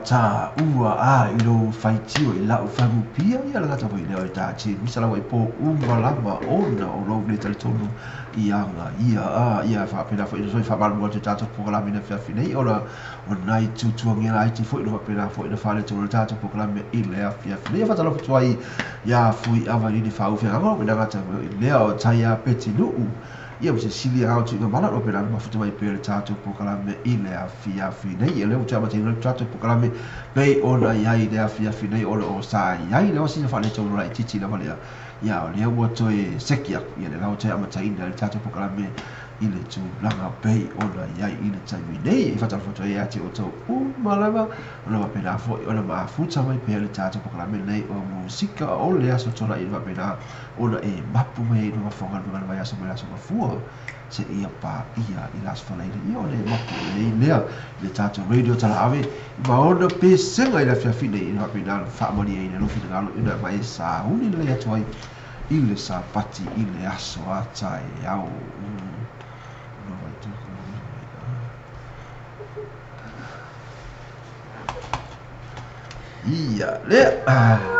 Ta ua a i lo faitio i lau whangupia ia lagata foi leo i tā te misa lawa i pō uma lava ona o lou le talitonu i anga ia a ia whaapena foi i whaamalu te tātou pokalame na whiawhi nei ona o nai tutuangia ai te foi no whaapena foi na whale tō le tātou pokalame i le awhiawhi nei whatalofa tuai ia fui awa i ni whauwhi ngā me ngata i lea o tai a peti nuu ia mo se sili au tu ngā mana o pera mafuta mai pere tātou pokalame i le awhiawhi nei e leo te amateina tātou pokalame pei ona i ai le awhiawhi nei ona o sa i ai le osina whale tō rora i titi lava lea ia o lea ua toe seki aku ia le lau te amataina le tātou pokalame i le tūlanga pei ona i ai i le taimi nei i whatalofa e ate o tau umalava ona wapena foi ona maafuta mai pea le tātou pokalame nei o musika o le aso tora i wapena ona e mapu mai no mafonga no vai aso mai aso mafua se ia pa ia i las falaire ia ole mapu le lea le tātou radio tala ave ma ona pesenga i la fiafine i wapena whaamani e i le fitangalo ina mai sa uni le atu ai i le sapati i le aso ata e au. Ia lea. Yeah.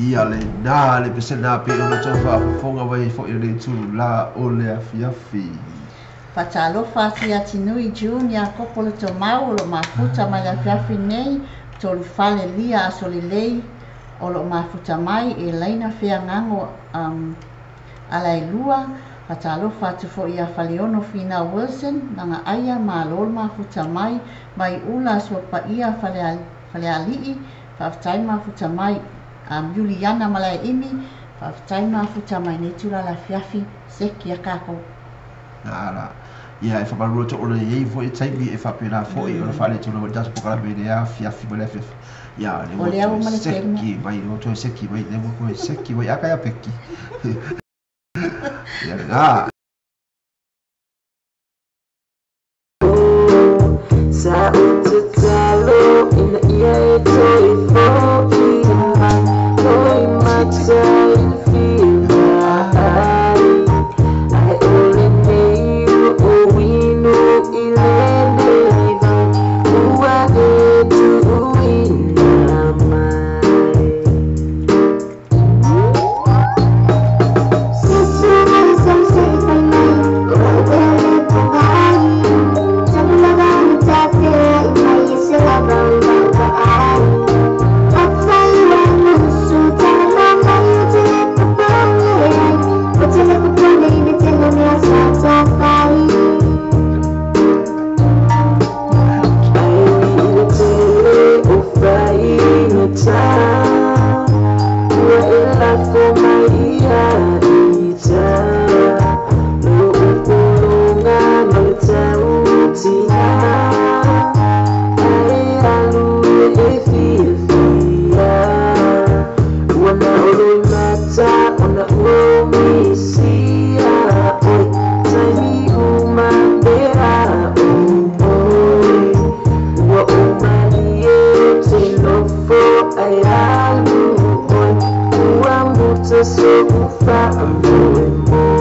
Ia lenā le pesena pei ona outou faafofoga mai ai foi i lenei itulā o le afiafi. Faatalofa atu ia Tinui June Iakopo Lotomau o lo o mafuta mai le afiafi nei, Tolufale Lia Aso Lelei o lo o mafuta mai, Elaina Feagago um, Alaelua, faatalofa atu foi ia Faleono Finau Wilson, Lagaaia, malo le mafuta mai, Vaiula Aso Paia Falealii, faafetai le mafuta mai, Iuliana Malaeimi, faafetai le mafuta mai nei itula o le afiafi, seki a kākou. Ala. Ia, e faamalulu atu ona e i ai foi taimi e faapena foi ona faaletonu ai foi le tatou polokalame i le afiafi ma le afiafi. Ia, lea O ua le ao toe ma le tele. seki mai, ua toe seki mai, lea ua toe seki mai. A kai a Peki. Ia lena. Sa ou tatalo ina ia e toe fo'i mai, loimata i le fia ai, ae o lenei ua ou inu i lenei vai, ua e tuuina mai. Ai ui i le tele o faigata, ua e lafo mai ia ita, lou pologa ma le tautiga, ae alu ia e fiafia. Ua na o loimata ona ua ou misia oe, taimi uma pe a o oe. Ua ou malie ou te nofo ae alu oe, ua muta so'u faamoemoe.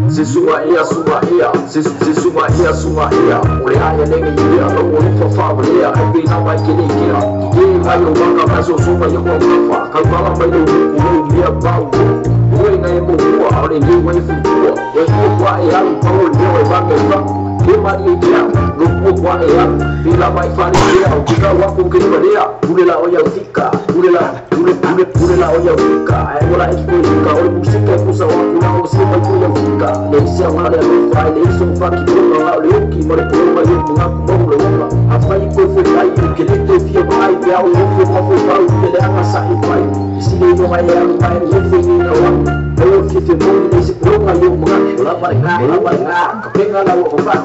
Se su'a ea su'a ea se se su'a ea su'a ea o le aia lenga i ea lo o fa fa o lea ai pe na mai ke le kea ki ke ngai o waka mai so so mai o kafa ka pala mai lo ku lo mea pau o e ngai mo mua o le le wai fu tua o e kwa e alu pa o le o e vanga e fa ke mari e kea no ku kwa e alu pe la mai fa le kea o ki ka wa ku ke ma lea pule la o ia fika pule la pule pule pule la o ia fika ai ola e ko fika o le musika e kusa wa ku la o se mai ko ia fika le isi a ngale a fa le iso fa ki ko nga o le oki ma le ko ma yo nga ku mo le ola a fai ko fo mai ke le te fia mai pe au o fo ma fo pau ke le anga sa i fai isi le no mai alu mai o fo ni na wa o fi fi mo ni se ko nga yo mga ola mai nga ola mai nga ka penga la o fa.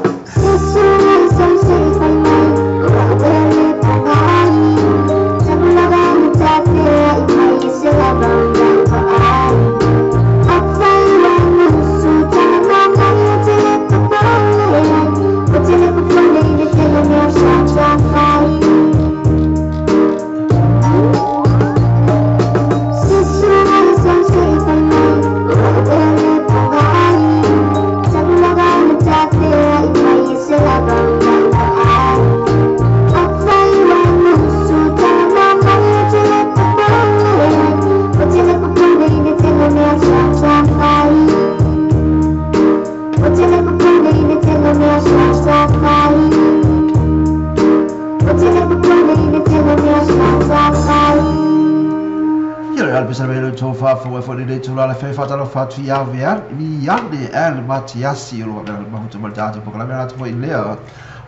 Ia le alpesa mai le tou faafofoga foi lenei itula le fai faatalofa atu ia Viane L Matiasi o lo o mafuta ma le tatou polokalame ala atu foi lea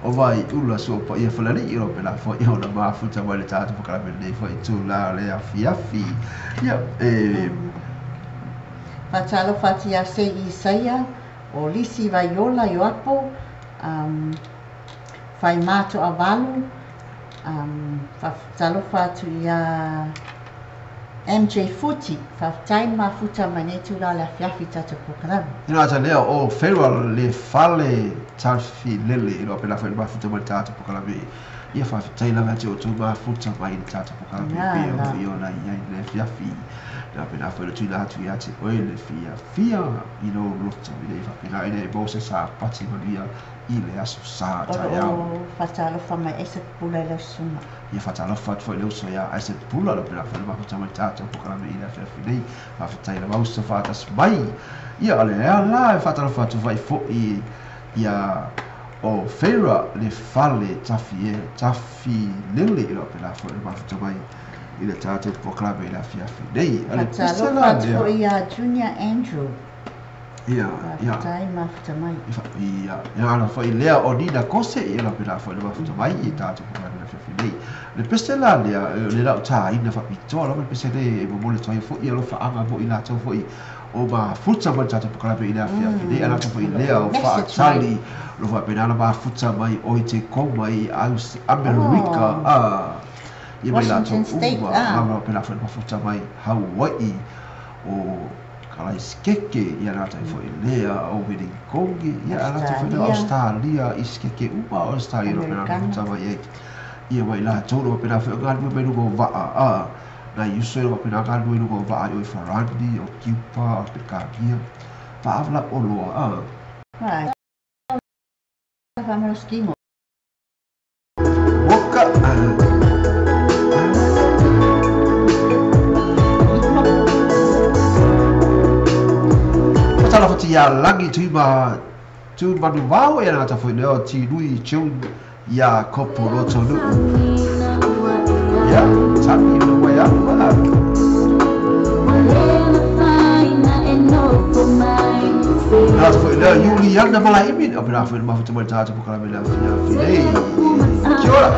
o Vaiula Sua Paia Falalii o lo o faapena foi ona mafuta mai le tatou polokalame lenei foi itula le afiafi. Ia e Faatalofa atu ia Sei Isaia o Lisi Vaiola Ioapo, um, Faimatoavalu, um, faatalofa atu ia MJ Futi, faafetai le mafuta mai lenei itula o le afiafi i tatou polokalame. Ina ata lea o Farewell le fale tafilele i loa pela foi le mafuta mai le tatou polokalame. Ia faafetai lava ia te outou mafuta mai i le tatou polokalame e pei ona i ai le afiafi. Na pena foi le tuuina atu ia te oe le fiafia i lou loto ina ia faapena ina e maua se sapati manuia i le aso Sa taeao. O lo o faatalofa mai Isaac Pula i lau susuga. Ia faatalofa atu foi i le uso ia Isaac Pula, lau pena foi le mafuta mai tatou polokalame i le afiafi nei. Faafetai lava uso faatasi mai. Ia o lea la e faatalofa atu vai foi ia o Feira le fale tafi e tafi lele i lau pena foi le mafuta mai i le tatou polokalame i le afiafi nei. O le pese Faatalofa la atu lea. foi ia Junior Andrew. Ia, ia. Faafetai mafuta mai. Ia, ia ala foi lea o Nina Kose, ia la pena foi le mafuta mai i tatou polokalame i le afiafi nei. Le pese la lea, le lau tāina faapitoa lava le pese le e momoli atu ai foi alofaaga mo i latou foi o mafuta mai le tatou polokalame i le afiafi nei. Ala foi lea o Message mai. faatali lo faapena na mafuta mai o i te koma i Amerika, ia mai latou Washington State, uma, lava pena foi le mafuta mai Hawaii o Kalaiskeke, ia latou foi lea o Wellingtongi, ia latou foi lea Australia. Australia, Iskeke uma Australia lo pena Americana. mafuta mai ai. Ia mai latou lo pena foi o galue mai luga o vaa, nai uso lo pena galue luga o vaa i o Farani, o Cuba, o Pekamia, paavla o loa, Vai. Faamalosikimo. Moka, Faatalofa ia lagi tuima tu manu vao ia ngata foi leo ti nui chun ia kopo roto nuu. Ia, tani no wai alu a. Ngata foi leo Juliana Malaimi, o pera foi mafuta mai tātou polokalame le afiafi nei. Kia ora.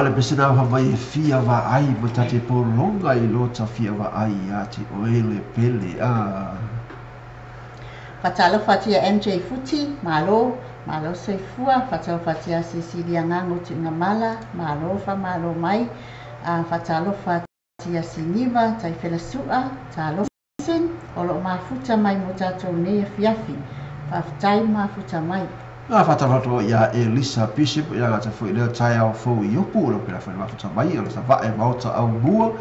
A o le pese na fai mai e fia vaai ma ta te pologa i lo ta fia vaai ia te oe le pele a. Faatalofa atu ia MJ Futi, malo, malo soifua. Faatalofa atu ia Cecilia Gago Tuigamala, malo faamalo mai. Faatalofa atu ia Siniva Taifelasua, talofa o loo mafuta mai mo tatou nei afiafi. Faafetai mafuta mai. Na faatalofa atu ia Elisa Bishop ia gata foi lea taeao fou i Opu o le pela foi mafuta mai o le savae maota au mua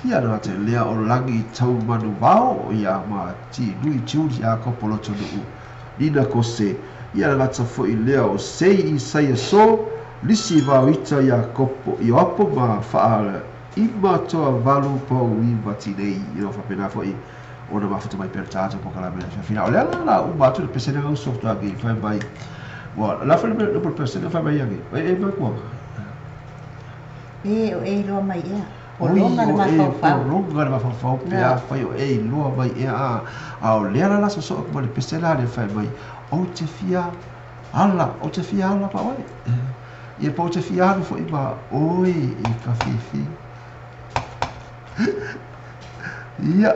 ia na gata lea o lagi tau manu vao ia ma ti nui Jules ia kopo loto nuu Nina Kose ia na gata foi lea o Sei Isaia So lisi vao ita ia kopo i oapo ma faa ima toa valu pau i matinei i o whapena foi ona mafuta mai pera tātou po kala mea fina o lea la la uma atu le pesene au soft agi fai mai wa la fai mai le pesene fai mai agi e mai kua e o e loa mai ea Polonga le mafaufau. Polonga le mafaufau pe a fai o e loa mai ea a o lea la la soso ma le pesene la le fai mai o te fia ala o te fia ala pa oe ia pa o te fia alu foi ma oe e ka fifi ia.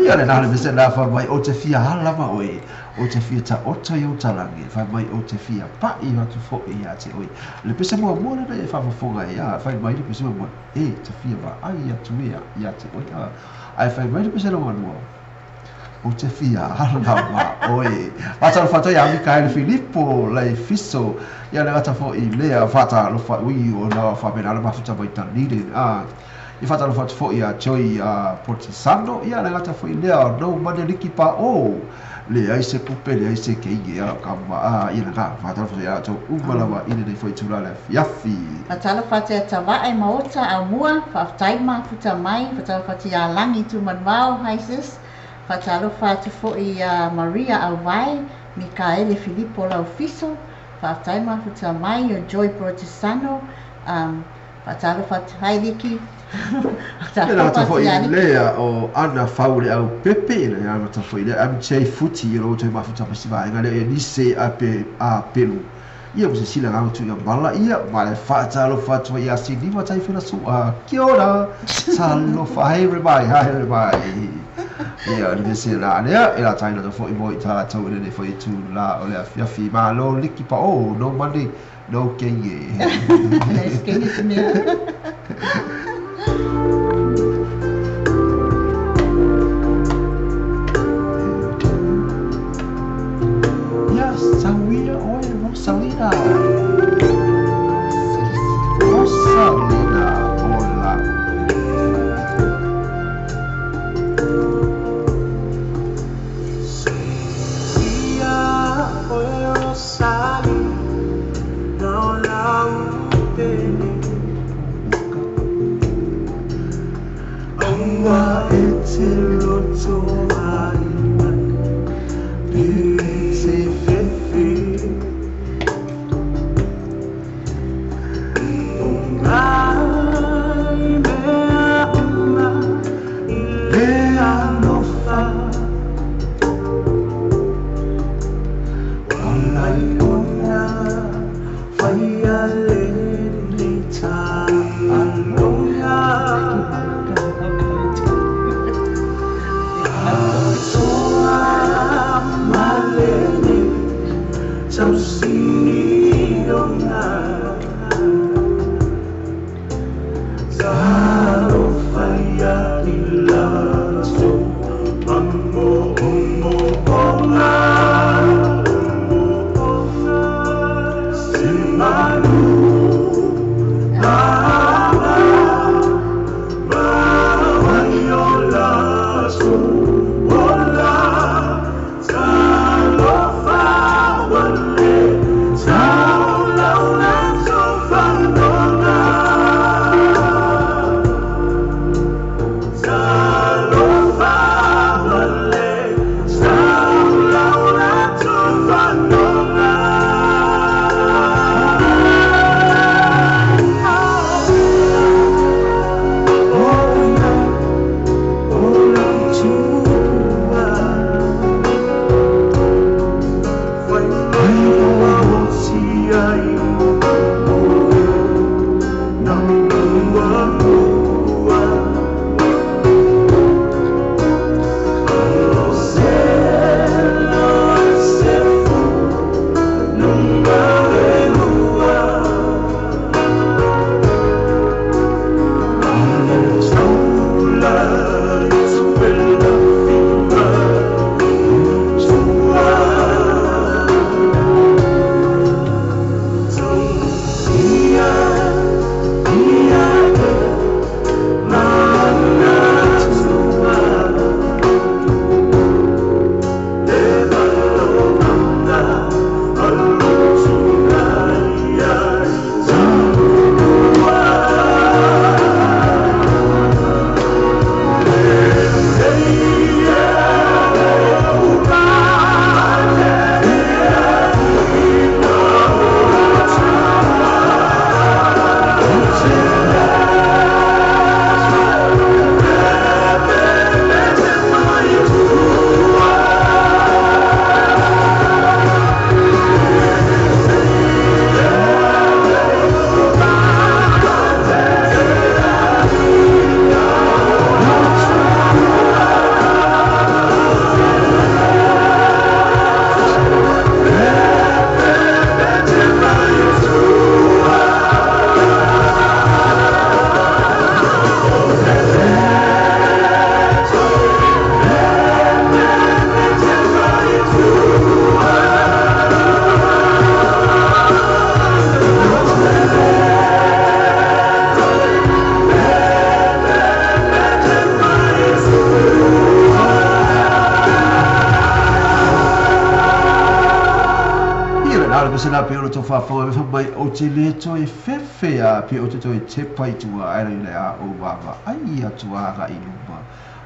Ia le nā le pese la fai mai o te fia hala ma oe, o te fia ta ota i o talangi, fai mai o te fia pa'i atu fo'i ia te oe. Le pese mua mua le e whafafonga ia, fai mai le pese mua e te fia vaai atu ea ia te oe. Ai fai mai le pese la manua, o te fia hala ma oe. Whātalo whātau ia Mikael Filipo, lai fiso, ia le gata fo'i lea whātalo wha ui o na whapena ala mafuta mai tanire. I whātalo whātu fo'i a Joy Portisano, ia le gata fo'i lea no mane liki pa o. Le ai se pupe, le ai se keinge, ia ka ma ia na whātalo whātu ia tau umalawa i nei fo'i tūra le fiafi. Whātalo whātu ia tawae maota au mua, whaaftai mafuta mai, whātalo whātu ia langi tū manwao, hi sis. Faatalofa atu foi ia Maria Auvae, Mikaele Filipo Laufiso, faafetai mafuta mai, o Joy Protesano, faatalofa atu, hi Liki. Tēnā atu foi lea o Ana Fau le au pepe, le amata foi lea MJ Futi i lo toe mafuta mai si vaega lea e nise a pe a pelu. Ia mo se sila ngau tu ia mala ia, ma le faatalofa atu ai ia Siniva Taifela Sua. Kia ora, talofa, haere mai, haere mai. Ia, o le mese la lea, e la taina to foi mo i tātou e lele foi tu la o le afiafi. Malo liki pa o, no money, no kenge. Le skenge se mea. Ia, sauia oe, Rosalina. Rosalina, hola. Ia oe Rosalina, o lau pele. Aua e te loto ai mai, pe te fefe. O ngai mea uma i le alofa. Walai ona whaia le nei tā alonga. Atoa malele tausi ona. Talofa ia i lato amo omo onga. Se malu mama mawaiola so ola. Talofa wale taulaula tofanoga. Talofa wale taulaula tofanoga. Ola, ola tua. Whai mai oa o tia i oe nā mua mua. Alo se lo se fu nunga lua. Alo taula i tuela fima tua. Ia, ia e mana tua. E malomanga alo tunga ia tua. Ia le nalo se la pe o to whawhau e mai o te le toe fefe a pe o te toe te pai tua ai le a o wawa ai a tua aga i luma.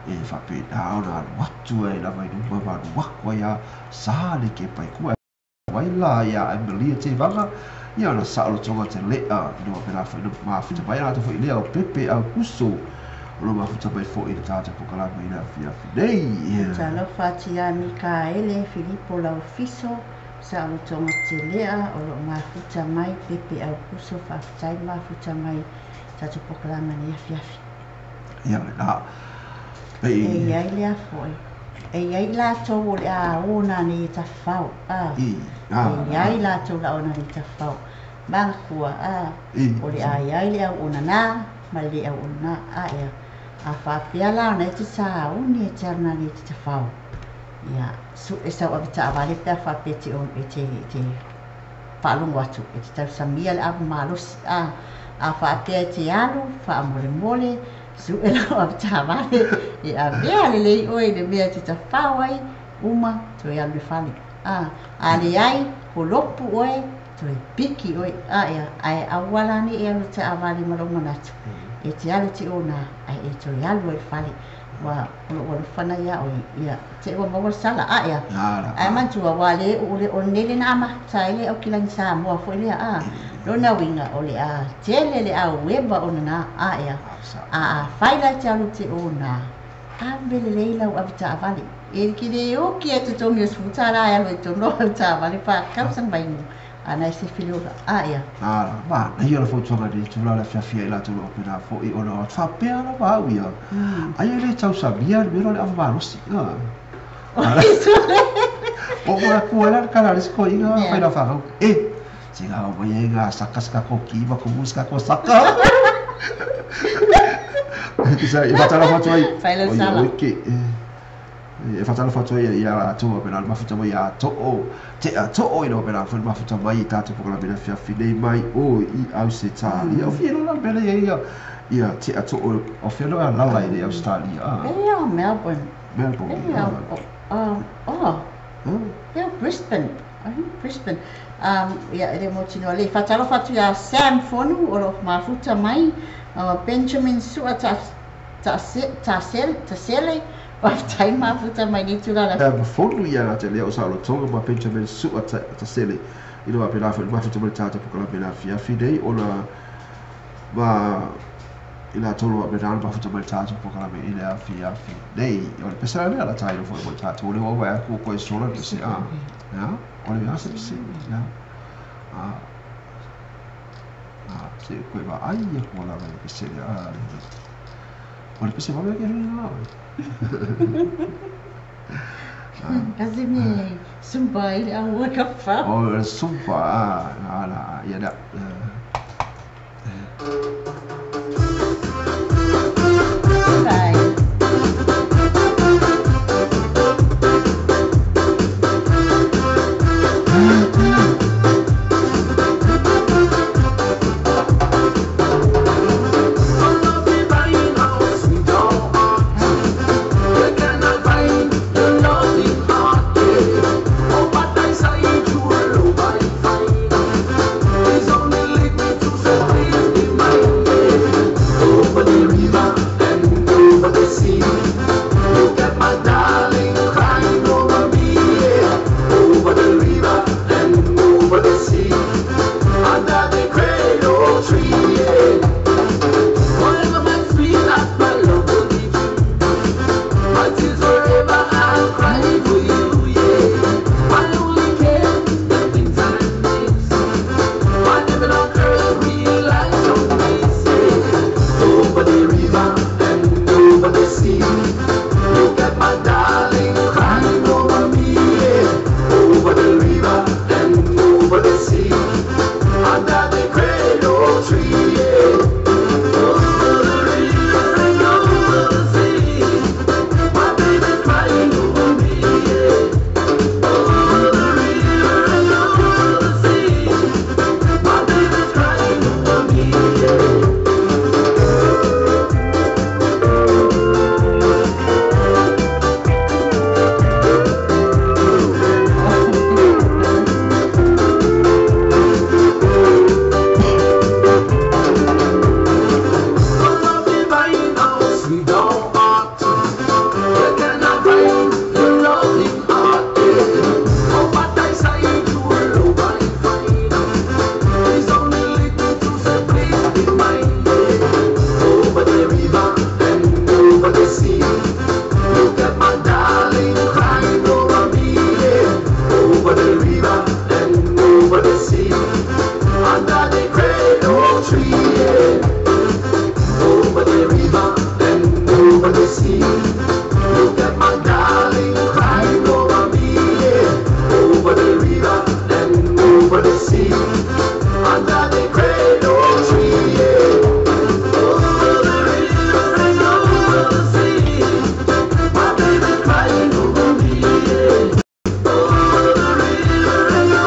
E faapena ona alu atu ai lava i luma ma alu aku ai a sa le kepa i kua ai la ia Emilia Tevaga ia ona saolotoga telea i luma pena foi mafuta mai latou foi lea o Pepe Aukuso o lo mafuta mai foi i le tatou polokalame i le afiafi nei. Talofa atu ia Mikaele Filipo Laufiso saolotoga telea o loo mafuta mai Pepe Aukuso faafetai mafuta mai tatou polokalame i le afiafi. Ia lena e iai lea foi e iai latou o le a ona nei e tafafao a e iai latou la ona nei tafafao manatua a o le a iai le auona na ma le auona na a ea a faapea la ona e te sauni e te alu nei te tafao ia su e sau ave taavale pe a faapea te e te faalogo atu e te tausamia le ava malosi a faapea e te alu faamolemole su e lau ave taavale e avea lelei oe i le mea e te tafao ai uma toe alu le fale a leai kolopu oe toe piki oe a ea ae aua la nei e alu taavale ma lou manatu e te alu te ona ae e toe alu ai le fale ua o lou alofana ia oe ia te ua maua le sala a ea ae manatua ua le o lenei lena amata ai le aukilagi Samoa foi lea a lona uiga o le a tele le aueva ona na a ea a afai la e te alu te ona ave lelei lau ave taavale e ke le oki e totogi o $10 e alu ai tonu ave taavale faatausaga vainu ana e se fileola a ea. Ma na ia la fautuaga i le tulaga le afiafi ai latou loo pena foi ona faapea lava au ia ai e le tausamia le mea lea o le ava malosi o mo ku ala kala le sko inga fai la fa e singa o mai inga saka saka ko ki ma ko saka ko saka sa e fatala fatu ai fai la sala e fatala fatu ai ia to pena mafuta mai a to o te a to o ino pena foi mafuta mai tatou polokalame le afiafi nei mai o i Ausetalia o fia la pele ia ia te a to o fia la la i Australia e Melbourne e Brisbane I think Brisbane ia e mo tino le fatalo fatu ia Sam Fonu o lo mafuta mai Benjamin Sua ta tasele faafetai mafuta mai nei tulaga Fonu ia la te lea o saolotoga ma Benjamin Sua tasele i lo pena foi mafuta mai tatou polokalame le afiafi nei ona ma i latou lo pena mafuta mai tatou polokalame i le afiafi nei o le pesela lea la tai foi mo tatou le o ai ku ko sola pese a ya o le asa pese ya a se ko va ai ia ko la le pese a o le pese va ke la Kasi me sumpa i le au ka fa o sumpa a la ia da Bye. sea, under the cradle tree, yeah. Over the river and over the sea, my baby crying over me, yeah. Over the river and over.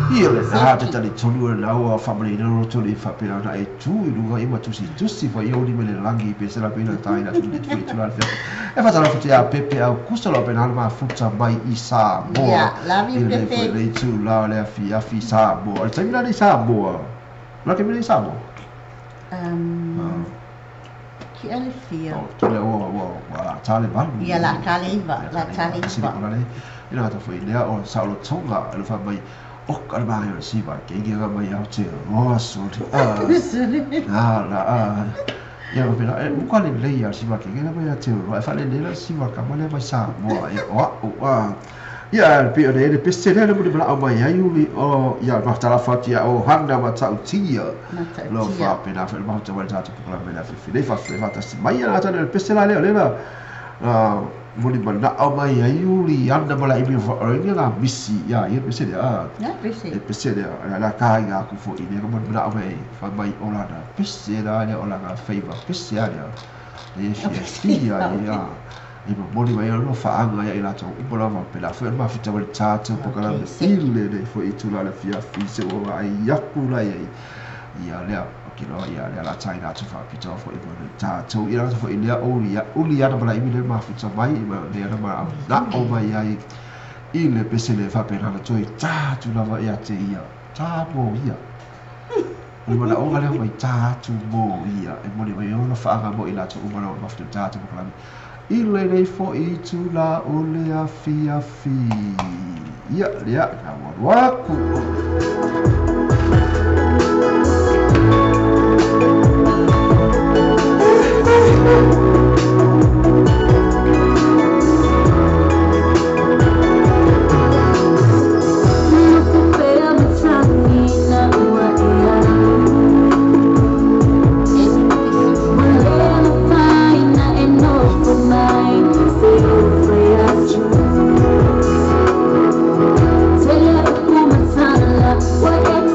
Ia le na te tali tonu e lau a whamale ina roto le whapena na e tū i lunga i matusi tusi fa i oni me le langi pe se la pena tai na tuli tuli tuli al fia. E whatara futi a Pepe au kusa lo pena ma futa mai i Samoa. Ia, love you, I le Pepe. foi le tū la le afi afi Samoa. Le taimi la le Samoa. La ke mele Samoa. Ki ale fia. O, tole o o la tale valu. Ia la tale iva, la tale iva. Sili le. Ina ngata foi lea o sa o tonga le fa mai o ka mai o si va ke ke ga mai au te o so a la a ia o pena e muka le le ia si va ke ke ga mai te o e fa le le si va ka mai mai sa mo e o o a ia pe o le pe se le mo le au mai ai uli o ia ma tala fa ti o hanga ma ta utia lo fa pena fa ma te wa ta te la me la fi le fa fa ta si mai ia ta le pe se la le le la moli mana au mai ai uli anda mala imi fa o ni la misi ia ia pe se le a Na pe se e pe se le la ka ia ku fo i ne mo mana au mai fa mai o la na pe se la le o la ga favor pe se a le e fi ia ia i mo moli mai lo fa anga ia ila to upo la ma pe la fa ma fi ta wale ta po kala me ile le fo i tu la le fia fi se o ai yaku la ia ia le ke lo ia le la tai na tu fa pito fo i mo ta to ia fo i le o ia uli ana mala imi le ma fi ta mai ma le ana ma na o mai ai i le pe se le fa pe na to i ta tu la va ia te ia ta mo ia o mana o ngale mai ta tu mo ia e mo le mai o fa anga mo i la tu o mana ma fi ta tu mo kala i le le fo i tu la o le a fi a fi ia le a na wa ku. What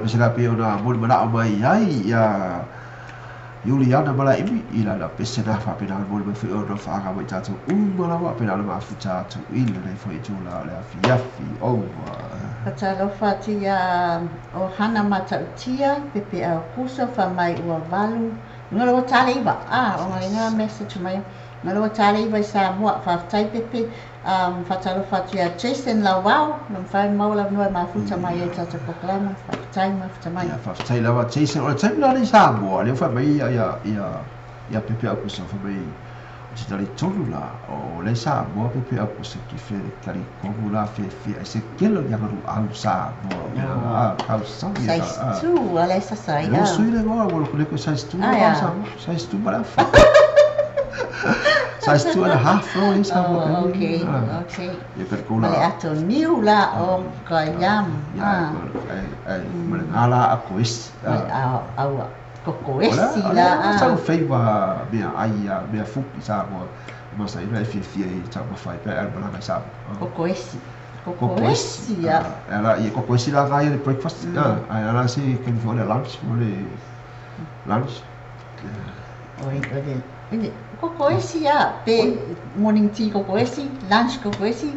pese la pe ona moli manao mai ai ia Juliana Mala'iwi i lana pese na faapena ona momoli mai foi ona faaga mai tatou uma lava faapena ona mafuta atu i lenei foi itula o le afiafi. Ova. Fatalofa atu ia o Hana Matautia, Pepe Aukuso, fa mai ua valu, luga le ua tale iva, ah, ona lena message mai, luga le ua tale iva i Samoa, faafetai Pepe, um, fatalofa atu ia Jason Lauao, na mafai ona maua le avanoa e mafuta mai ai i tatou polokalame, faafetai mafuta mai. Ia, faafetai lava Jason. O le taimi la lea i Samoa, lea ua fai mai ia, ia, ia, ia Pepe Aukuso, fai mai, ou te talitonu la, o lea i Samoa Pepe Aukuso ki fe talitonu la fe fia ai se kele o ni agalu'au Samoa, o mea la, a, tausaga ia, Size a. 2, a la e sasa ai, E a. sui le igoa, ua le ko size 2 Ah, le ia. Samoa, size 2 ma le afa. Size 2 and a half lo lea i Samoa Oh, okay, okay. Ia ka Ma le la. ato niu la o ka yam, Ia, ah. ai, ma le ngā la a ko esi. Ma le au, aua, koko O le esi o le la, ah. sau feiva mea ai a mea fuki Samoa. Ma sa ina e fiafia i taumafai pe a malaga i Samoa. Koko esi. Koko Koko esi. esi, ia. Ala, ia koko esi la ia le breakfast. Ai ala se kemi foi le lunch, mo le lunch. Oi, oi, oi, koko esi, ia. Pe morning tea koko esi, lunch koko esi,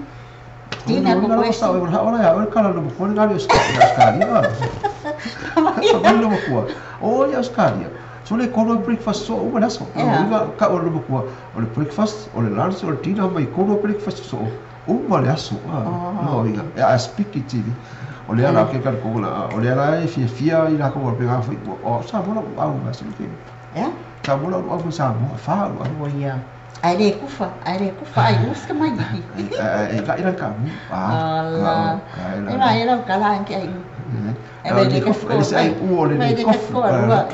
dinner koko esi. Sa o ora ia, o kala no mo le Australia. Fa mai no mo O ia Australia. So le kono breakfast so uma aso. Ia. Ka o no mo o le breakfast, o le lunch, o le dinner mai kono breakfast so uma le aso. No ia. Ia speak it TV. O le ala ke ka ko la, o le ala e fia fia i la ko pe ga foi. O sa mo la au ma se ke. Ia? Sa mo la au sa mo fa au. Ua ia. Ai le kufa, ai le kufa, ai uska mai. E ka ira ka mu. Ala. E mai e lau kala anke ai. E mai le kofu, e se ai u o le Mai le kofu. kofu, ua.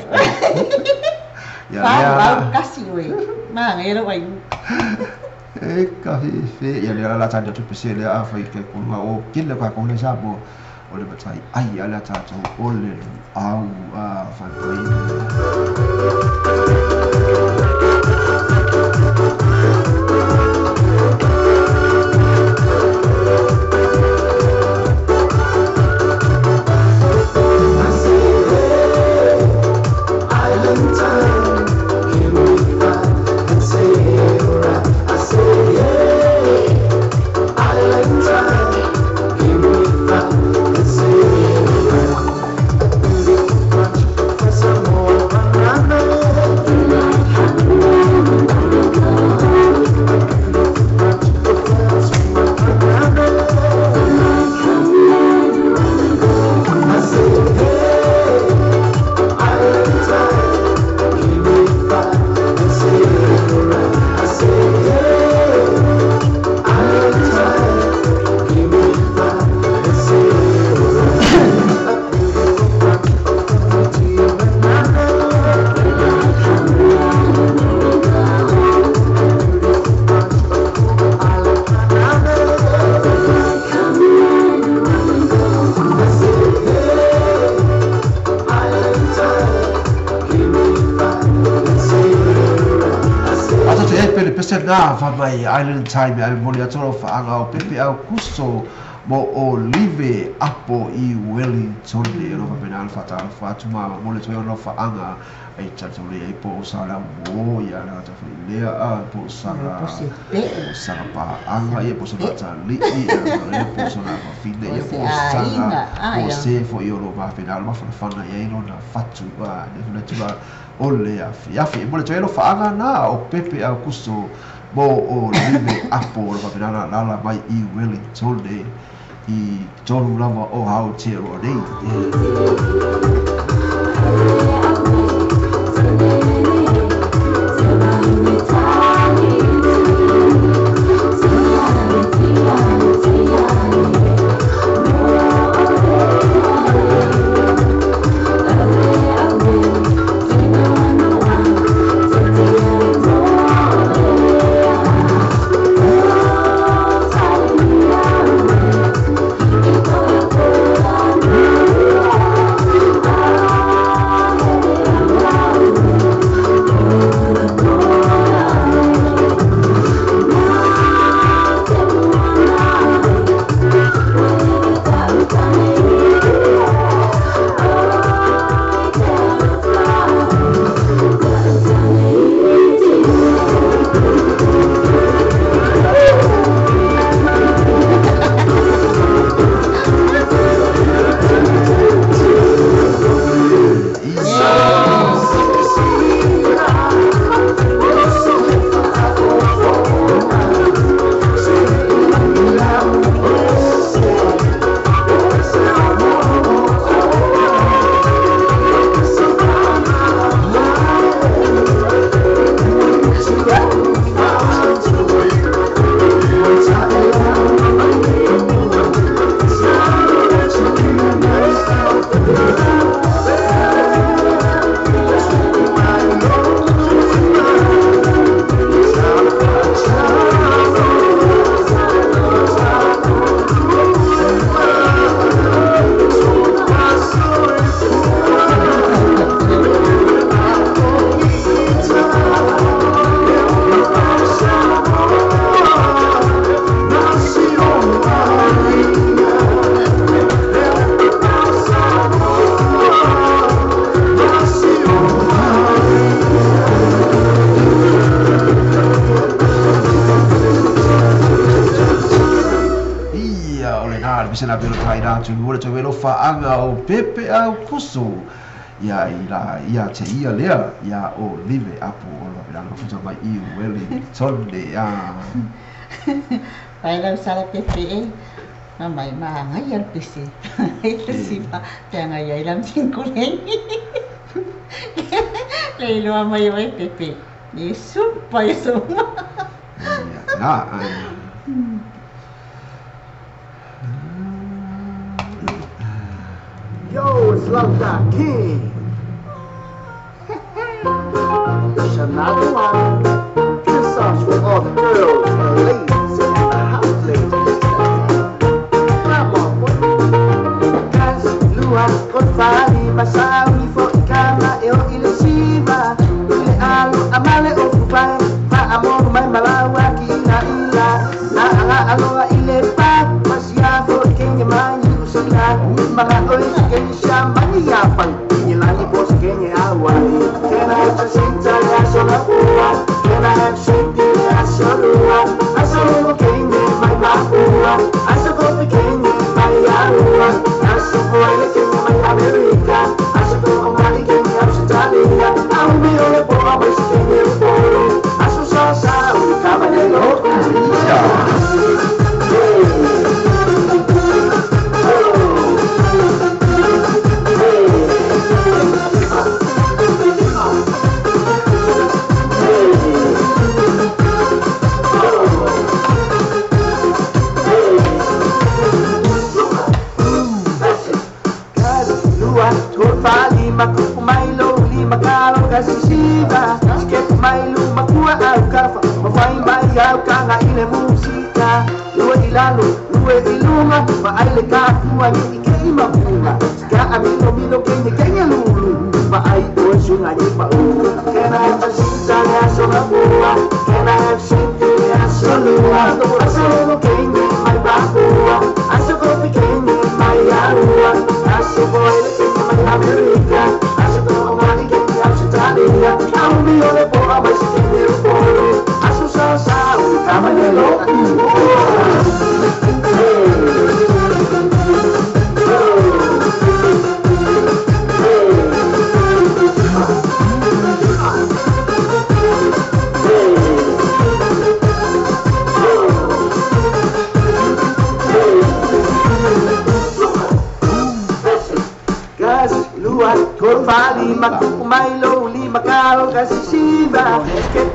Ia Fa lea. au kasi ue. Ma ngai lau ai. E ka fe fe ia le ala tani atu pese le a fai ke kulua o kile ka ko le sa mo o le matai ai ala tatou o le au a fai mai. I say, hey, island time, can we find and sail right? I say, hey, island time, can we find and sail right? Beautiful bunch for some more banana. Beautiful bunch of flowers for my banana. I say, hey, island time, can we find and sail right? I say, hey, island time, can we find and sail right? A beautiful bunch of pretty banana. A beautiful bunch of island banana. I say, hey, island time, can we find and sail right? I say, Ata te e pele pese nā fa mai Island Time ai moli atu lau whaanga o Pepe au kuso mo o live apo i Wellington e ro whapena ala whata ala whatu ma moli atu ai lau whaanga ai tatou le ai po o sa la mo ia ala ta whai lea a po o sanga Po se pe. po o sanga paanga ia po o sanga tali'i ia ia po o sanga whawhine Po ia se po o sanga aiga, po o ia. se fo i o ro whapena ala mawhanawhana ia i lona whatu a ne huna tua o le afi afi e mole atu ai lau whaanga nā o Pepe au kuso mo o live apo o le whapena ala lala mai i Wellington e i tolu lava o Aotearoa nei. I se na pelo tai rā tu ua le tau elo whaanga o Pepe au kuso ia i la ia te ia lea ia o live apo o la pela mafuta mai i Wellington ia. Pai lau sala Pepe e. Mai ma ngai al pisi. Si pa te ngai ai lam singkulengi. Le iloa mai o e Pepe. E supa e suma. Ia na. Yo, it's Love Dot King. It's another one. This song's for all the girls and ladies in the house, ladies. Come on, boy. Kas lua konfali masauli fo ikama e o ile siva. Ile alu amale o kupai. Ma amor mai malawa ki ina ila. Na anga aloa ile pa. Masia fo kenya mani usila. Mga oi kenya shamani yapan. Kenya lani bos kenya awai. Can I have sita ya sola ua? Can I have sita ya sola? Aso kenya mai maua. Aso kopi kenya mai aua. Aso koele kenya mai Amerika. Aso ko omali kenya Australia. Au mi ole po amai kenya upolo. Aso sa sa uli kamanelo. Can I have a sita ya sola ua? Can I have sita ya sola? Aso kenya mai bakua. Aso kopi kenya mai aua. Aso boile kenya mai Amerika. Aso ko omani kenya Australia. Au mi ole po amai si kenya upolo. Aso sa sa uli kamanelo.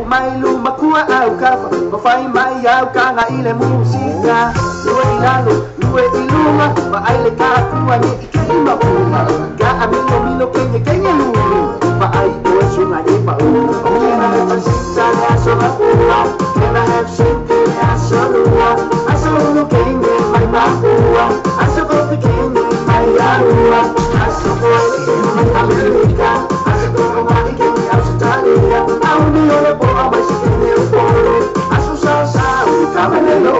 Mai makua au kafa mawhai mai au ka ngā ile musika. Lue i lalo, lue i lunga, ma ai le ka kua ni i ke ima puma. Ka amino mino kenya kenya lulu, ma ai oe sunga ni pa u. Can I have a sita le aso la ua? Can I have sita le aso lua? Aso ulu kenya mai makua. Aso kopi kenya mai aua. Aso koele kenya mai Amerika. Aso ko omani kenya Australia. Au mi ole po amai si kenya upolo. Aso sa sa uli kamanelo.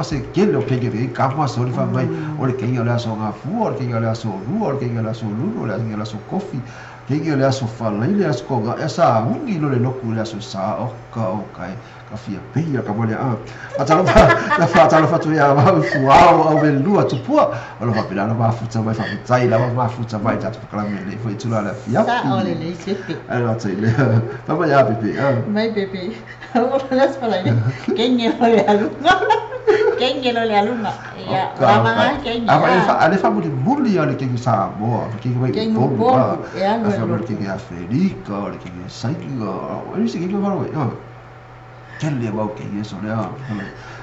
Se kele o kenge re ka ma so fa mai o le kenge le aso nga fu o le kenge le aso lu o le kenge le aso lu o le kenge le aso kofi kenge le aso fa le aso ko ga esa ungi lo le loku le aso sa o ka o kai ka fia peia ka mole a atalo fa la fa atalo fa tu ia ma fu au au ve lu atu pua o lo fa pila ma fu ta mai fa tai la ma fu ta mai ta tu kala me le fo tu la fia sa o le le sepe ala tai le fa ma ya pepe mai pepe o la spa la kenge lo le alunga kenge lo le alunga ia rama kenge ale fa muli muli ale kenge sa mo kenge mai po ya lo le kenge Afrika le kenge Sainga o le kenge fa lo. Tele mau ke yeso lea.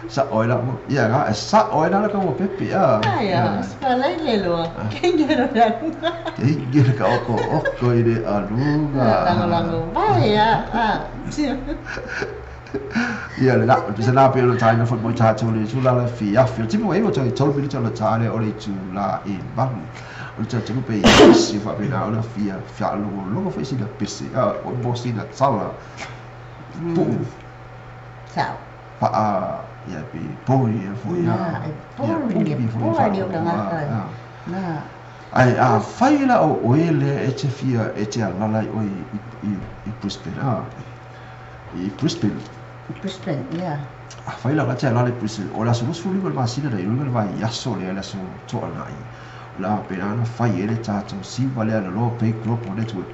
Sa oi la ia ga sa oi la ka mo pepe a. Ai a spalai le loa. Ke ngero la. Ke ngero ka oko oko i le aluga. Lango lango vai a. Ia le la se la pe o tai na fo mo ta to le tu la la fi a fi ti mo e o tai tolu minute o le tale o le tu la e malu. O le tatu pe i si fa pe na o la fi a fi a longo longo fa si la pese a o mo si na tsala. Pu. Sao. Pa a ia pe pori e fo ia. E pori e pori o ka ngaka. Na. Ai a fai la o oele e te fia e te alala i oi i Brisbane a. I Brisbane. Brisbane, yeah. A fai la te alala i Brisbane. O la so sulu le masina le le vai yaso le la so to ana i. La pe ana fai ele tato si vale ala lo pe Global Network.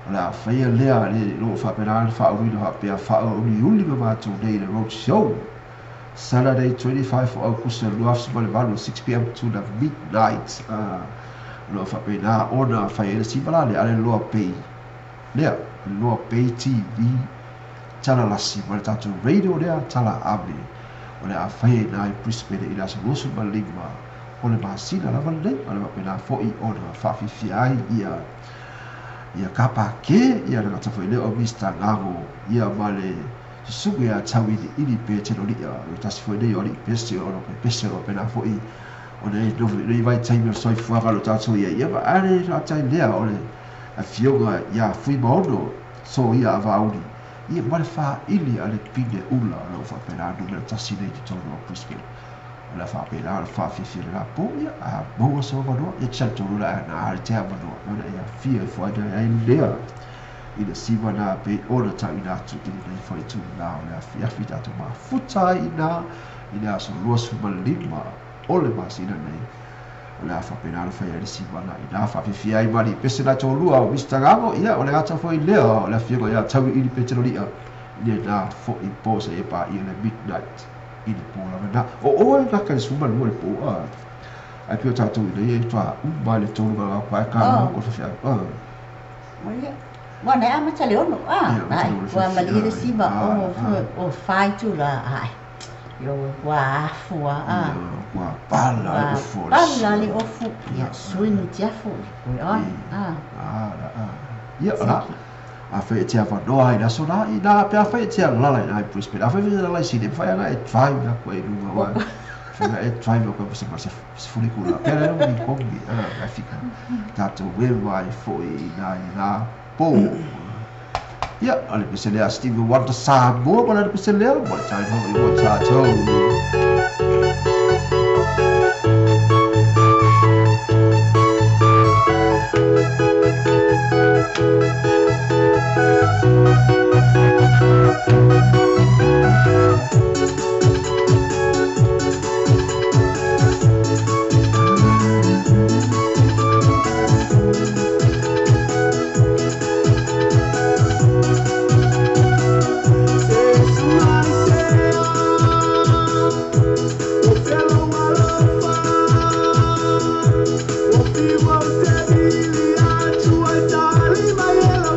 O la fai le le lo fa pe ana fa uri lo pe fa uri uli me ma to nei le road show. Saturday 25 August 6 p.m. to the midnight. Lo fa pe na ona fai ele si vala le ale lo pe. Lea lo pe TV tala la si ma tato radio lea tala ame. O le a fai na i Brisbane i la so losu ma lingua. O le masina la vale o le pe na foi ona fa fi fi ai ia ia kapa ke ia le ta foi le o Mr. Ngago ia male susu ia tau i ili pe te lori ia o tasi foi nei o li pese o pe pese o pe na foi o le no le vai taimi o soifuaga lo tatou ia ia ma ale la tai lea o le afioga ia Fuimaono so ia avauli ia ma le faaili a le pine ula o lau faapena numera tasi nei totonu o Brisbane. O le faapena o le faafiafia le lapo ia a maua sa avanoa ia talitonu la na ale te avanoa ona ia fia i foaina ai lea i le siva na pe ona tauina atu i lenei foi tūlā o le afiafi tatou mafuta ai inā i le aso 25 o le masina nei. O le a faapena le fai ai le siva na inā faafiafia ai mali pese la tōlua o Mr. Gago ia o le ata foi lea o le afioga ia Tauiili Peteloli'a i le nā foi po sa e pā ia le midnight i le pō lava nā. O oe naka le 12 le pō a. Ai pio tātou i nei e toa uma le tolu ngā pae kā o le whiawhia. Oia. Wa nei ama tale ono a. Ai, wa mali le siva o fai tu la ai. Yo wa afua a. Wa pala le ofu. Pala le ofu. Ia suini te afu. Oi a. A la a. Ia la. A fai te avanoa i aso la i nā pe a fai te alala i nā i Brisbane. A fai te alala i Sydney, fai ana e drive na koe i lunga wa. Fai ana e drive koe se ma se fuli kula. Pera e ni kongi a fika. Tātou wewa i foi i nā i nā pō. Ia, o le pese lea Stevie Wonder Samoa, ma le pese lea, mo le time ho i mo tātou. Thank you.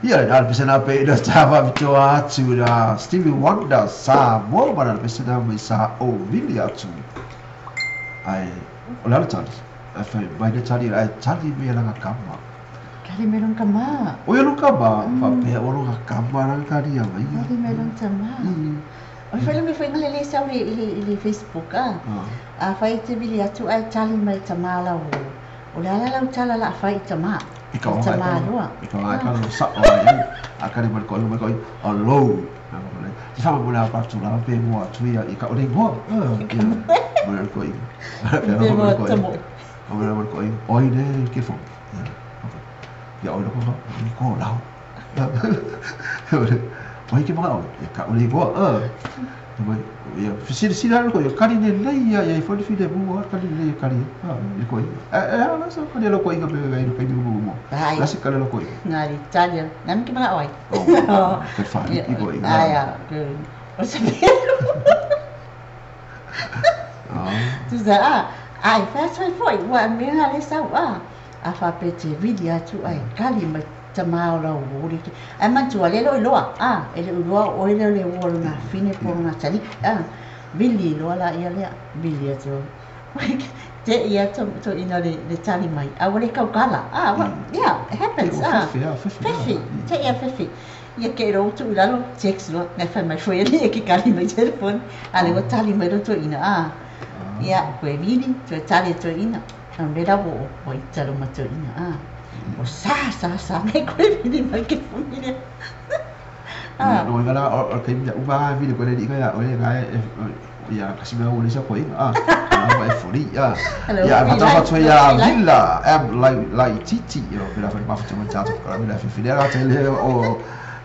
Ia le pesena pe ina tā whawhitoa atu na Stevie Wonder sa mo mana le pesena mai sa o vili atu. Ai, o le ala tali. Ai whai, mai le tali, ai tali me langa kama. Kali me long kama. O ia long kama, whapea o longa kama langa kari a mai. Kali me long tama. O whai me whai ngale le sau le Facebook a. A whai te vili atu ai tali mai tamala o. O le ala lau tala la whai tama. I ka onga ka lo sa o ai a ka le ko mai ko a lo ti fa mo la pa tu la pe mo atu ia i ka o le ngo mo le ko i mo ko i mo ko i oi ne ke fo ia oi lo ko ko la oi ke mo i ka o le ngo ia sila sila ko ia kari ne lei ia ia fo fi le bu kari le kari i ko i la sa kari lo ko i ka pe ga i ko i mo la se kari lo ko i na Italia na mi ke mga oi ke fa i ko i ai a o se tu sa a ai fa sa foi wa me ha le sa wa a fa pe te vidi atu ai kali ma tamao la o le ai mantua le lo loa a e le loa o le le o na fine po na tali a vili loa la ia le vili atu te ia to ina le tali mai a o le kaukala a yeah it happens a fefi te ia fefi ia ke ro tu lalo text lo na fa mai foi le ke kali mai telefone a le o tali mai to ina a ia ko e vili to tali to ina a me la o o italo ma to ina a o sa sa sa me ko e vili mai ke família a no ngala o ke mi uba vili ko le di ka o le ga ia kasi mea ua lesa koiga a a e foli a ia ma tau ia villa am lai titi o pela fa ma futa mai tatu kala mila fi la tele o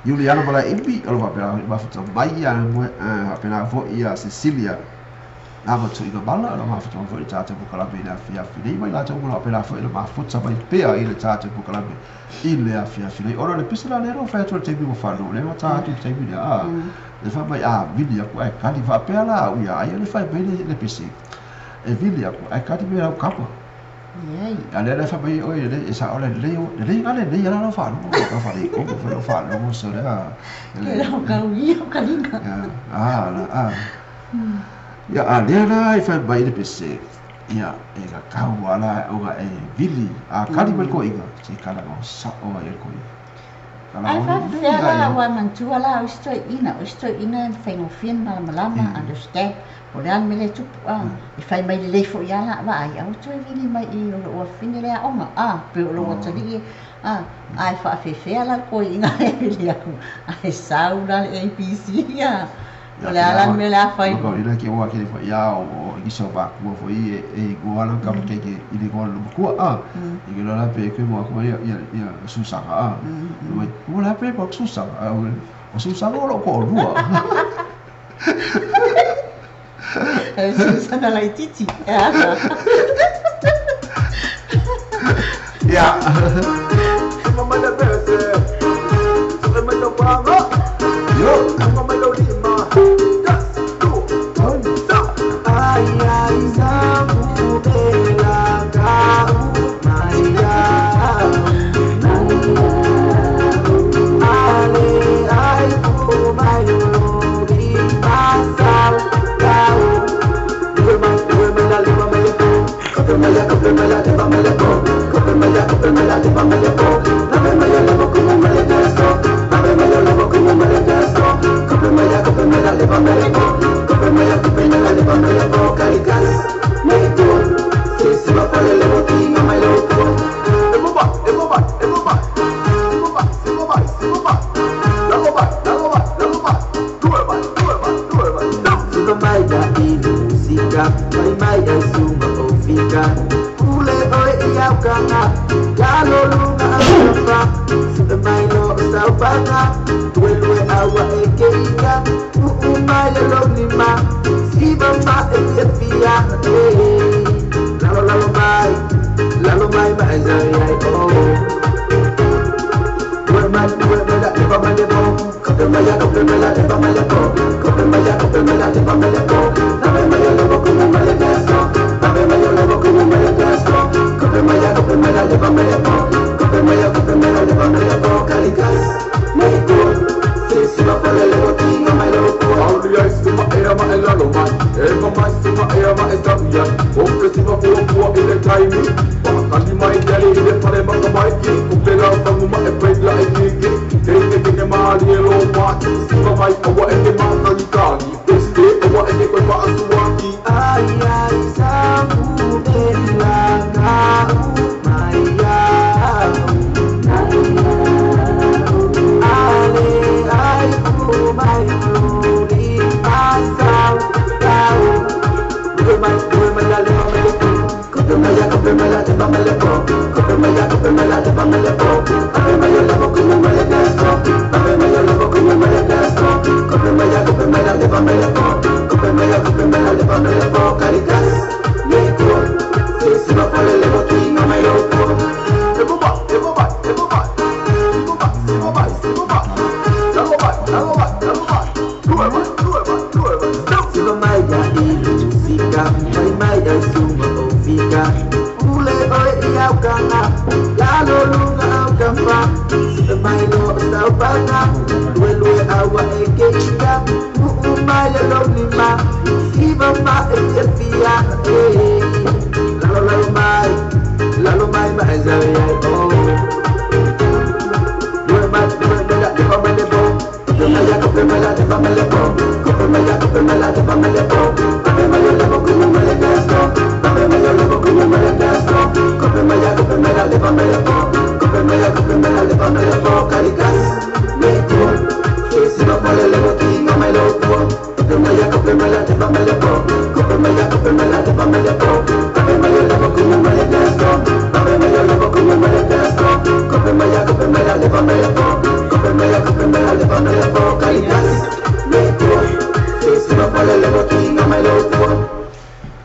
Juliana mala imbi o lo pela ma futa mai ia mo a pela fo ia Cecilia na ma tu iga mala o ma futa fo tatu kala mila fi fi nei mai la tau la pela fo ma futa mai pea i le tatu kala i le fi fi nei ora le pisala le ro fa tu te mi fa no le ma tatu te mi a le fa mai a vili aku ai kali fa pea la uia ai le fa mai le pisi e vili aku ai kali me lau kapa a le fa mai oi le sa ole le le le le la fa no ka fa le ko fa fa no so le a le lau ka ui o kalinga a la a ia a le la i fa mai le pisi ia e ka kau ala o ga e vili a kali mai ko inga se kala o sa o ai ko Ae faapefea la aua e manatua la o isi toeaiina, o isi toeaiina e faigofie ona malamalama, understand, po o le a le mea lea e tupu, a. E fai mai lelei foi lava la vaai, aua toe vili mai i i o lou afafine lea e aoga, a, pei o lou atalii e, a. Ae faapefea la le toeaina lea e vili atu ae sau la le ABC, a. O le a la le mea o le a fai? Ina ke oa kele foi ia o nisi o makua foi e igoa la kama keiki i le igoa o le matua a. I ke la pe ke mo ko ia ia ia Susana a. Mai o la pe mo Susana a o Susana o lo ko lua. Susana laitiiti. Ia. Yo.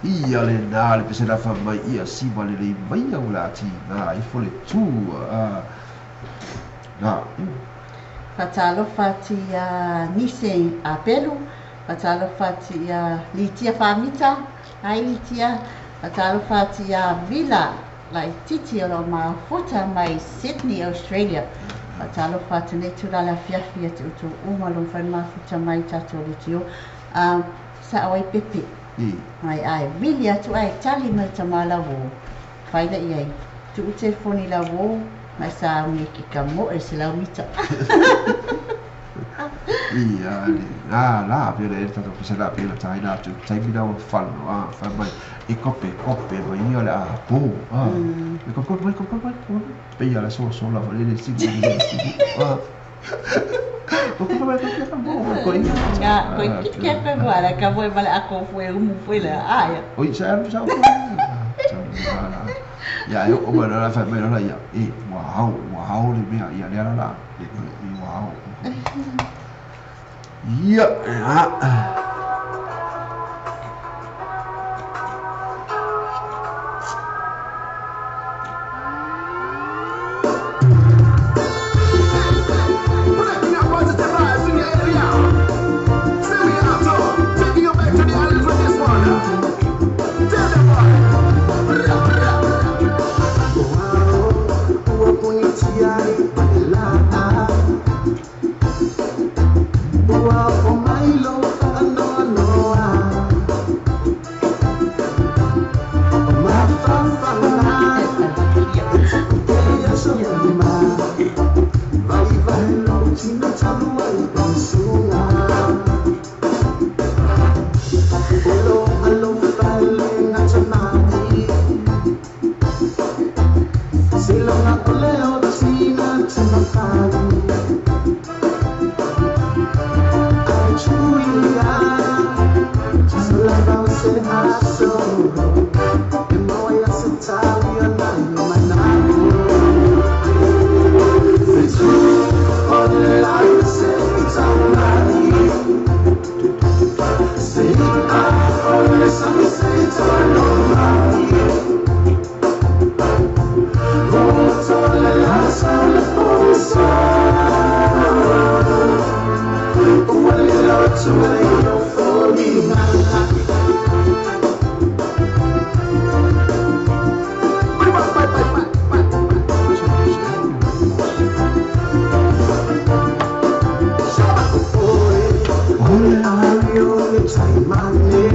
Ia lena le pese la mai ia siva lelei mai au le atiga ifo le tu na. Faatalofa atu ia Nise Apelu, faatalofa atu ia Litia Faamita, ai Litia, faatalofa atu ia Vila Laititi o lo o mafuta mai Sydney, Australia. Faatalofa atu nei tulaga le afiafi ia te outou uma o lo o mafai ona mafuta mai i tatou leitio. Sao ai Pepe. Ai ae vili atu ae tali mai tama lauo. Fai la i ai. Tuu telefoni i lauo. Ma e sauni e ke kamoe 100 mita. Ia le la la pe le tatou pesela pe la tai la tu taimi la ua falo a fai mai e kope kope mai ia le a po a e kope kope mai kope kope mai pe ia le soso lava le le sigi le sigi a kope kope mai kope kope ko ia. Nga koe kiki a koe moana ka moe ma le ako fue umu fue le aia. Oi sa alu sa la ia e oo mai loa fai mai loa ia e ua ao ua ao le mea ia lea la la e ua ao ia a. Breaking up positive vibes in your area. Send me out, taking you back to the islands with this one. Tell them boy. Ua punitia i paelaa. Ua o mai lou faanoanoa. O mafafaga e aso lima. Vaivai lou tino talu ai pausuga. O lo alofa le gatamai. Siloga o le o tina tamafai. Ai tuia. Salava o se aso. E maua ia se tali o nai o manaʻo. Fetu o le lagi se i taumai. Se i'a o le sami se i tono mai. Moto le lasa le poisa. Ua lilo atu ai o foliga. O le ali o le taimane.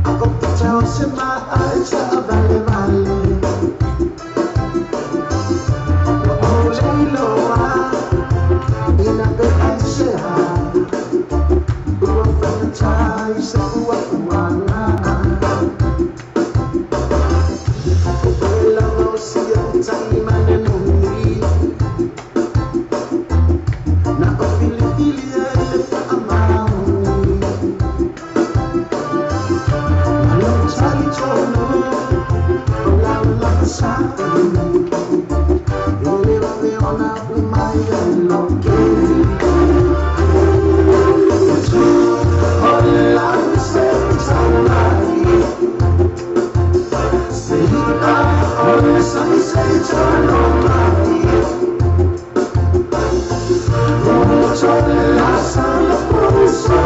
Ako pita o se maa e taavale vale. Ua ou leiloa ina pe ai se a. Ua faigata i se puapuaga. O oe lava o sia o taimane moni. Na o filifilia i le faamaoni. Ma lou talitonu o lau lava saʻu. E le vave ona u mai e loke. Fetu o le lagi se i taumai. Se i'a o le sami se i tono mai. Moto le lasa le poisa.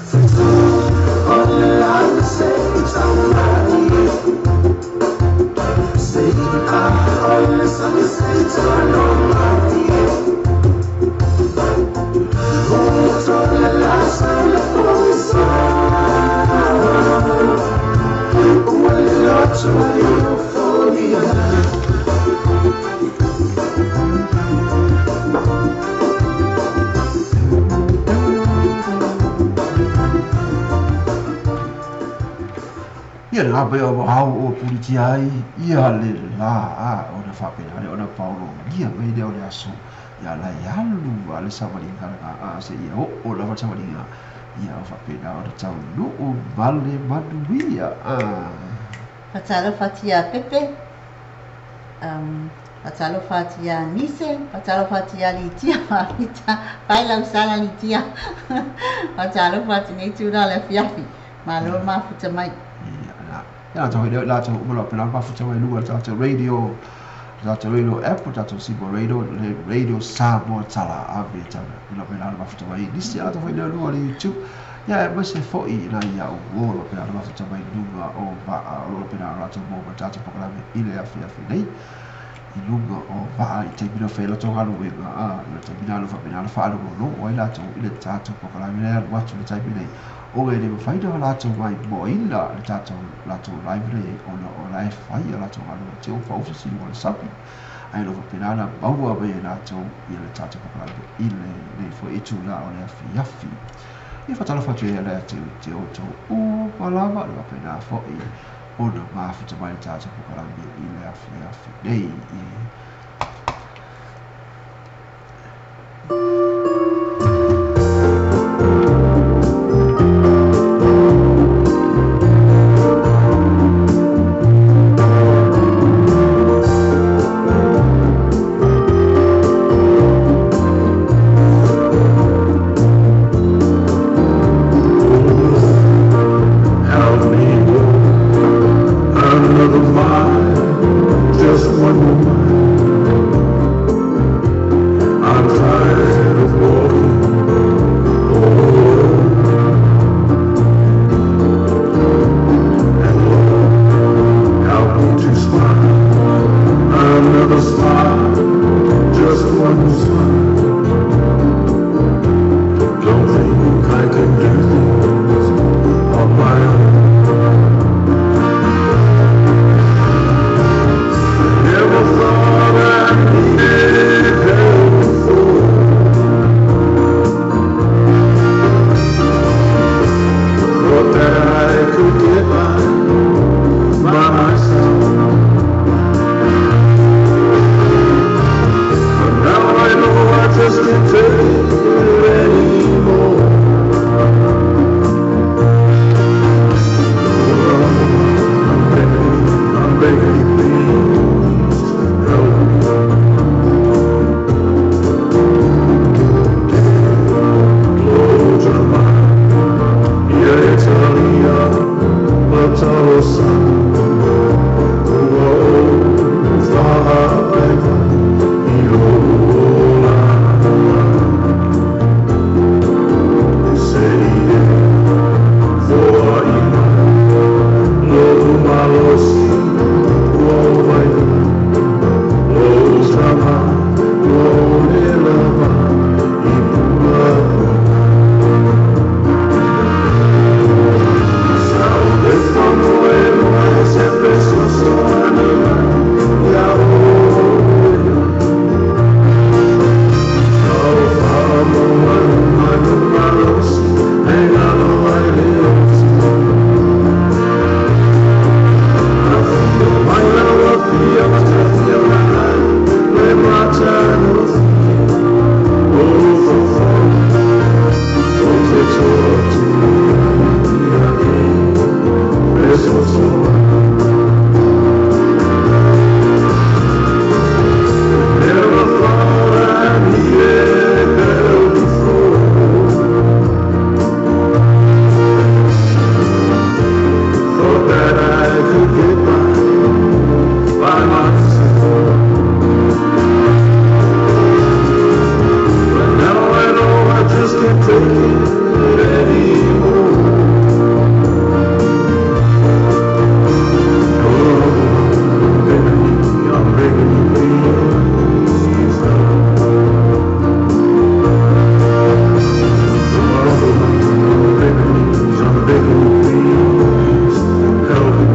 Fetu o le lagi se i taumai. Se i'a o le sami se i tono mai. Moto le lasa le poisa. Ua lilo atu ai o foliga. Ia le lapa ia o hau o pulitia ai ia le la a ona faapena le ona paologia mai lea o le aso ia la e alu a le savaliga lena a se ia oo lava le savaliga ia o faapena ona taunuu ma le manuia a. Fatalofa atu ia Pepe, fatalofa atu ia Nise, fatalofa atu ia Litia ma Mita, pai lau sala Litia. Fatalofa atu nei tula le afiafi. Malo le mafuta mai. Ia la ia latou foi latou uma loa pela mafuta mai luga le tatou radio, le tatou radio app, le tatou Simple Radio, le Radio Samoa Tala Ave tala pela pela le mafuta mai nisi a latou foi lea luga le YouTube ia aemaise foi nai au uo lo pela le mafuta mai luga o maa o lo pela latou mo ma tatou polokalame i le afiafi nei. i luga o va'a i taimi na fai latou galuega a le taimi na alu faapena ona faalogologo ai latou i le tatou polokalame lea e alu atu i le taimi nei ona e le mafai ona latou maimoaina le tatou latou live lea ona o la e fai a latou galuega te ua pau se isi i luga o le sami ae o lo o faapena ona maua mai e latou ia le tatou polokalame i lenei foi itulā o le afiafi. Ia faatalofa atu ai ia te outou uma lava le faapena foi ona mafuta mai le tatou polokalame i le afiafi nei. Help me walk another mile, just one more mile. I'm tired of walking all alone. And Lord, help me to smile, another smile, just one more smile. Don't think I can do things on my own. Never thought I needed help before. Thought that I could get by myself. But now I know I just can't take it anymore. I'm begging you, please help me. Never thought I needed help before. Thought that I could get by myself. But now I know I just can't take it anymore. Oh, I'm begging you, please help. I'm begging you, please help me.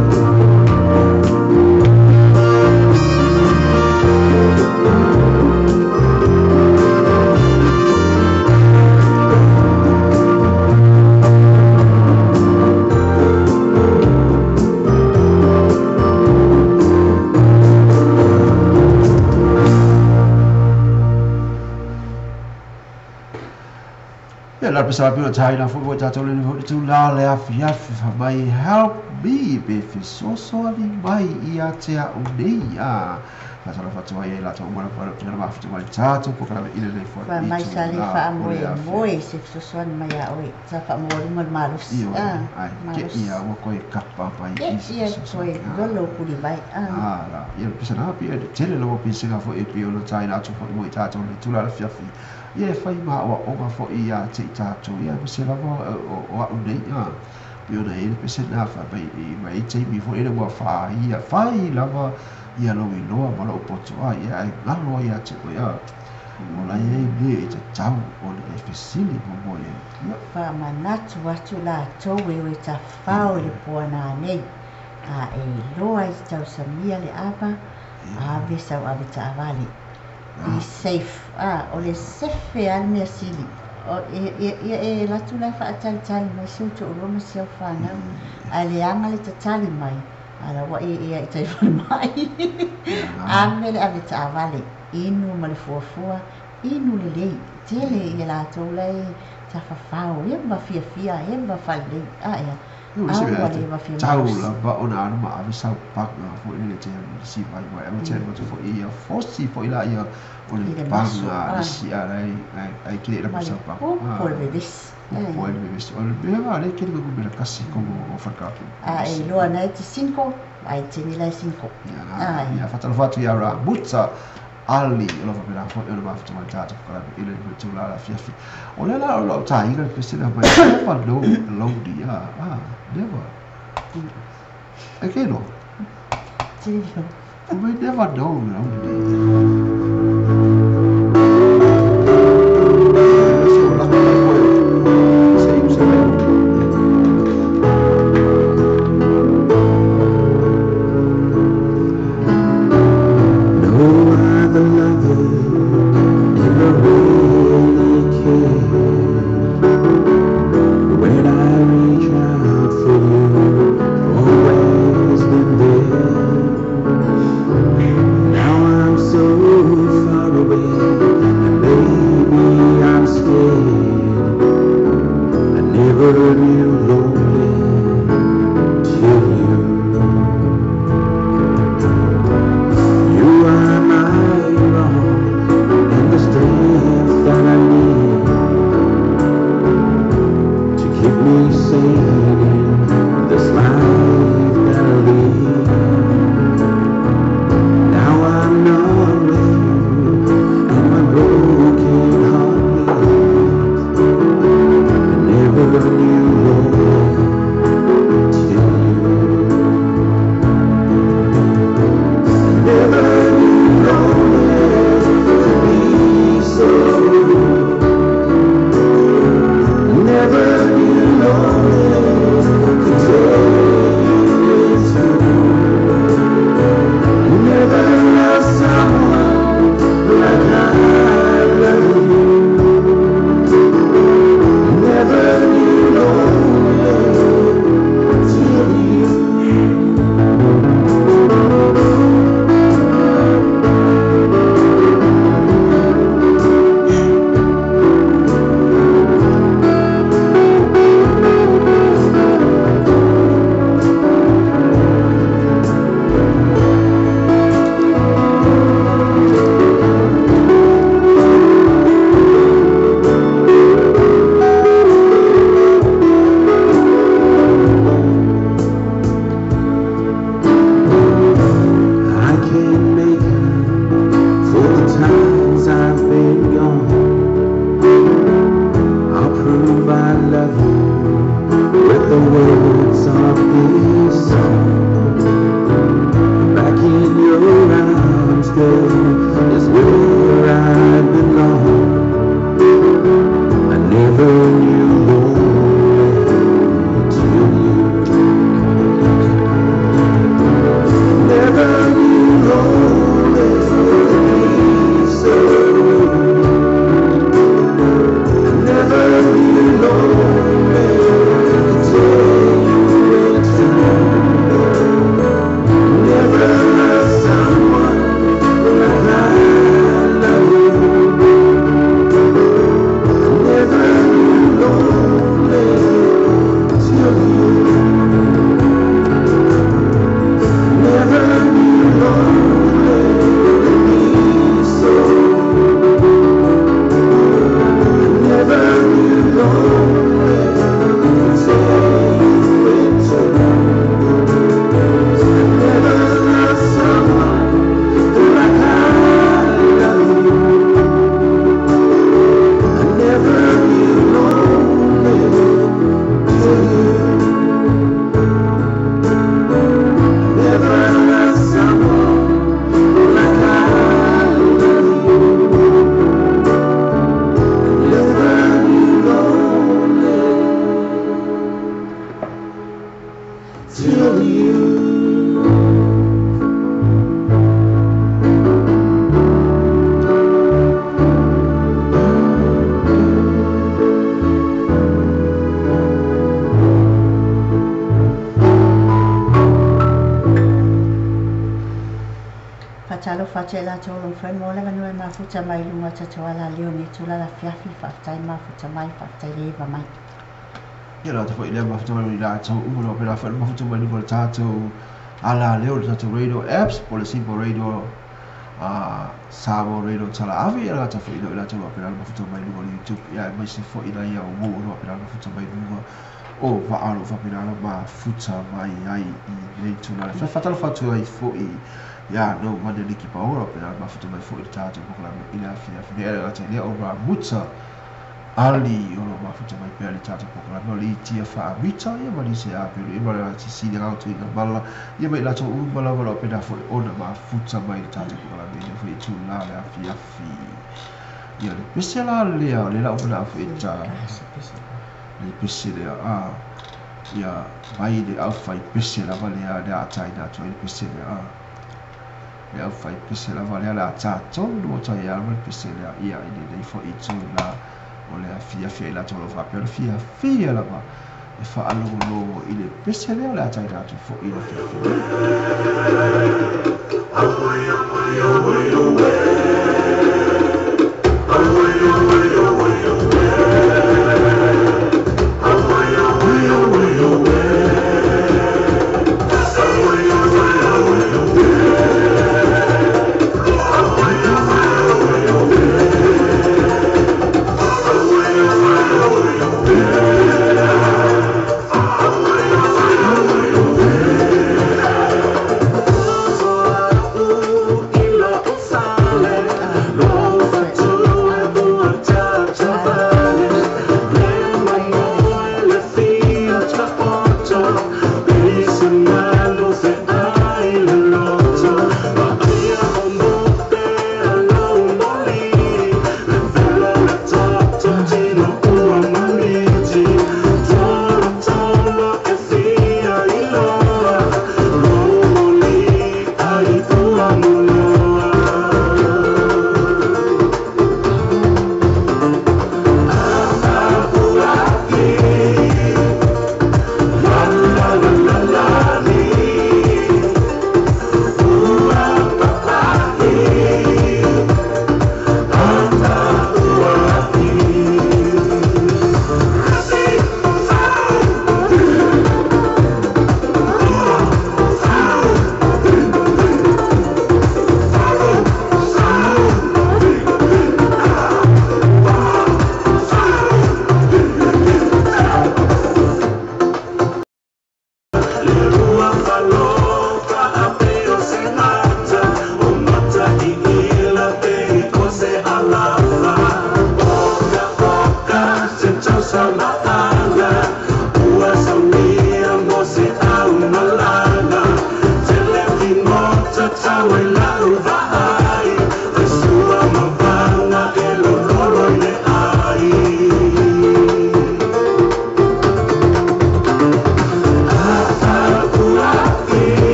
Ia la pesa pio tai na foi foi tatou le foi tu la le afiafi fa mai help me be fesoasoani mai ia te au nei a faatalofa atu ai e latou uma lava na mafuta mai tatou polokalame i lenei foi Fa mai itu sa le la o le faamoemoe afiafi. se fesoasoani mai iā oe sa faamualuga le malosi Ioe a ai ke malosi ia ua koe kapa mai ke i se ia fesoasoani toe a lolo kulivai a a la ia pesa na pia e tele lava pesega foi e pei ona taina atu foi mo i tatou le tula le afiafi ia e fai ma aoaoga foi ia te i tatou ia ma se lava o a'u nei a Pe ona e le pese na fa mai i mai taimi foi le ua fa ia fai lava ia lou iloa ma lou poto a ia ae galo ai ia te oe a o la e ai mea e tatau ona e fesili muamua i ai. Ia. Faamanatu atu latou e o e tafao i le puana nei, a e iloa ai tausamia le ava, ave sau ave taavale. Be safe. A, o le sefe lava le mea sili. Ia e alu atu la e faatalitali mai si ou toalua ma si au fanau, ae leaga le tatali mai, a la ua e ea i tai falemai. Ave le ave taavale, inu ma le fuafua, inu lelei. Tele ia latou la e tafafao, e ma fiafia, e ma faalelei. A ea, aua le va fia Tau malosi. Lava ona alu ma ave sau paga foi le te si vai vai ave te atu foi ia fosi foi la ia o le I le maso, paga a. le si a lai ai ai ke la Ma le sau paga pupu o le vevesi. Pupu ai le vevesi o le mea le ke le ku mea kasi como o whakapi. A e iloa na e te 5, a e tini la e 5. Ia, ia whatalofa atu ia ra Muta Ali o lo faapena foi ona mafuta mai tatou polokalame i le itula le afiafi. O lea la o lau taina le pesena mai never know lonely a ah never. E ke no. Tino. We never know lonely. Se o lako mai koe. Se i se mai. No other lover ever really cared. When I reach out for you, always been there. Now I'm so Faatalofa atu ia i latou o lo o mafai ona maua le avanoa e mafuta mai i luga o tatou alaleo i lenei itula afiafi. Faafetai mafuta mai, faafetai le eva mai. Ia le gata foi i lea, mafuta mai i latou uma o lo o faapena foi ona mafuta mai i luga o le tatou alaleo, le tatou radio apps, po o le Simple Radio, Samoa Radio Talaave. Ia le gata foi i lea, o i latou o lo o faapena ona mafuta mai i luga o le YouTube, ia aemaise foi nai au uo o lo o faapena ona mafuta mai i luga o vaa o lo o faapena ona mafuta mai ai i lenei itula. E faatalofa atu ai foi ia no Mane Liki Paola, faapena ona mafuta mai foi i le tatou polokalame i le afiafi nei. Ae le gata i lea, o Ramuta Ali o lo o mafuta mai pea i le tatou polokalame, o Litia Faamita, ia ma nisi a pelu ia ma le Sisilia Gaotuiga Mala, ia ma i latou uma lava o lo o faapena foi ona mafuta mai i le tatou polokalame i lenei foi itula le afiafi. Ia le pese la lea, o le lau manao foi ta le pese lea a ia mai le aufai pese lava lea le a taina atu ai le pese lea a le aufai pese lava lea le a tatonu o tai ma le pese lea ia i lenei foi itula o le afiafi ai latou o lo o faapea ona fiafia lava e faalogologo i le pese lea o le a taina atu foi i le afiafi nei.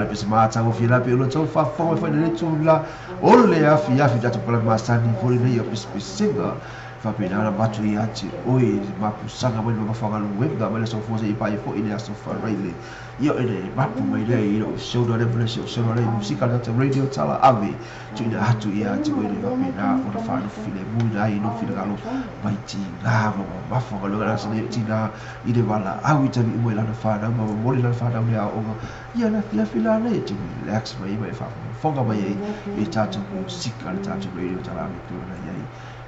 pese matagofie la pei ona tou faafofoga mai foi i lenei itulā o le afiafi tatou pala masani foi lenei o pesepesega faapena ona avatu ia te oe i le mapusaga mai le mamafa galuega mai le aso Gafua seia paia foi i le aso Faraile. Ia o le mapu mai lea i lou shoulder lea ma le isi ou shoulder lea i musika le tatou radio tala ave tuuina atu ia te oe le faapena ona faanofo filemuina ai i lou finagalo mai tigā ma mamafa galuega le asa nei tina i le valaau i taimi uma i lana fanau ma momoli lana fanau le aoaoga ia le afiafi la nei e te relax mai ai ma e faafogafoga mai ai i tatou musika le tatou radio tala ave pei ona i ai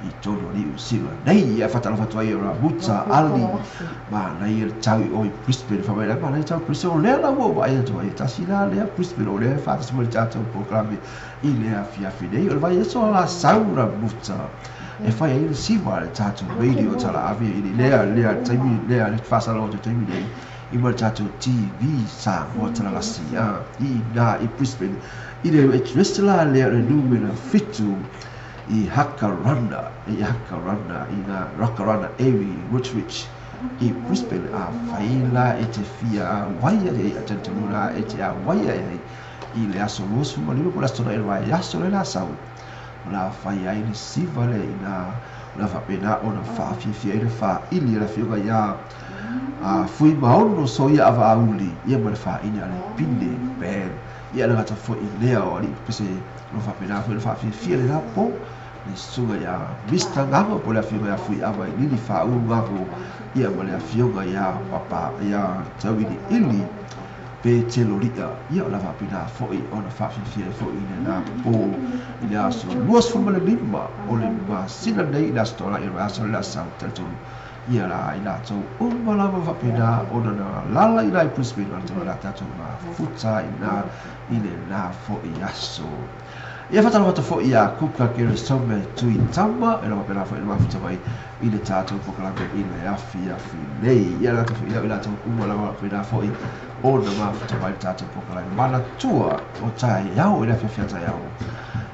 i tonu o Niu Sila nei. Ia faatalofa atu ai o Ramuta Ali manaia le tau i o i Brisbane fa mai la manaia tau Brisbane o lea la ua vaai atu ai tasi la lea Brisbane o lea e faatasi mai le tatou polokalame i le afiafi nei o le vaiaso la sau Ramuta e fai ai le siva le tatou radio tala ave i lea lea taimi lea le faasalalau atu taimi nei i ma le tatou TV Samoa talalasi a i nā i Brisbane i le address la lea o le numera 7 i Hakarana, i Hakarana, i ngā Rakarana Area i Woodridge, i Brisbane, a whai la e te fia a waia e a tantanu la e te a waia e ai i le aso 25 po le aso na e le vai aso le la sau. O la whai ai le siva le i nā, o la whapena o na whaafiafia i le whaili e la whioga i a fui maono so ia ava auli, ia ma le whaine a le pine, band. Ia le gata foi i lea o alii pese o faapena foi le faafiafia le la po le susuga iā Mister Gago po o le afioga iā Fuiava i Lili Faaulu Gago ia ma le afioga iā Papa iā Tauiliili Petelo Li'a ia o le a faapena foi ona faafiafia ai foi i lena po i le aso 25 o le masina nei i le Aso Toonai o le vaiaso le Sau talitonu ia la i latou uma lava faapena ona na lala i la i Brisbane o le la tatou mafuta i na i le la foi aso. Ia faatalofa atu foi ia Kuka Keresome Tuitama e lava faapena foi le mafuta mai i le tatou polokalame i le afiafi nei. Ia latou foi i latou uma lava faapena foi ona mafuta mai le tatou polokalame manatua o taeao i le afiafi a taeao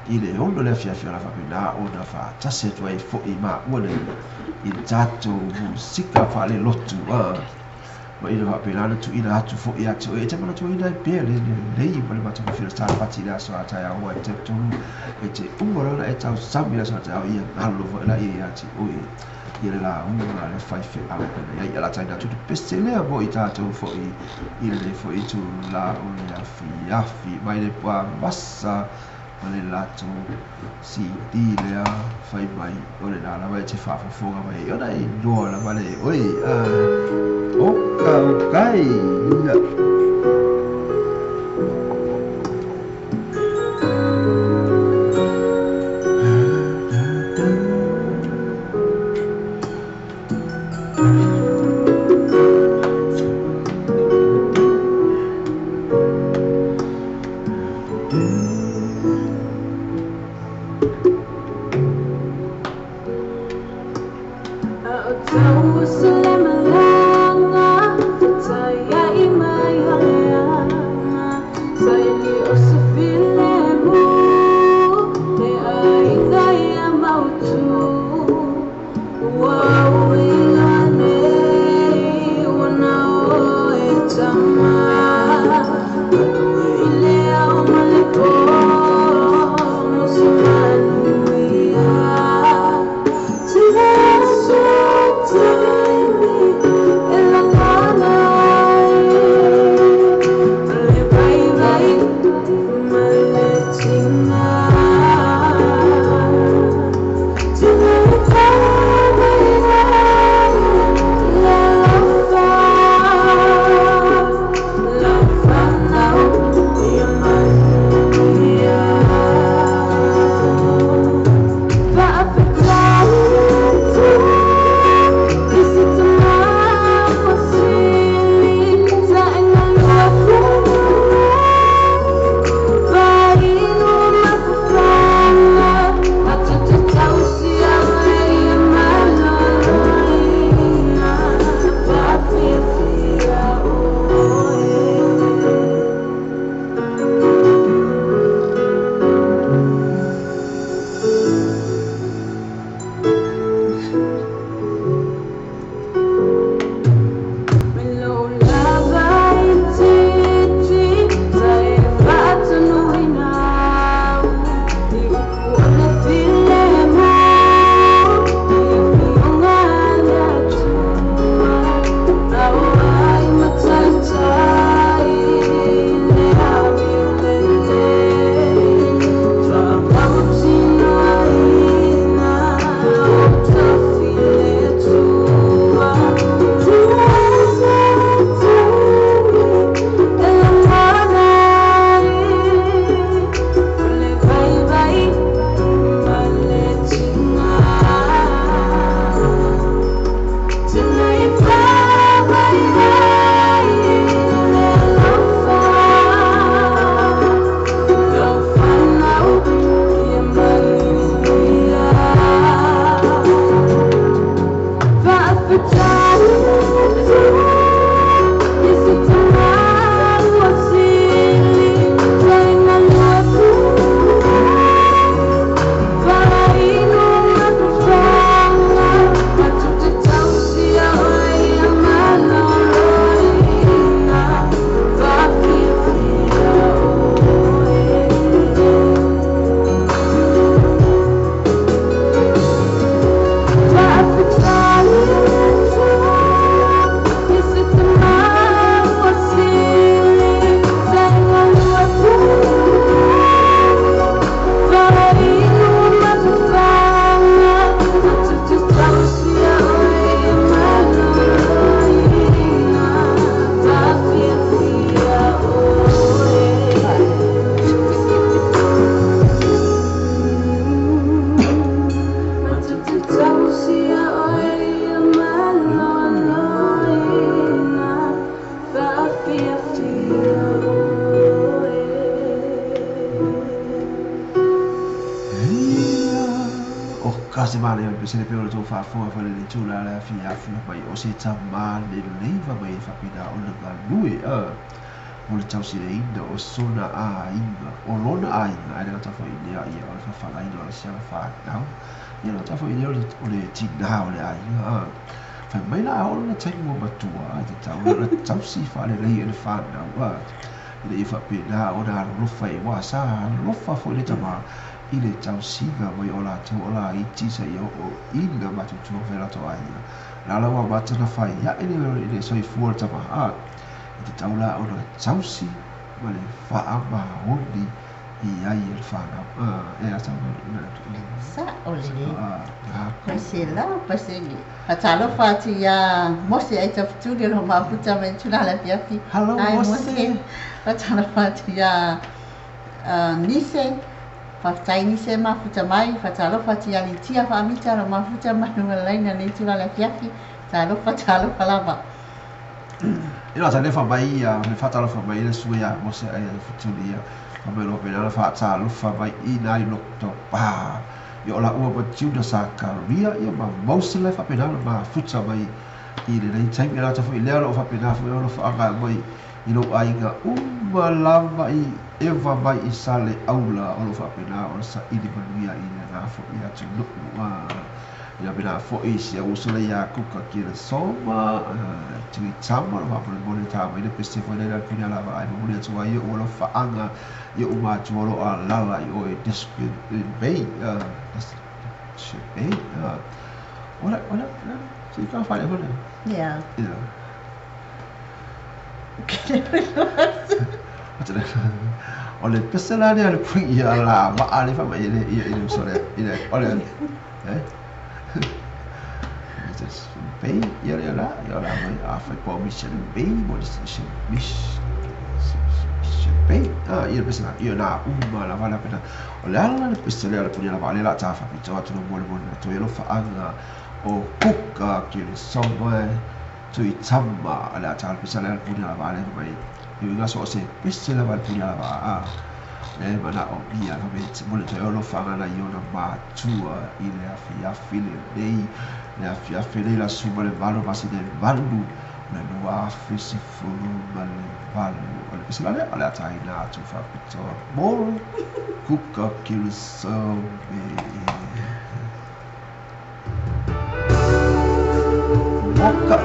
i le 6 le afiafi o le a faapena ona faatasi atu ai foi maua nei i le tatou musika faalelotu ma ina faapena ona tuuina atu foi ia te oe e te manatuaina ai pea le lelei ma le matagofie o le Star Pati i le aso a taeao ua e talitonu e te uma loa ona e tausami i le aso a taeao ia galo foi laia ia te oe ia le lauga a le faifeau pei ona i ai ia lataina atu le pese lea mo i tatou foi i lenei foi itula o le afiafi mai le puamasa ma le latou CD lea fai mai o lena lava e te faafofoga mai ai ona e iloa lava le oe oka okai ia. manaia o le pese le pei o le tou faafofoga foi i lenei itula le afiafi mai o se tamā lelei fa mai e faapena ona galue mo le tausiaina o sona aiga, o lona aiga, ae le gata foi i lea, ia, o le fafalaina o le siala fanau, ia le gata foi i lea o le tinā o le aiga. Fai mai la a oo lona taimi ua matua, e tatau ona tausi faalelei e le fanau, ina ia faapena ona alolofa i aua sa alolofa foi le tamā i le tausiga mai o latou o laiti sa ia oo ina matutua ma fai latou aiga. La la ua amata ona fai ae le le soifua o le tama, e tatau la ona tausi ma le faamaoni i ai e le fanau. E a tau Sa'o lelei. 100%. Faatalofa atu iā Mose Aitafetuli o lo o mafuta mai i tulaga afiafi. Hello Hi Mose. Mose. Faatalofa atu iā Nise. Faafetai Nise mafuta mai. Faatalofa atu iā Litia Faamita o lo o mafuta mai luga o le laina i lenei itula afiafi. Talofa, talofa lava. E no tane fa mai ia le faatalofa mai le sui ia Mose Aitafetuli ia fa mai lo pena faatalofa mai i nai loto pa ia o la ua ma Juda Sakaria ia ma Mose le faapena ona mafuta mai i lenei taimi. E lata foi lea o lo o faapena foi ona faaga mai i lou aiga uma lava i Eva mai i Saleaula o lo o faapena ona saili manuia i lena foi atunuu. Ia faapena foi si au uso lea ia Kuka Kirisoma, Tuitama o lo o faamolemole ta mai le pese foi lea i le puni lava ai momoli atu ai ou alofaaga i ou matua o lo o alala i o i Desperate Bay, Desperate Bay, ola ola ola se ka fale foi lea. Yeah. Yeah. O le pese la lea le puni ia la maa le fa mai le ia i le uso lea i le o le eh Bay ia le la ia la mai a fai po Mission Bay mo Mission Mission Bay ia le pese la ia na uma lava la pena o le ala le pese lea le puni lava le la ta fa pito atu no mo le mo le to alofa o Kuka ki le somewhere Tuitama o le a ta le pese lea le puni lava le mai i uiga so o se pese lava le puni lava a le mana'o ia fa mai mo le toe alofaga nai ona matua i le afiafi lenei le afiafi lenei le aso 18 masina e 8 o le 2018. O le pese la lea o le a taina atu faapitoa mo Kuka Kirisome. Moka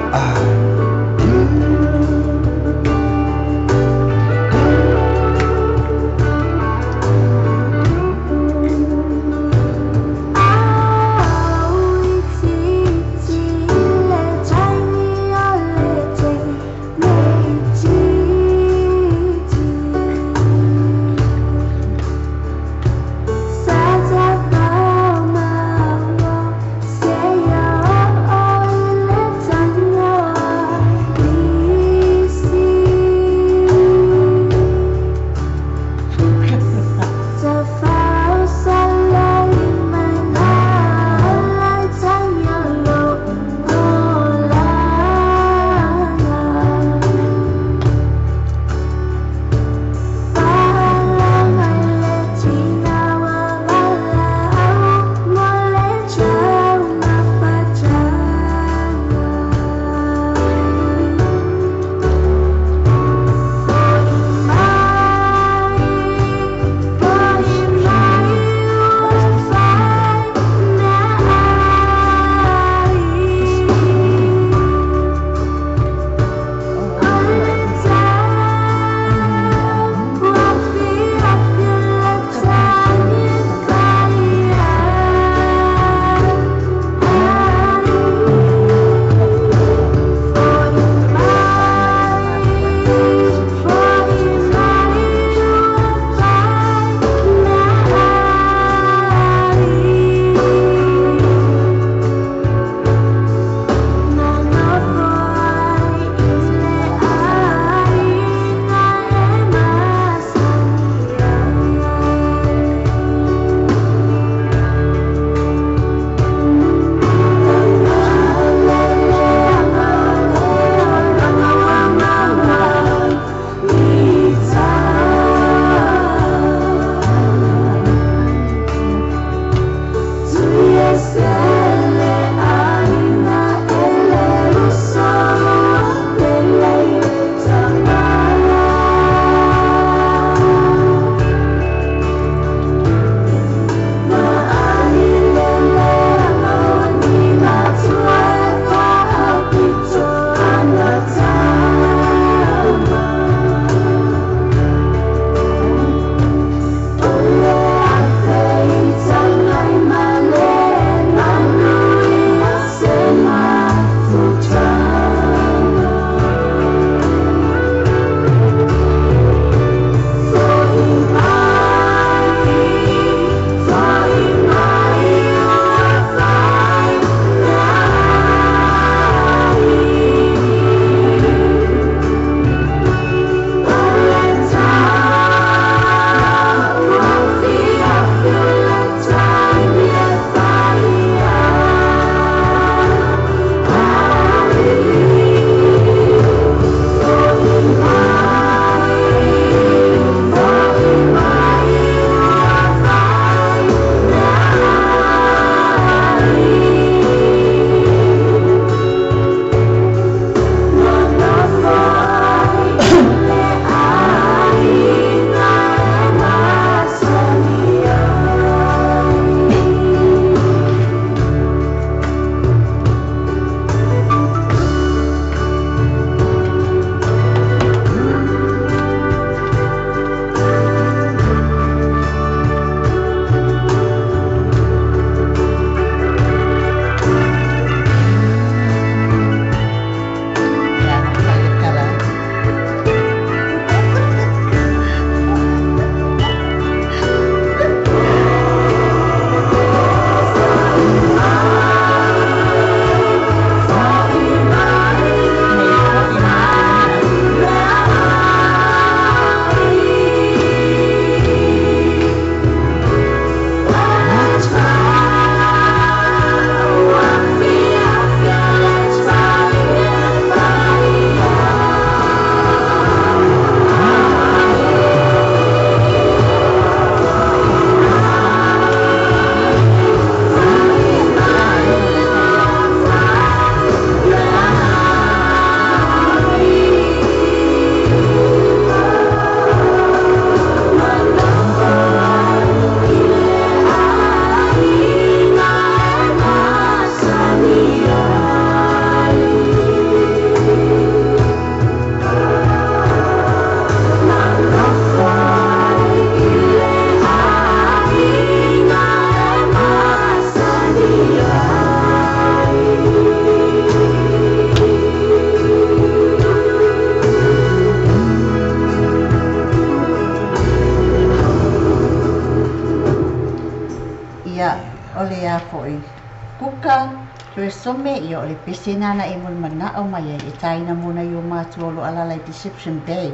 Luka Tuesome, ia o le pese nana e mo le mana'o mai ai e tāina mo nai o matua o lo alala i Deception Bay.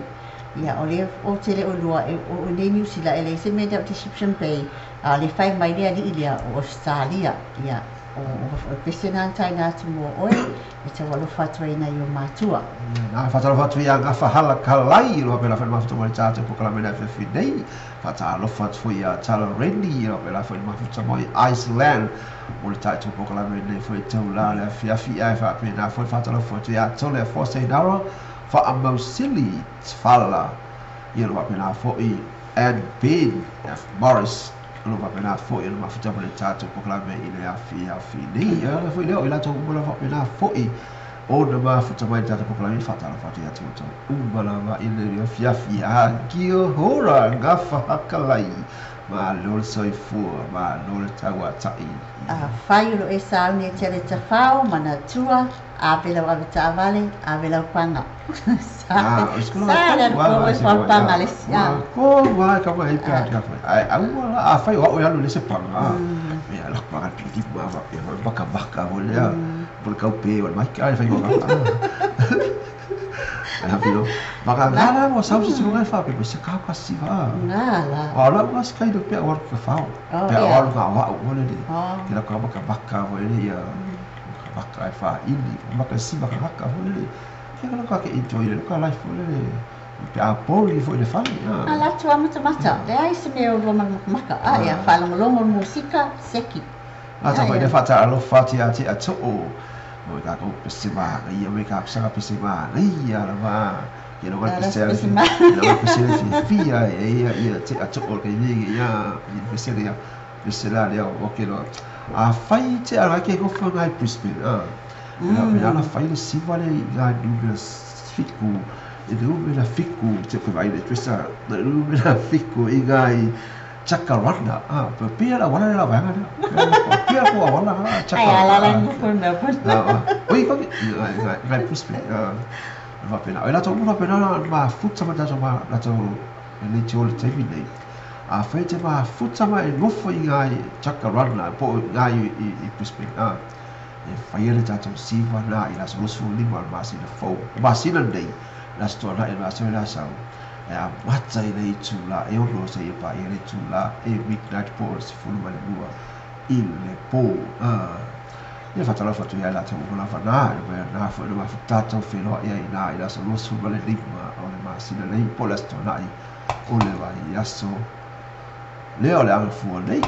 Ia o le o tele o lua e o nei New Zealand e le se mea o Deception Bay, a le fai mai le ali lea o Australia. Ia o pese nana tāina atu mo oe e tau alofa atu ai nai o matua. Na whatalofa atu ia ngā whahala kalai roa pela whai mafuta mai tātou po kala mena whiwhi nei. Whatalofa atu ia Tala Rendi roa pela whai mafuta mai Iceland. Mo le tātou po kala mena whai tau la le whiawhi ai whapena whai whatalofa atu ia tole Fose Nara whaamausili tfala. Ia roa pela whai and Ben F. Morris. Roa pela whai mafuta mai tātou po kala mena i le awhi nei. Ia whai leo i lātou umala whapena whai. O na mafuta mai tātou pokalame whatara whati atu o umala i le fiafi a kia hora ngā whahakalai ma lore soifua ma lore taua ta'i. A whai uro e sauni e te tawhao manatua a velau ave ta'avale a velau panga. Sa le ko e panga le sia. Ko wa ka wa ka ka ai au la a whai o au alu le se panga. Me ala panga piti ma wa e baka baka o le por kau pe o mai ka whai o ka. Ana filo baka ngala mo sau se ngai fa pe se ka ka si va. Ngala. O la mas kai do pe o ka fao. Pe o ka wa o le le. Ki la ka baka baka o le ia. Baka fa ili baka si baka baka o le. Ki ka ka ke enjoy le ka life o le. Pe a poli fo le fani. Ala tua mata mata. Le ai se me o roma maka. A ia fa longo musika seki. A ta foi le fata alo fati a te ato'o. O ka ko pesima ia me ka sanga pesima ia la va ke lo ka pesela lo pesela fi ia ia ia te ato'o ke ni ia i pesela ia pesela le o ke lo a fai te ala ke ko fa ngai Brisbane a la la fai le siva le ia du le fiku e du le fiku te ko vai le twisa le du le fiku i ngai Chakaranda, ah, pia la wala la wanga na. Pia ko wala na chakaranda. Ai ala la ko me po. Oi ko ngai Brisbane. Va pena. Ela to mo pena ma futa ma taso ma la to le tio le tevi nei. A fai te ma futa ma e nofo i ngai chakaranda po ngai i Brisbane. Ah. E fai le tato siva na i la solution ni ma ma sina fo. Ma sina nei. La sto na e ma sina sa. E a mata i le tula e ono se i pa i le tula e midnight po se fulu ma le lua i le po ia whatala whatu ia la tau la whana e wea nā wha ma whatatou whenua ia i nā i la so losu ma le lima o le masina nei po la stona i o le vai aso leo le anga fua nei.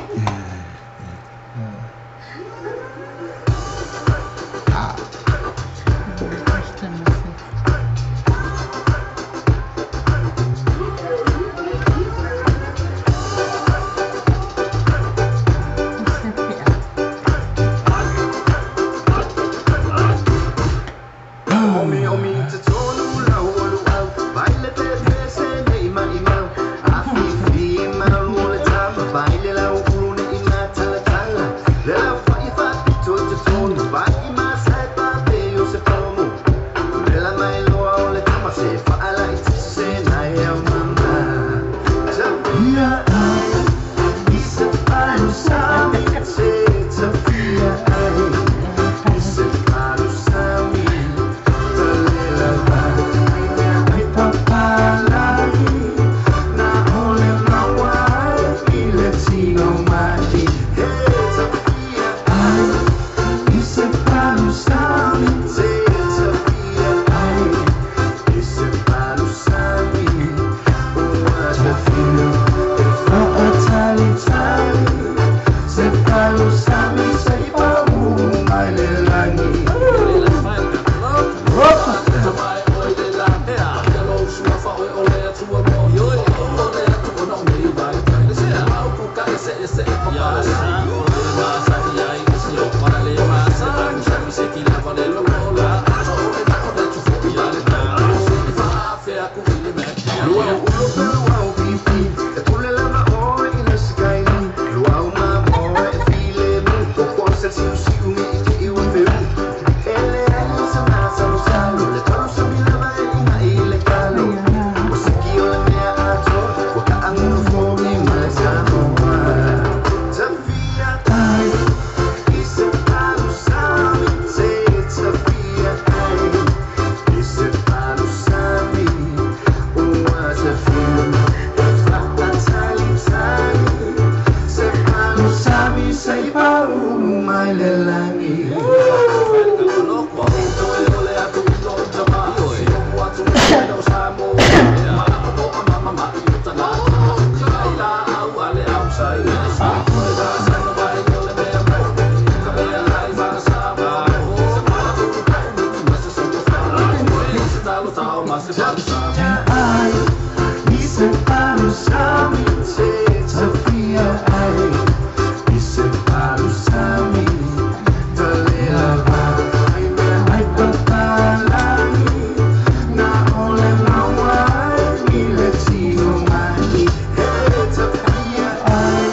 Ai, i se palusami te tafia ai, i se palusami talela vai, ai papalagi na ole maua ai i le tino mai. He tafia ai,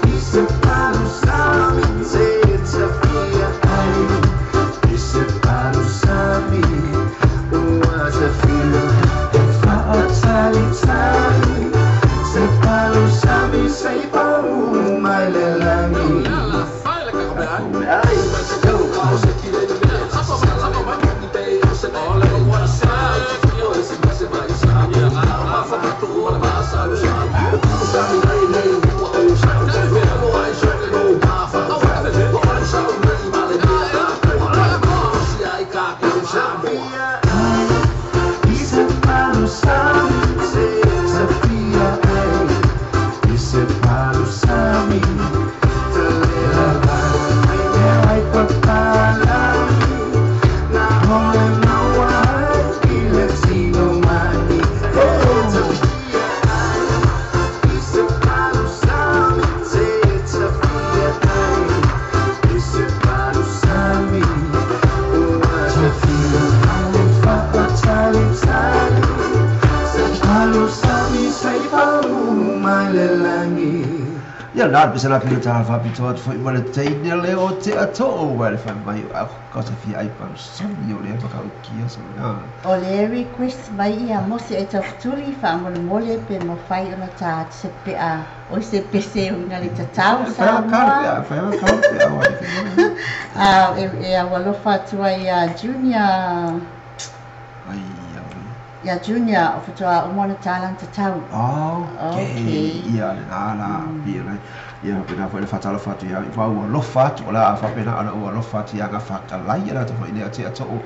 i se palusami te tafia ai, i se palusami ua tafia. Fa'atalitali se palusami se pau mai le lagi. Ai, i se palusami te tafia ai, i se palusami talela vai, ai papalagi na ole maua ai i le tino mai. He tafia ai, i se palusami te tafia ai, i se palusami ua tafia. Fa'atalitali se palusami se pau mai le lagi. Ia na pesa la pila ta fa pito atu foi ma le teine le o te ato'o wa le fai mai a ka te fia ai palusami o le ma ka ukia sa na. O le request mai ia Mose e tafutuli faamolemole pe mafai ona ta se pea o se pese o ina le tatau Fai ka Samoa. pea, fai ka pea wa. A e aualofa atu ai ia Junior Ai ai. ia Junior o fatoa uma ona talana tatau. Okay. Okay. Ia le na la pia le. Ia pe na foi le fatalo fatu ia fa ua lofa atu o la fa pe na ana ua lofa atu ia ka fakalai ia ta foi le ate ato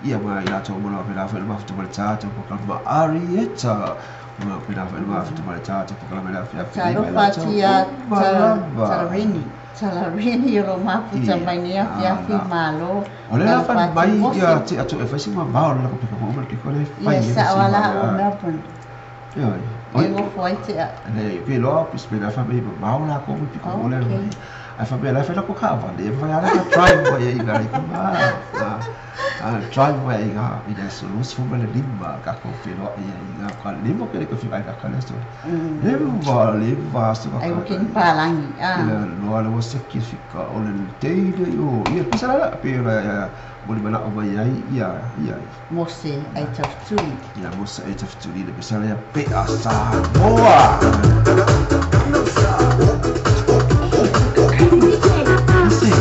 ia ma ia to mo la pe na foi le mafuta ma le tata po ka ma Arieta ma pe na foi le mafuta ma le tata po ka ma la fia Talofa atu ia Talarini. Talarini o lo mafuta mai nei afiafi malo. O le la Talofa fa atu mai Mose. ia te ato e fai si ma mao le ka pe ka mo le ko le fai Ia e sa si o ala ma o Melbourne. Ia. E ngofo ai te a. Le pe loa pis pe na fa me mao la ko pi ko le Okay. ai fa me la fa ko ka va le fa ala ka drive wa ia i ko ma a drive wa ia i le so los fu le limba ka ko pe loa ia i ga ka limba ke ko fi ai ka le so limba limba so ka Ai o ke ni palangi. ia Ah. loa le wasa ki fi ka o le teile yo ia pisa la pe la ia mo le mana o mai ai ia ia Mose ai tafutuli. ia mo sa e tafutuli le pisa le pe a sa moa. Isi.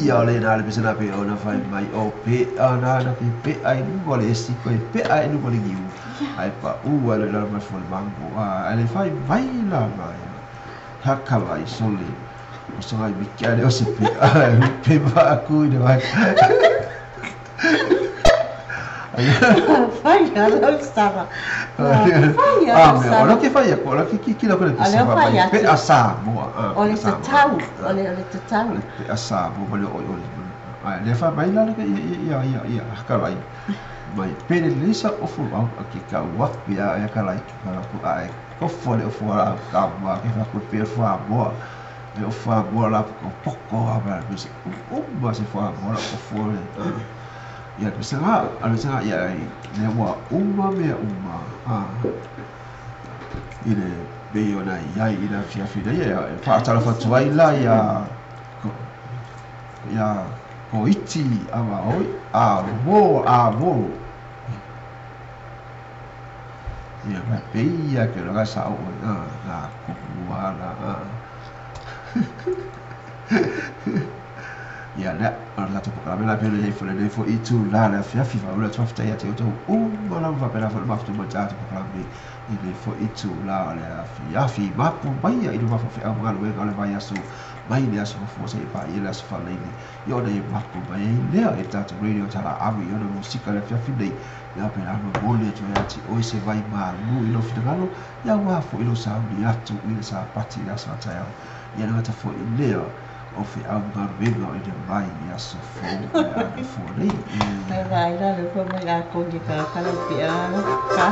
Ia o le na le pese na pe ona fai mai o pe ana na ke pe ai nu le si ko pe ai nu le giu ai pa u ai le la mai fo le mango a ai le fai mai la mai ha ka lai soli o so ai mi kia le o se pe ai pe ma ku i le mai Fai a lau sara. Fai a Ah, lau me sara. o ke fai ko la ki ki ki la ko le O pese lea fa fai mai atu. pe a sa mo a O le tatau, o le tatau. Pe a sa mo ma le o o ai le fa mai la le ia ia ia ka lai mai pe le lisa o fu au a ki ka wa pe a ia ka lai ka la ku ai ko fo le o fu a ka ma ke fa ku pe fa mo e o fa mo la ko poko a ba pe se o ma se fa mo la o fu le ia pe se ga a le se ga ia le wa uma me uma a i le pei ona i ai i le afiafi nei e faatalofa atu ai la ia ia ko iti ama oi a mo a mo ia ma pei ia ke loga sa o na na ko ala a ia le o la tatou polokalame la pele fo le fo i tu la le afiafi fa ula tuafetaia ia te outou uma lava faapena foi le mafutu mai tatou polokalame i le fo i tu la o le afiafi mapu mai ia i le mafaufeau ma galuega o le vaiaso mai le aso Gafua seia paia le aso Faleine i ona e mapu mai ai lea e tatou radio talaavu i ona musika le afiafi nei ia pena momoli atu ai ati oe se vai malu i lou finagalo ia ua foi lou sauni atu i le sapati i le aso a taeao ia le gata foi lea o feau ma galuega o ina mai i aso fou o le a gafua nei. Ai vai la le fo mai a kongi ka kala pe a ka.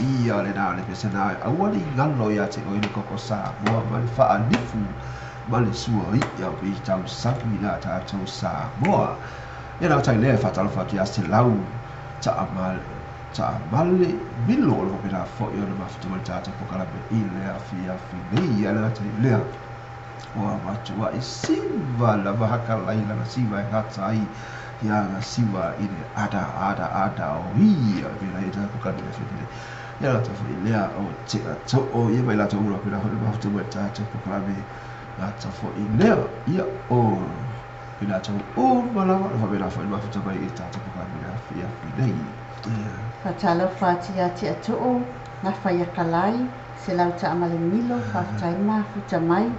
Ia le na le pese na aua le galo ia te oi le koko sa moa ma le faalifu ma le suaia o i tausami la tatou Samoa. Ia na tai lea e faatalofa atu ia Selau Taamale Milo o le faapena foi ona mafuta mai le tatou polokalame i le afiafi nei. Ia le gata i lea, ua matuai siva lava hakalai lana siva e gata ai ia na siva i le ada ada ada o ia e pena i tatou polokalame i le afiafi nei. Ia gata foi lea o tea too ia mai latou ula pena foi le mafuta mai le tatou polokalame gata foi lea ia o i latou uma lava o faapena foi le mafuta mai i le tatou polokalame i le afiafi nei. Faatalofa atu ia te Ato'o, Gafa ia Kalai, Selau Taamale Milo, faafetai le mafuta mai.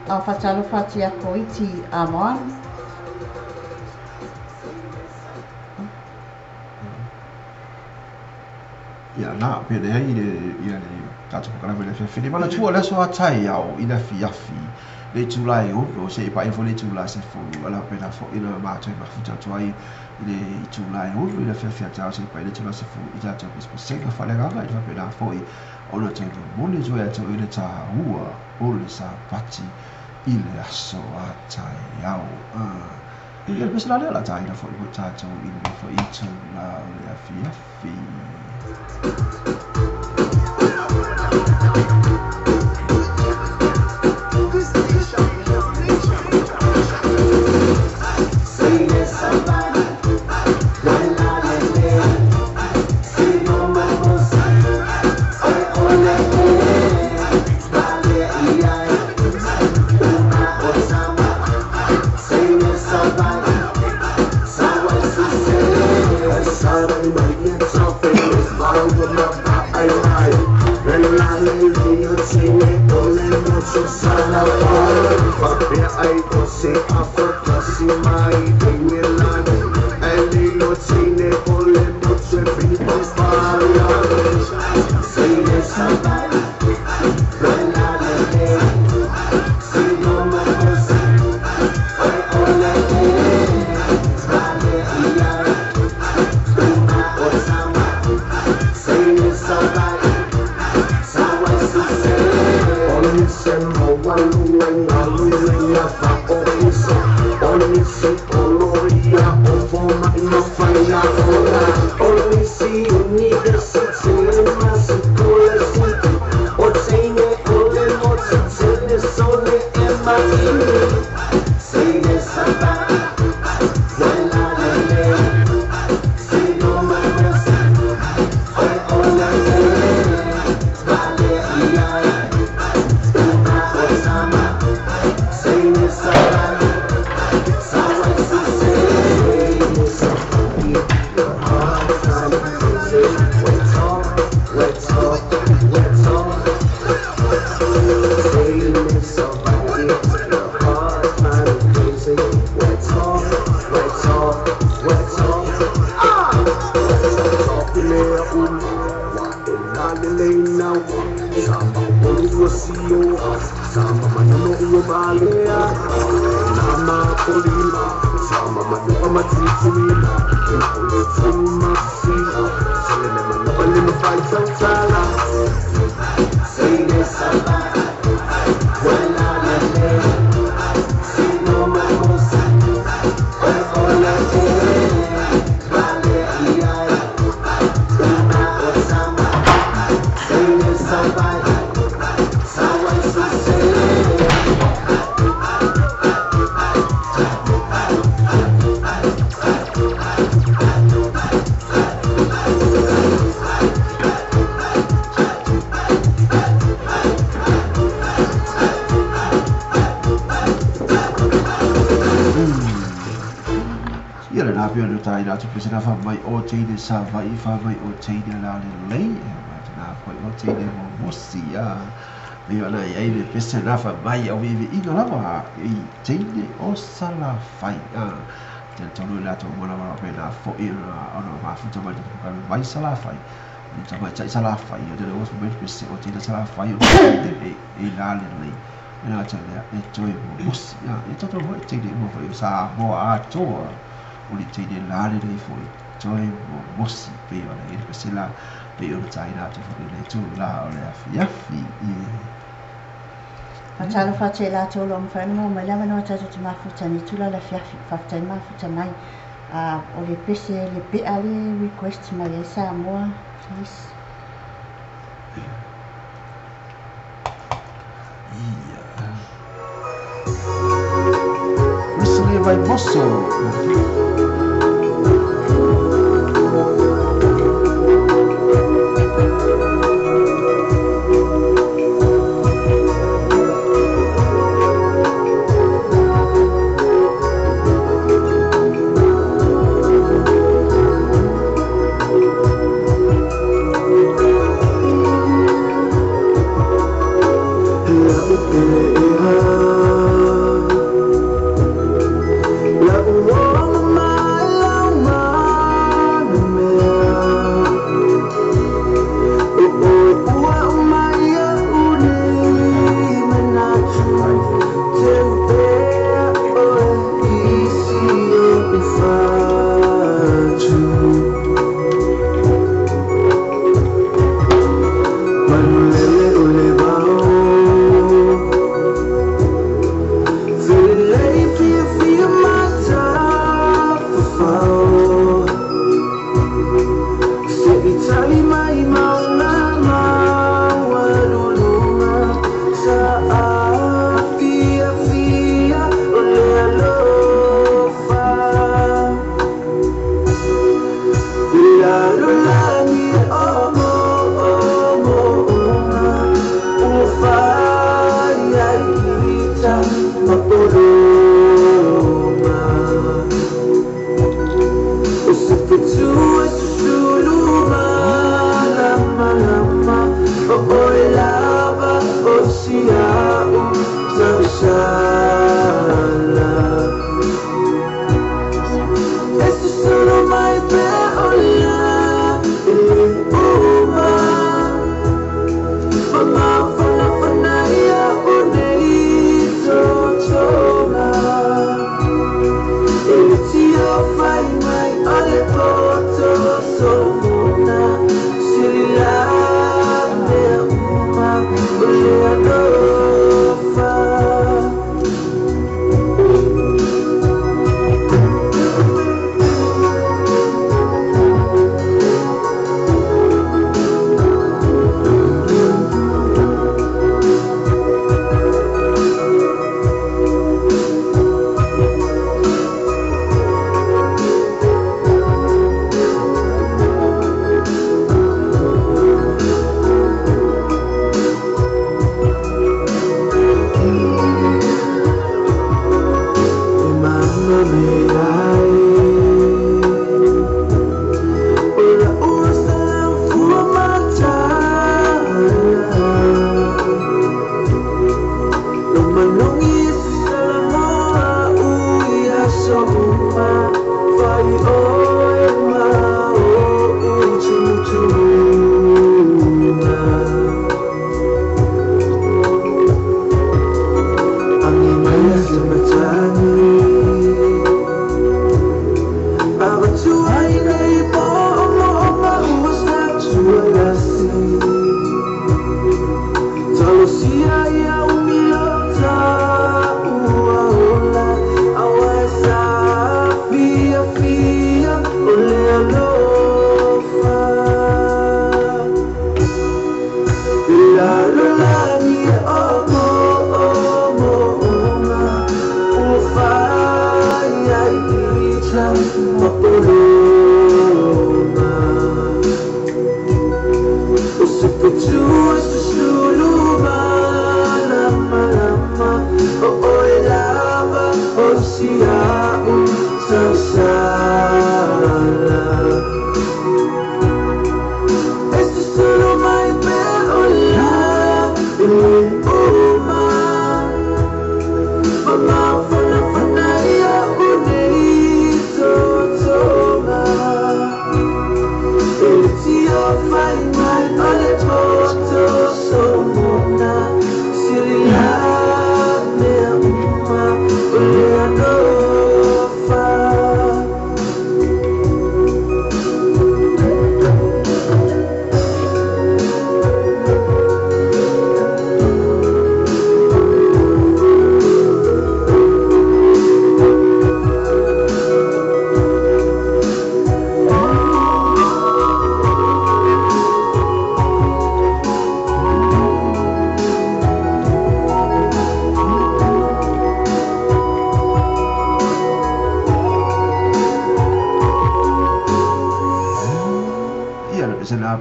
Ao faatalofa atu ia Koiti Amon. Ia na, pe leai le, ia le tatou polokalame i le afiafi nei. Manatua le aso a taeao i le afiafi, le itula e 6, seia paia foi le itula 10, ala faapena foi na matou mafuta atu ai i le itula e 6 i le afiafi a taeao seia paia le itula 10 i tatou pesepesega faaleagaga, i le faapena foi ona toe momoli atu ai ia te oe le taua o le Sapati i le aso a taeao. Ia le pese la lea o le a taina foi mo tatou i lenei foi itula o le afiafi. Ia lena pea ona taina atu pe sena fa mai o teine Savaii fa mai o teine Lalelei e ma tena foi o teine Momosi a me ona i ai le pese na fa mai au iviiga lava i teine o Salafai a te tonu i latou uma lava pe na foi ona ona mafuta mai te puka mai Salafai le tamaitai Salafai o te le oso mai pese o teine Salafai o teine e Lalelei e na te lea e toe momosi a e tatou foi teine uma foi o Samoa atoa o le teine lalelei foi toe momosi pei ona i ai le pese la pei ona taina atu foi i le itula o le afiafi. Faatalofa atu ia i latou o lo o mafai ona maua mai le avanoa tatou te mafuta i lenei itula i le afiafi. Faafetai mafuta mai. O le pese le pea le request mai ai Samoa, please. Ia. Wesley Vaimoso.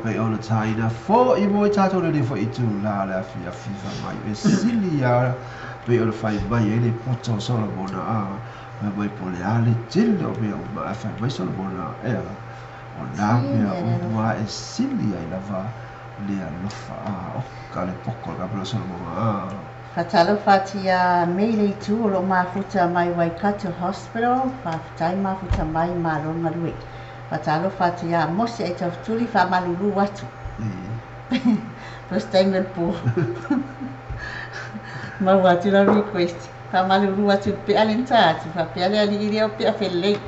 Pe o le taina fo'i mo i tātou le fo'i i tū la le afi afi fa mai e sili ia pe o le fai mai e le poto o Solomona a mai mai po le ale tele o mea uma e fai mai Solomona e o nā mea uma e sili ai lava le alofa a o ka le poko le kapela Solomona a. Whatalofa atu ia Mei le itu o loo mafuta mai Waikato Hospital, faafetai mafuta mai malo galue. Whatalofa atu ia Mose e taufetuli faamalulu atu. First time le po. Maua atu la request. Faamalulu atu pea le nta atu, faapea le alii lea o pea felelei.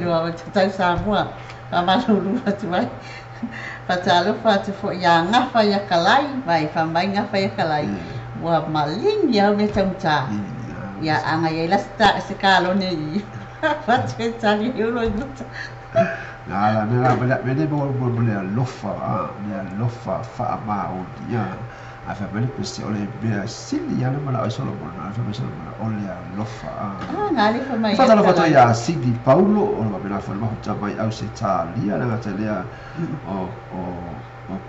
Lua o tatau Samoa. Faamalulu atu ai. Whatalofa atu fo ia ngafa ia kalai, vai whamai ngafa ia kalai. Ua malingi au me taunta. Ia anga ia ila se kalone i. Whatu e tali e ulo i muta. La la me la me le mo mo le alofa le alofa fa ma o ia a fa me le pese o le mea sili ia le mala o Solomona a fa me Solomona o le alofa a. Ah, ngā le fa mai. Fa tala fa ia Sidi Paulo o le mea fa ma huta mai au se talia le ngata lea o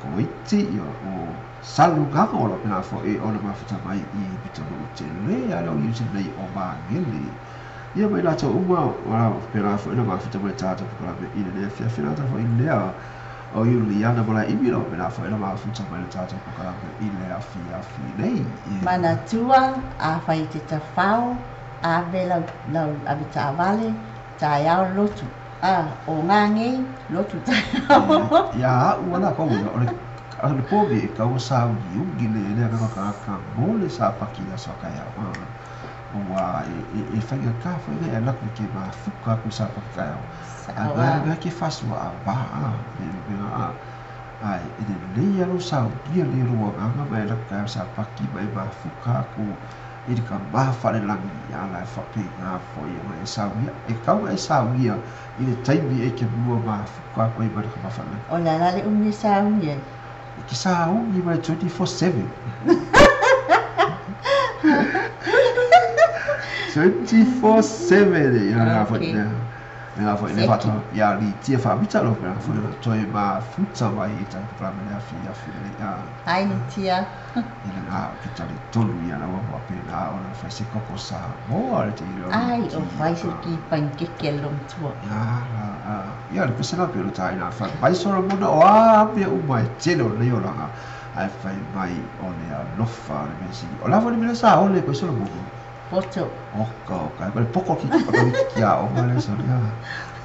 Koiti o Salugaga o le mea fa e o le mafuta mai i Pitonu te le a le o i nei o Mangele. Ia mai lātou uma, wala pera fo ina mafuta mai tātou pukalame i le lea fia fia fo i lea o Iuliana mola imi lo pera fo ina mafuta mai le tātou pukalame i le afi afi nei. Manatua, a whai te tawhao, a ve lau, lau ave taavale, taeao lotu. A, o ngā ngei, lotu taeao. Ia au ala kau o le a le povi e kau sa ungi ungi le le ka ka ka mole sa paki a sa kai au. Ua e whainga ka whainga e laku ke mafuka ku sa paki kai au. A ngā ngā ke fasua a ba a me a ai e le lei alo sa ungia le roa nganga mai laku kai sa paki mai mafuka ku i ka mawhare langi a la whape ngā foi o e sa ungia. E kau e sa ungia i le taimi e ke mua mafuka ku e mara ka mawhare langi. O la la le umi sa ungia. E ke sa ungi mai 24/7. 24/7 ia la foi ne. Ia foi ne fato ia li tia fa mita lo pera foi toi ma futa mai i ta pra me afi afi le ia. Ai ni tia. Ia na ke tali tolu ia la wa pe na o na fa se koko sa mo le te ilo. Ai o fai se ki pankeke lo tua. Ia ia le pese la pe lo tai na fa mai solo mo o a pe u mai tele o le o la ai fai mai o le alofa le mesi. O la foi le sa o le ko solo mo. Poto. Oka, oka. Ko le poko ki ko ki a o le so ya.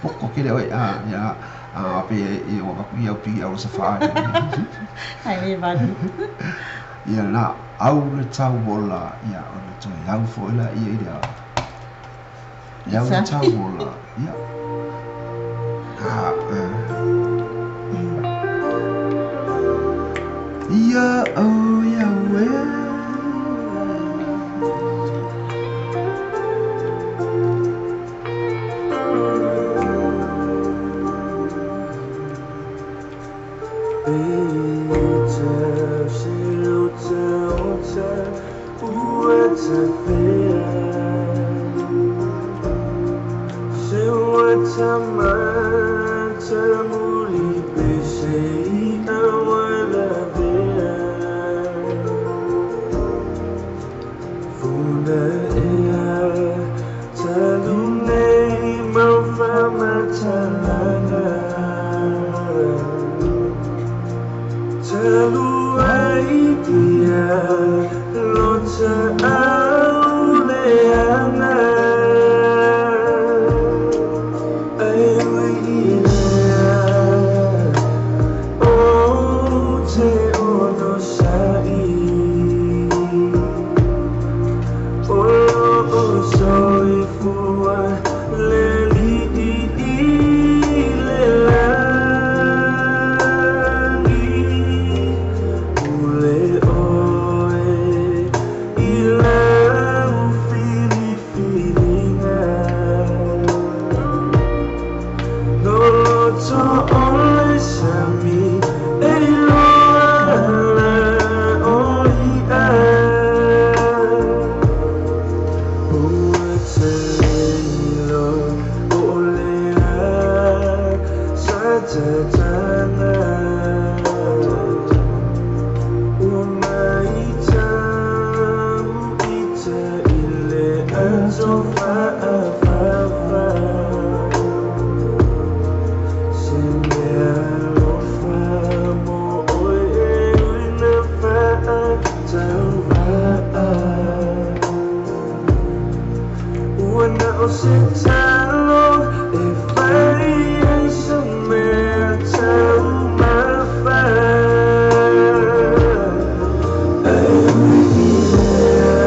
Poko ki le oi a ya a pe e o ka ku ia pi au sa fa. Ai le vadu. Ia la au le tau ola ia o le toi au fo la ia ia. Ia le tau ola ia. A ia o ia we. o se talo e fai ai se mea taumafa. Ae ui i lea,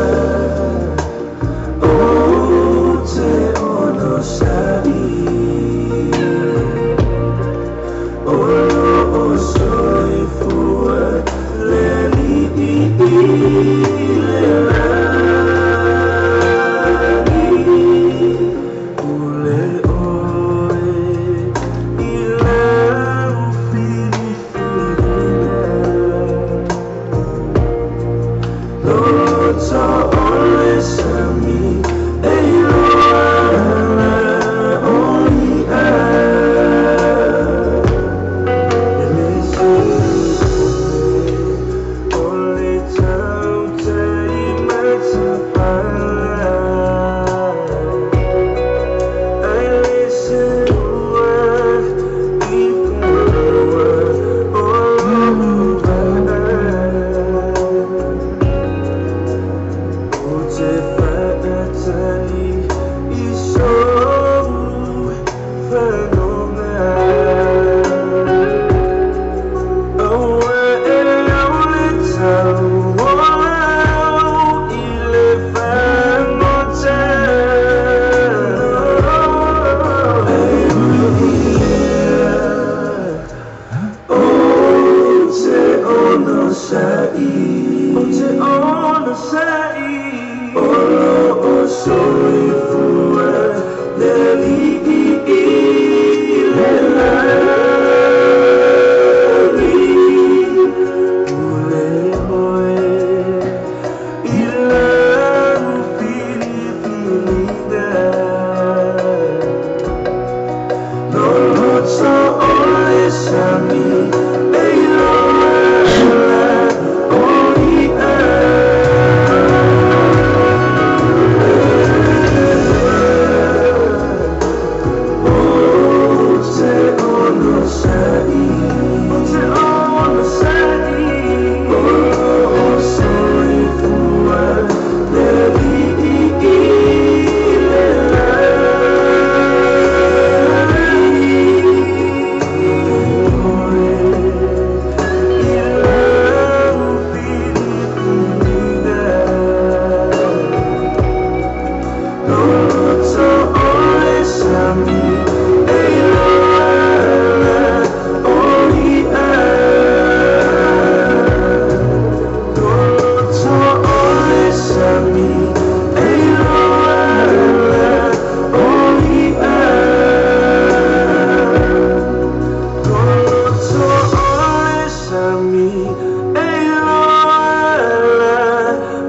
ou te onosai, o loo soifua le Alii i le lagi. Pule oe i lau filifiliga, loto o le sami e iloa ala o i'a. E le sili o le tautai matapala, ai le seua i fanua o lou vaa. Ou te faatali i sou fanoga, aua e au le tau o au i le fagota. Ae ui i lea, ou te onosai, ou te onosai, o loo soifua le Alii i le lagi. Pule oe i lau filifiliga, loloto o le sami e iloa ala o i'a. Ou te onosai, ou te onosai, o loo soifua le Alii i le lagi. Pule oe i lau filifiliga, loto o le sami e iloa ala o i'a. Loto o le sami e iloa ala o i'a. Loto o le sami e iloa ala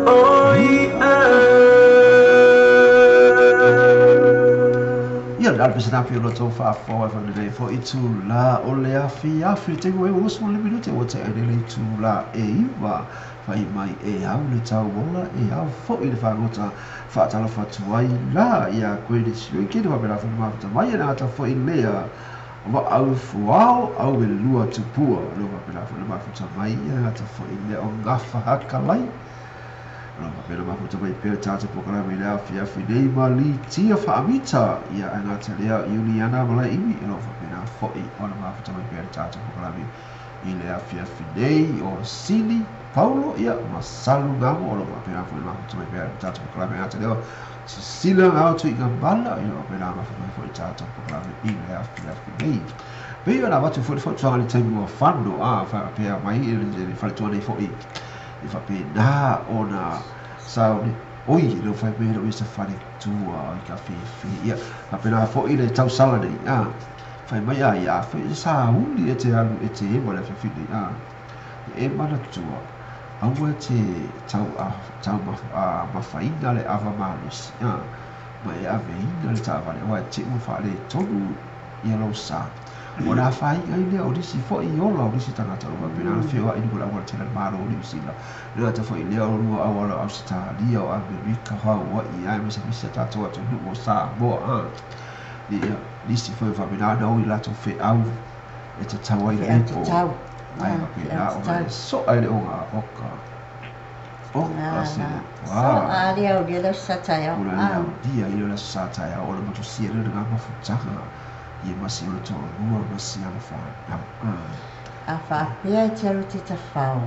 o i'a. Ia le alpe sanafi o loto faafofoga e faalelei foi itulā o le afiafi le taimi ua 25 minute ua tea ai nei le itulā e 9. Fai mai e au le tauola e au foi le fagota faatalofa atu ai la ia koe le sui kene faapena foi le mafuta mai e le gata foi lea vaau fuao au e lua tupua o leo faapena foi le mafuta mai ia le gata foi lea o gafa hakalai o loo faapena mafuta mai pea le tatou polokalame i le afiafi nei ma litia faamita ia ae gata lea Iuliana Malaeiwi o loo faapena foi ona mafuta mai pea le tatou polokalame i le afiafi nei o Sili Paulo ia ma Salu Gamo o loo faapena foi mafuta mai pea le tatou polokalame ae gata lea Sisila Gao Tuiga Mala ia faapena mafuta mai foi le tatou polokalame i le afiafi nei. Pei ona avatu foi le fautuaga i le taimi ua fano a faapea mai le faletua nei foi e faapena ona sauni oi le fai mai le sa faletua i ka fefe ia faapena foi le tausala nei a fai mai a ia foi sauni e te alu e te ema le afiafi nei a e manatua aua te tau a tau mafaina le ava malosi a ma e aveina le taavale aua e te ua faaletonu ia lou sa. Ona afaina ai lea o nisi foi ola o nisi tagata o lo o faapena ona feoai i luga o le aualatele a le Malo o Niu Sila. E le gata foi i lea o lua auala o Ausetalia, o Amerika, o Hawaii, aemaise a tatou atunuu o Samoa. Ia, nisi foi o faapena ona o i latou feau e tatau ai Feau lenei po. tatau. Ae Feau faapena ona tatau. e soa i le oga o ka O kasi So wa a le au le sa taeao. O le aulia i le aso sa taeao o le matusia lea o le mafutaga ia ma si ona toalua ma si ana fanau. A faapea e te alu te tafao,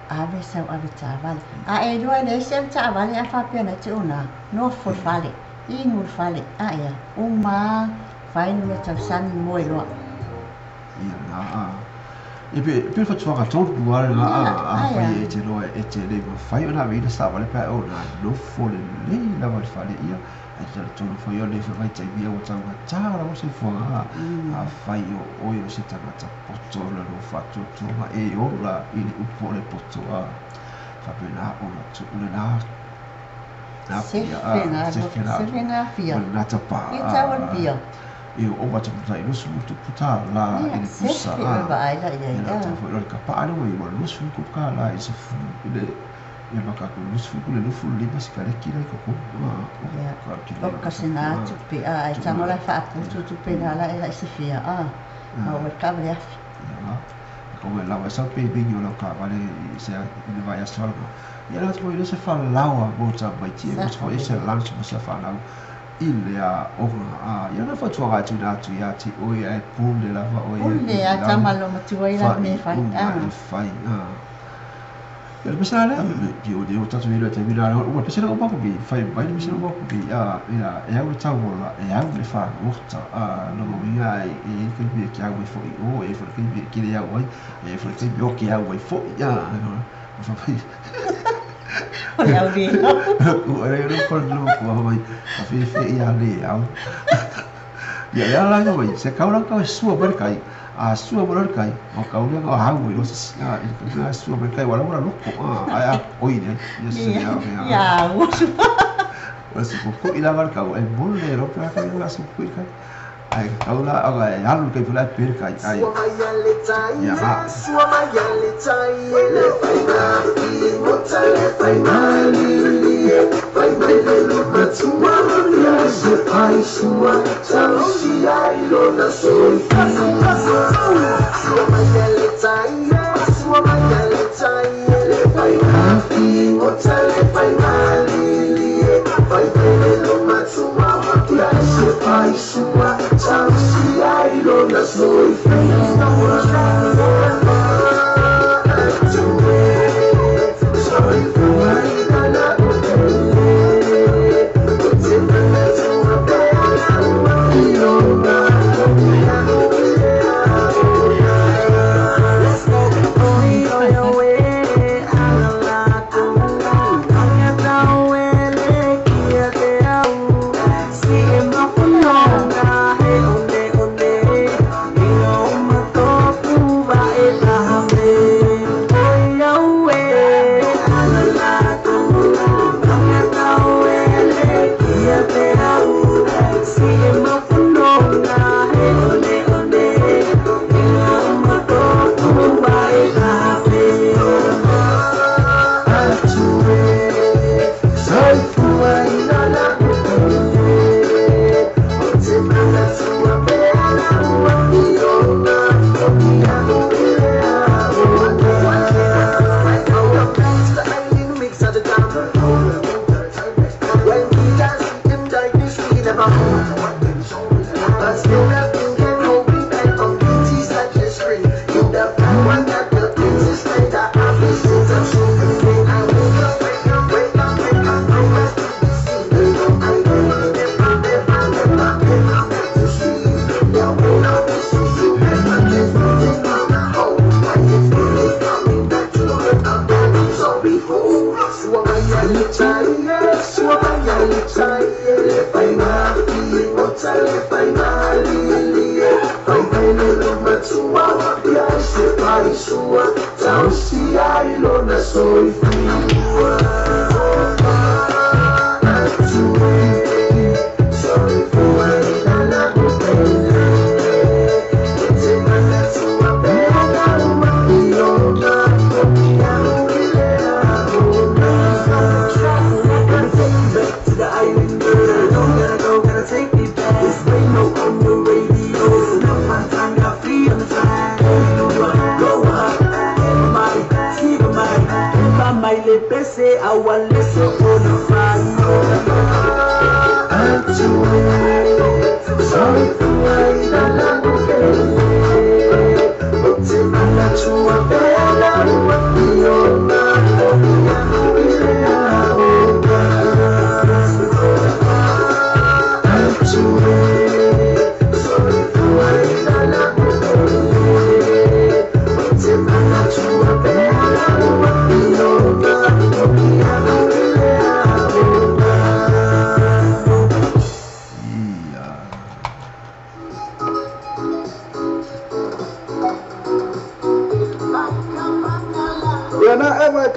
ave sau ave taavale. A e lua e leai se ave taavale a faapea na te ona, nofo le fale, inu le fale, a ea, uma fai le mea tausami moe loa. Ia na a. E pe pe fatuaga tonu a le a fai e te loa e te le mafai ona aveina sa taavale pe a ona nofo lelei lava i le fale ia. Ae talitonu foi o le vaitaimi ia ua taugata lava soifuaga afai o oe o se tagata poto o le lou faatuatua ma e ola i le upu o le poto a faapena ona tuu lena Sefe na sefe na sefe na afia. ma lena tapā I tau o le pia. E oo atu ma tai $20 tupu i Ia, le pusa sefe oe vaai la i ia ai. na tau foi le kapaa le ua i ua $20 i se fulu i le ia ma ka 20 le 25 sikareti la i totonu Ia, ka o kasi na tupe a ai tu'u tago la e faaputu tupe na la e la'i sefia a ma ua le taavale afi. Ia ko lava sa pe pe yo ka vale se i le vai aso la ia la mo ile se fa lawa mo ta mai ti mo Sa'o fo se lelei. lunch mo se fa lau i le aoga ia na fautuaga atu ina atu ia te oe ae pule lava oe ia Pule i a lau tama lomatua i la mea e fai faaiuga e fai ia le pese la lea pe o le o tatou iloa i le taimi lena uma le pese lea uma ku fai mai le pese lea uma ku ina e au le tauola e au le fagota lona uiga e i ai le taimi e te au ai foi i o e i ai foi le taimi e te le au ai e i ai foi le taimi o ke au ai foi fai mai O le aulelao. Ua fiafia ia le au. Ia le ala ia mai, se kau la kau e sua mai le kai. A sua mai le kai, o kau lea o hau i o se a i le sua mai le kai wala wala loko a ai a oi le ia se Ia, ia mea. ia usu. O se ko i la var kau e mole ro pra kai la su ku kai. Ai kau la o e alu kai pula per kai ai. Sua mai alle tai, Ia ha. sua mai alle tai, le fai mai, mota le fai mai, fai mai le lo matua, ya se pai sua, tausi ai lo na soifua. Sua mai alle tai, sua mai alle tai, le fai mai, mota le fai mai, fai mai le lo matua, ya se pai sua, tausi ai lo na soifua. Let's go. Oi, oi, oi, ala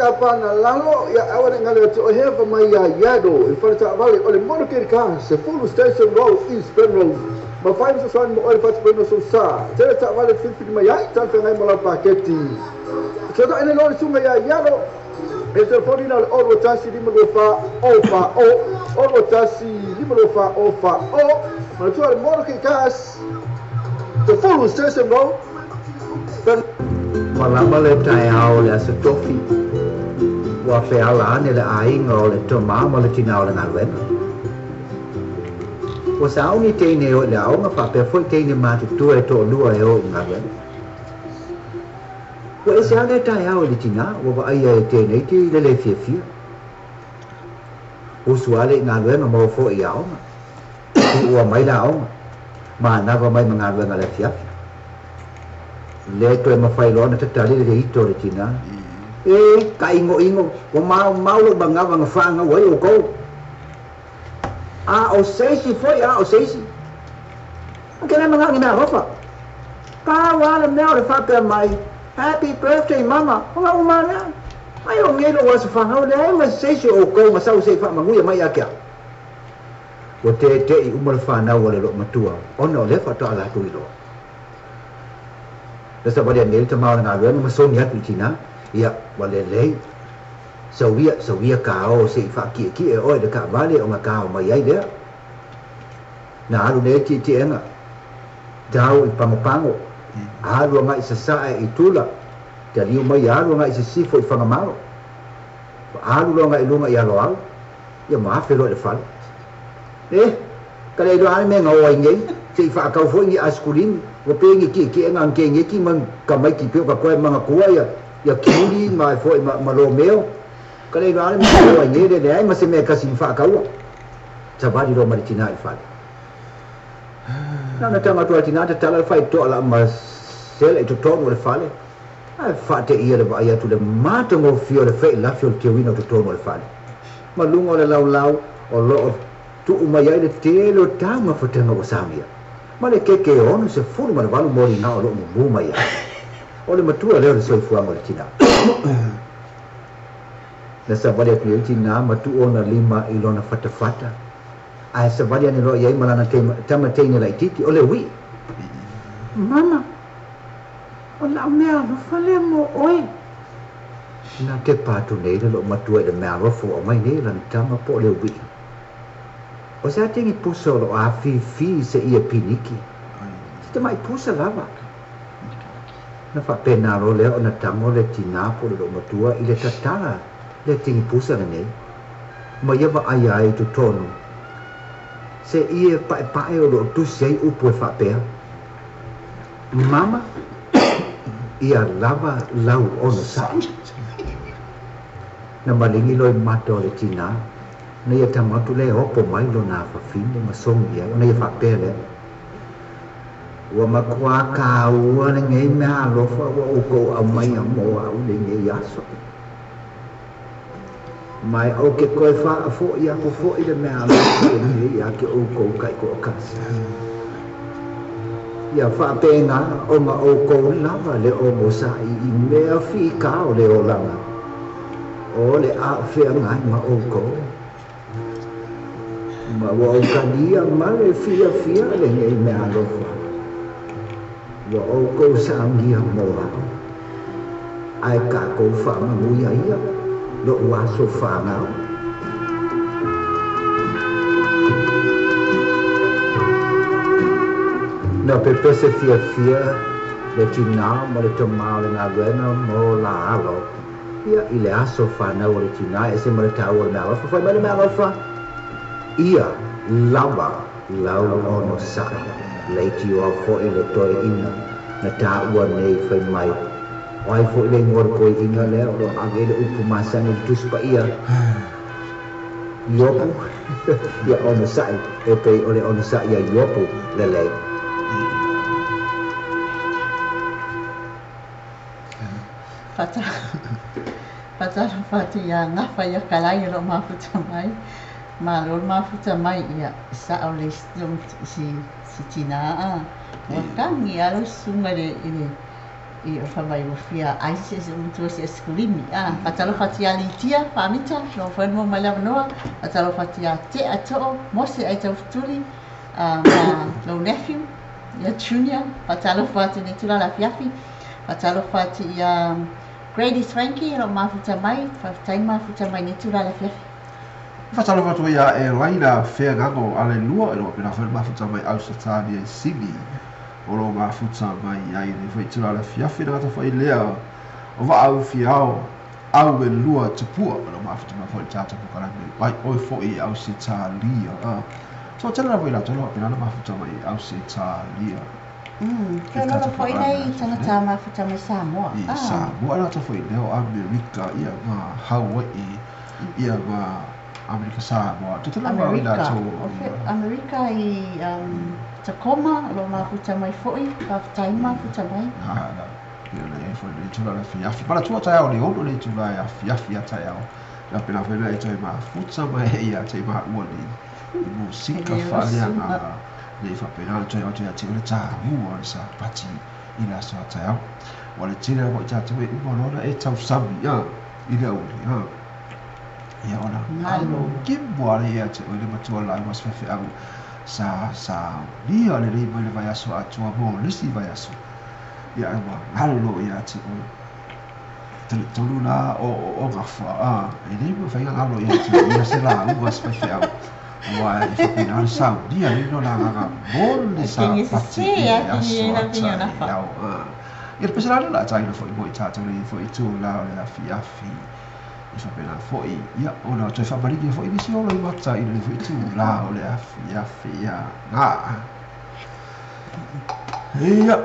apana lalo ia aua ne ngale atu o hea fa mai ia iado i fale taavale o le Mono Keri Ka se Fulu Station Road East Penrose ma fai ma sosoani mo oe le fatupaina o sou sa. Tele taavale filifili mai ai talafeagai ma lau paketi. Fesootaiʻi nei loa le susuga iā Ialo e telefoni na o le 021 524 040 021 524 040. Manatua le Mono Keri Cars se Fulu Station Road Penrose. Ua lava le taeao o le Aso Tofi, ua feala ane le aiga o le tama ma le tinā o le galuega. Ua sauni teine e o i le aoga faapea foi teine matutua e toalua e o i galuega. Ua ese lava lea taeao i le tinā ua vaaia e tēneiti i le lē fiafia. Usu lava le i galuega ma o foi i aoga. Tuua mai le aoga, manava mai ma galuega i le afiafi. Lē toe mafai loa ona tatali le ito o le tinā. E, taʻigoʻigo, ua maumau loʻu manava na faagau ai oukou. A o se isi foi, a o se isi. Ou te le manaʻo i mea alofa. Pau lava le mea o le faapea mai, Happy birthday mama, o lau uma lea. Ai o nei lou aso fanau, leai ma se isi o oukou ma sau se i faamanuia mai ia te au. Ua teteʻi uma le fanau a le loomatua ona o lea faatoa latou iloa. Le savali anei le tama o le galuega ma sogi atu i tinā, ia, ua lelei. Sauia, sauia ka o se i faakiekie oe i le taavale ona ka o mai ai lea. Na alu nei tietieʻega, tau i Pagopago, alu agaʻi sasaʻe i Tula, taliu mai alu agaʻi sisifo i Fagamalo, alu loa agaʻi luga i Aloau, ia ma afe loa i le fale. Eh, ka le iloa lava le mea na o ai nei, se i faatau foi ni aisikulini, ua pei ni tietieʻega a Keneti ma tamaiti pei o ka toe manatua ia ia Kiuli ma foi ma, ma Romeo. Ka le iloa lava le mea na o ai nei, le leai ma se mea e tasi na faataua. Savali loa ma le tinā i le fale. Na ona taga atu a le tinā tatala le faitotoa laa ma sela i totonu o le fale, ae faateia le vaai atu i le matagofie o le feʻilafi o le teuina o totonu o le fale. Ma luga o le laulau o loo tuu mai ai le tele o taumafataga ua saunia, ma le keke e 68 moliga o loo mumu mai ai. O le matua lea o le soifuaga o le tinā. Na savali atu i ai le tinā ma tuu ona lima i lona fatafata, ae savali ane loa i ai ma lana tama teine laitiiti, o le uiʻi. Mama, o lau mea alofa lea mo oe. Na tepa atu nei le loomatua i le meaalofa ua aumai nei e lana tama po o le uiʻi. O se atigi pusa o loo afifi i se ie piniki. Se tamaʻi pusa lava. Na faapena loa lea ona tago le tinā po o le loomatua i le tatala le atigi pusa lenei ma ia vaaia ai i totonu se ie paepae o loo tusi ai upu e faapea, Mama, ia lava lau onosaʻi. Na maligi loa i mata o le tinā, na ia tago atu lea e opo mai lona afafine ma sogi ai, ona ia faapea lea, Ua matuā kāua lenei mea alofa ua oukou aumaia mo au i lenei aso. Ma e ou ke toe faafoʻi aku foʻi le mea alofa lenei iā te ʻoukou taitoatasi. Ia faapena ona ʻoukou lava le onosaʻi i mea fīkā o le olaga, o le a feagai ma ʻoukou. Ma ua ou talia ma le fiafia lenei mea alofa ua ʻoukou saunia mo au. Ae kākou faamanuia ia loʻu aso fanau. Na pepese fiafia le tinā ma le tama o le galuega mo la alo ia i le aso fanau o le tinā, e ese ma le taua o le mea alofa. Fai mai le mea alofa, ia lava lau onosaʻi, leitioa foi le toeaina na taua nei fai mai. O ai foi le igoa o le toeaina lea o lo o ave ai le upu masani i le Tusi Paia? Iopu, ia onosaʻi, e pei o le onosaʻi a Iopu lelei. Faatalofa atu iā Gafa ia Kalai o loo mafuta mai. Malo le mafuta mai ia sao le si si tinā a. Ua tagi lava lau susuga i le i le I o whamai ua fia ai se se matua se esikulimi. Ah, fatalofa atu ia Litia, Faamita, lau foi mo mai lava noa, fatalofa atu ia Te Ato'o, Mose ai taufetuli, ma lou nephew, ia Junior, fatalofa atu i lenei itula o le afiafi, fatalofa atu ia Grady Swanky, o lo o mafuta mai, faafetai mafuta mai i lenei itula o le afiafi. Faatalofa atu ai ia Elaina Feagago Alelua, e lo o faapena foi le mafuta mai Ausetalia i Sini, o lo o mafuta mai ai lenei foi itula o le afiafi, le gata foi lea o Vaau Fiao Au e Lua Tupua, o lo o mafuta mai foi le tatou polokalame mai oe foi i Ausetalia. Toatele lava i latou o lo o faapena ona mafuta mai i Ausetalia. Ke alofa foi nei tagata mafuta mai Samoa. I Samoa, e gata foi lea o Amerika, ia ma Hawaii, ia ma Amerika Samoa. Toatele lava i latou. Amerika i Tacoma, o lo o mafuta mai foi, faafetai mafuta mai. Ia na iai foi le itula le afiafi. Manatua taeao le 6 le itula e afiafi a taeao. Ia pena foi lea e toe mafuta mai ia te maua nei i musika faaleagaga nei faapena ona toe o atu ia te oe le tāua o le Sapati i le aso a taeao. Ua le tele lava i tatou e uma loa ona e tausami a i le auli a. Ia ona alo kimo ale ia te oe le matua lauga se faifeau sa saunia lelei mai le vaiaso atoa mo le isi vaiaso. Ia ai ua galo ia te oe. Talitonu la o gafa a e le mafai ona galo ia te oe ia se lauga se faifeau. Aua e faapena ona saunia ai lona agaga mo le Sapati i le aso a taeao. Ia le pese la lea o le a taina foi mo i tatou nei foi itula o le afiafi. E faapena foi, ia, ona toe faamaligi foi nisi o loimata i lenei foi itula o le afiafi. Ia, na. Ia.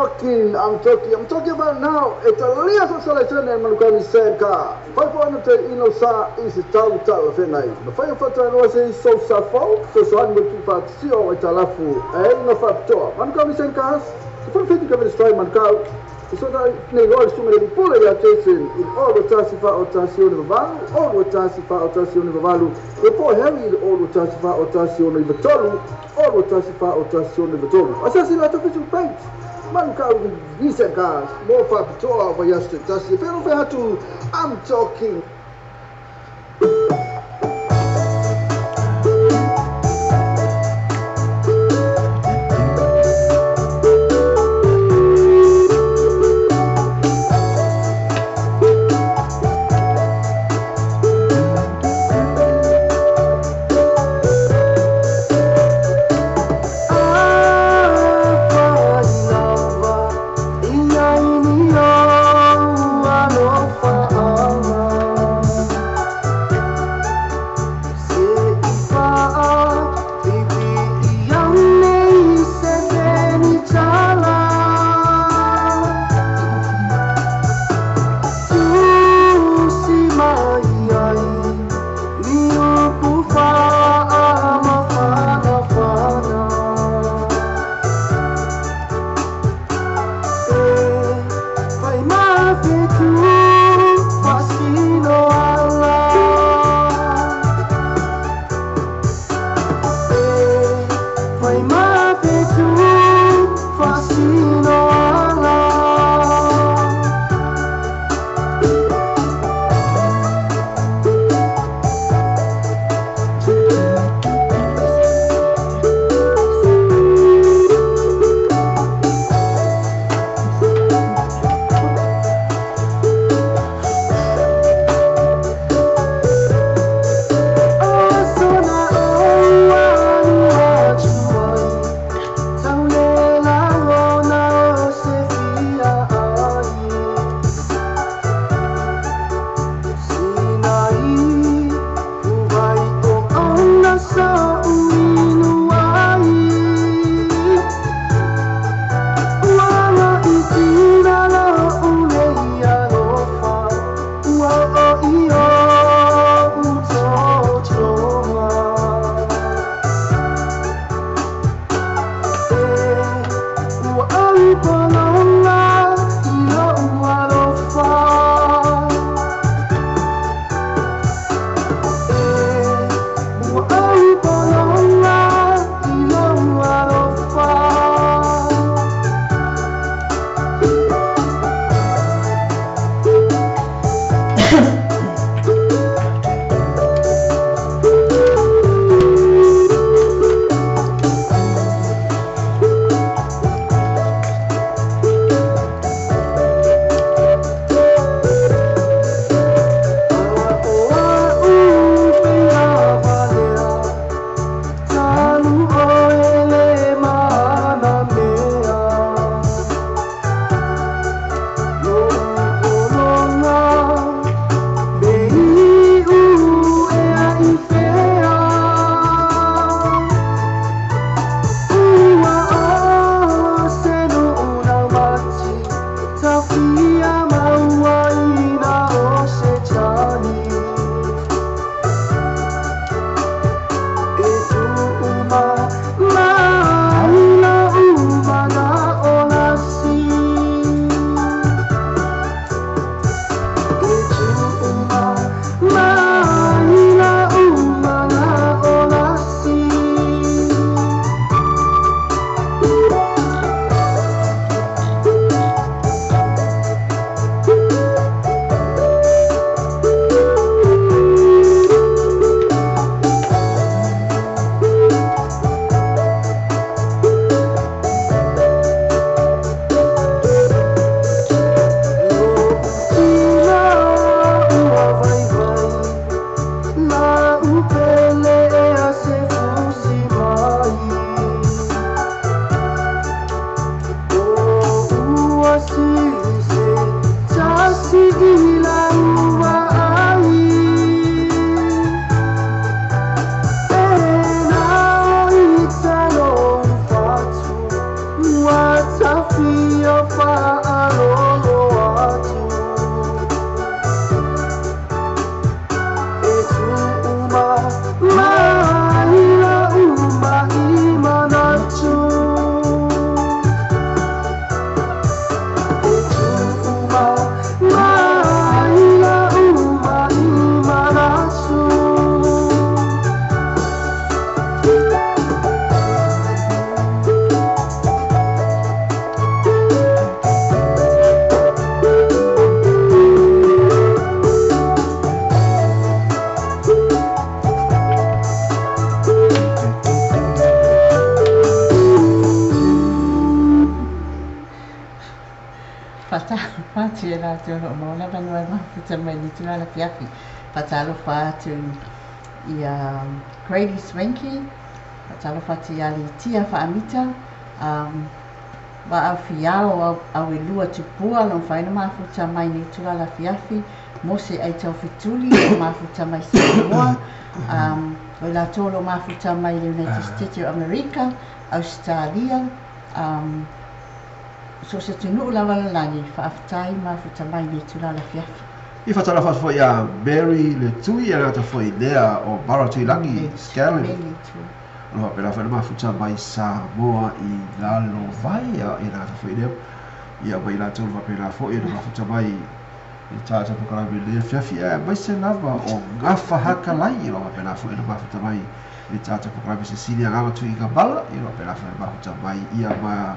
talking, I'm talking, I'm talking about now. E talia sa sa le manu ka ni sen ka. Fai po ana te ino sa i se tau tau whenai. Ma fai o whata noa se so sa fau, so so ani mo tu wha tio o talafu. E ino wha pitoa. Manu ka ni sen ka has. Se fai whiti ka vere strai manu kau. So da nei loa le suga le pule ia Jason i olo tasi fa o tasi ono valu, olo tasi fa o tasi ono valu. E po Harry i olo tasi fa o tasi ono tolu, olo tasi fa o tasi ono tolu. Asasi la to Facebook page. Manu kau visa gas, mo fa pitoa wa yaste tasi. Fero fe hatu, I'm talking. Alofa. Faatalofa atu ia latou o lo o maua le avanoa e mafuta mai i le itula o le afiafi. Faatalofa atu ia Grady Swanky, faatalofa atu ia Litia Faamita, Vaau Fiao Auelua Tupua o lo o mafai ona mafuta mai i le itula o le afiafi, Mose Aitaufetuli o lo o mafuta mai Samoa, o i latou o lo o mafuta mai i le United States o Amerika, Ausetalia, so o se atunuu lava o le lagi, faafetai mafuta mai i le itula o le afiafi. I faatalofa atu foi ia Mary le Tui e le gata foi lea o Mara Tuilagi Scanlon. O lo o faapena foi ona mafuta mai Samoa i Lalovaea e le gata foi lea ia ma i latou o faapena foi ona mafuta mai i tatou polokalame i lenei afiafi aemaise lava o Gafa Hakalai o lo o faapena foi ona mafuta mai i tatou polokalame Cecilia Agaga Tuigamala o lo o faapena foi ona mafuta mai ia ma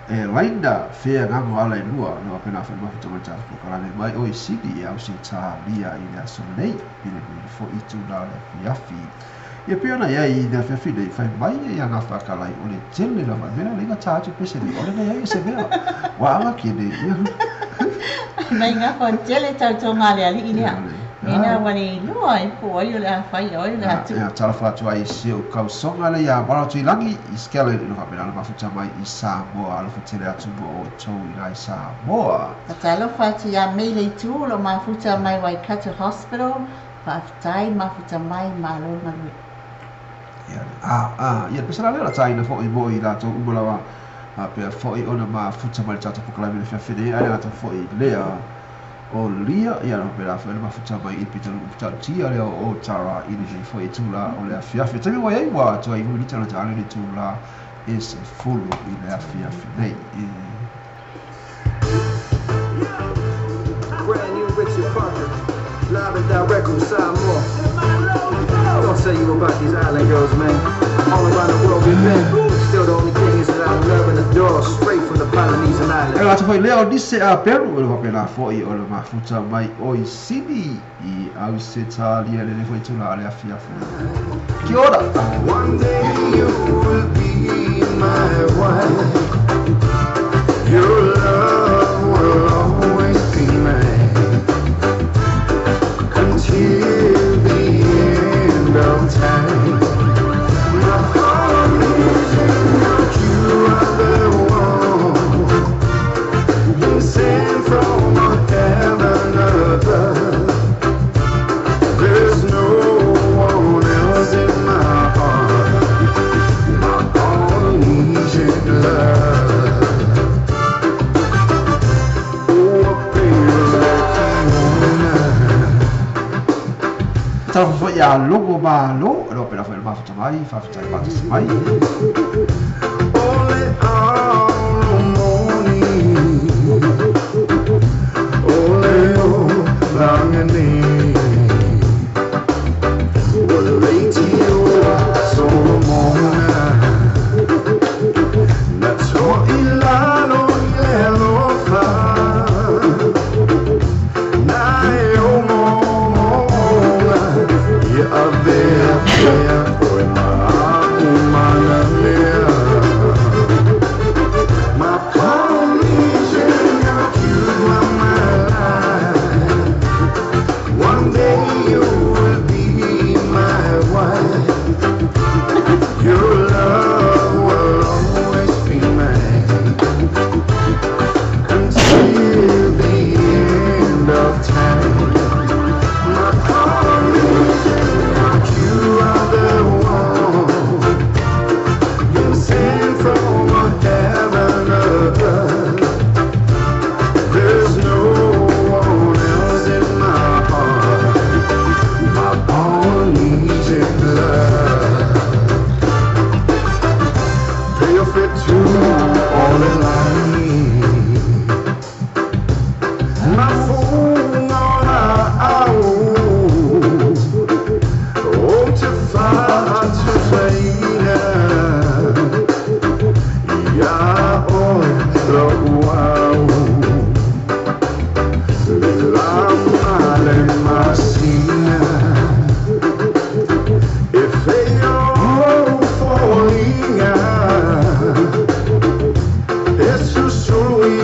e laina feagaga ala e lua o lo o faapena foi ona mafuta mai i le tatou polokalame mai o i Sini i Ausetalia i le aso nei i lenei foi itula o le afiafi. Ia pei ona i ai i le afiafi nei, fai mai ia Gafa Hakalai o le tele lava i mea le ta atu pese nei, o le leai se mea. Ua aga ke nei ia. Mai Gafa tele tautoga a le alii lea. Ina ua le iloa ai po o ai o le a fai o ai o le a tuu. Ia talofa atu ai i si ou kausoga lea ia Mara Tuilagi i Skellig i lo faapena ona mafuta mai i Samoa. Alofa tele atu mo outou i la i Samoa. Talofa atu ia May Leitu o lo o mafuta mai Waikato Hospital. Faafetai mafuta mai, malo le galue. Ia, ia pese la lea la taina foi mo i latou uma lava faapea foi ona mafuta mai le tatou polokalame i le afiafi nei, ae le gata foi lea o Lia, ia na faapena foi ona mafuta mai i le pitonuu matautia lea o Otara i lenei foi itula o le afiafi. O le taimi ua i ai ua atoa i minita ona taale le itula e 10 i le afiafi nei. Brand new Richard Parker, live and direct from Samoa. Gonna tell you about these island girls, man. All around the world we've been. Still the only thing is that I love and adore, straight from the Polynesian island. E gata foi lea o nise a Peru, o le faapena foi o le mafuta mai o i Sini i Ausetalia lenei foi itula o le afiafi. Kia ora! One day you will be my wife. Your love will always be mine. Until the end of time. My heart is in you are the one been sent from heaven above. There's no one else in my heart. My Polynesian love. Oh, baby, like Talofa foi ia Logo Malo, o lo faapena foi ona mafuta mai, faafetai faatasi mai. Ole Aromoni, ole o langane, ole leitio Solomona, na to ilalo i le alofa, na e o momonga, ia avea pea oe maʻu manamea. My Polynesian, you're cute, my life. One day you will be my wife. Your love will always be mine. Until the end of time. My Polynesian, you are the one been sent from heaven above. There's no one else in my heart. My Polynesian love. Pay your fit to all in line. My phone on au. Oh, to fight to China. Ya oi lo au. Le lama le masina. If they all falling out, it's so sweet.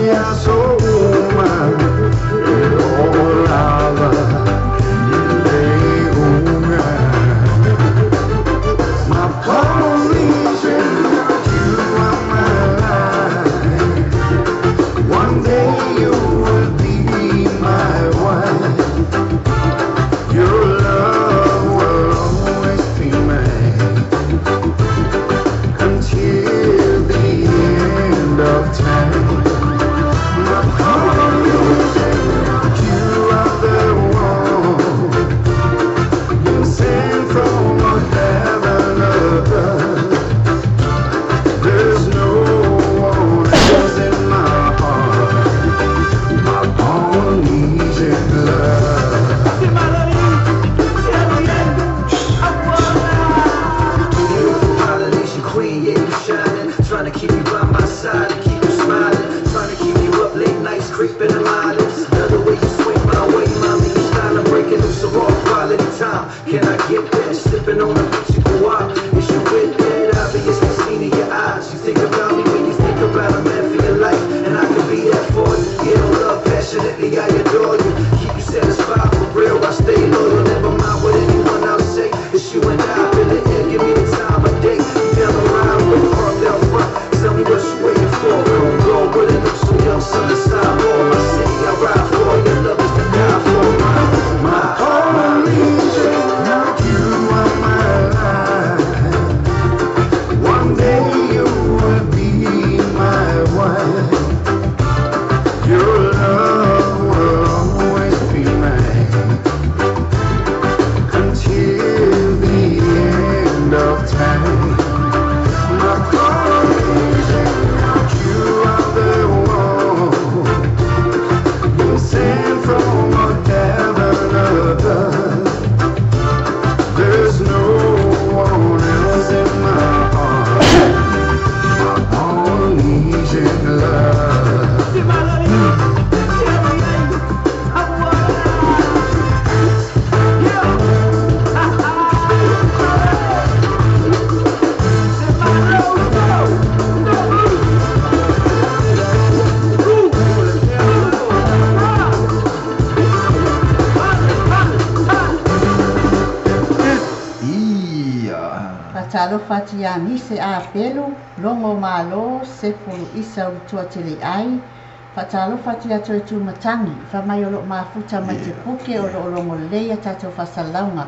Faatalofa atu ia Nise A Pelu, Logo Malo, Sefu Isa Utua Teleiai. Faatalofa atu ia Toetu Matangi, fai mai o loo mafuta mai te puke o loo logo lelei a tatou faasalalauga.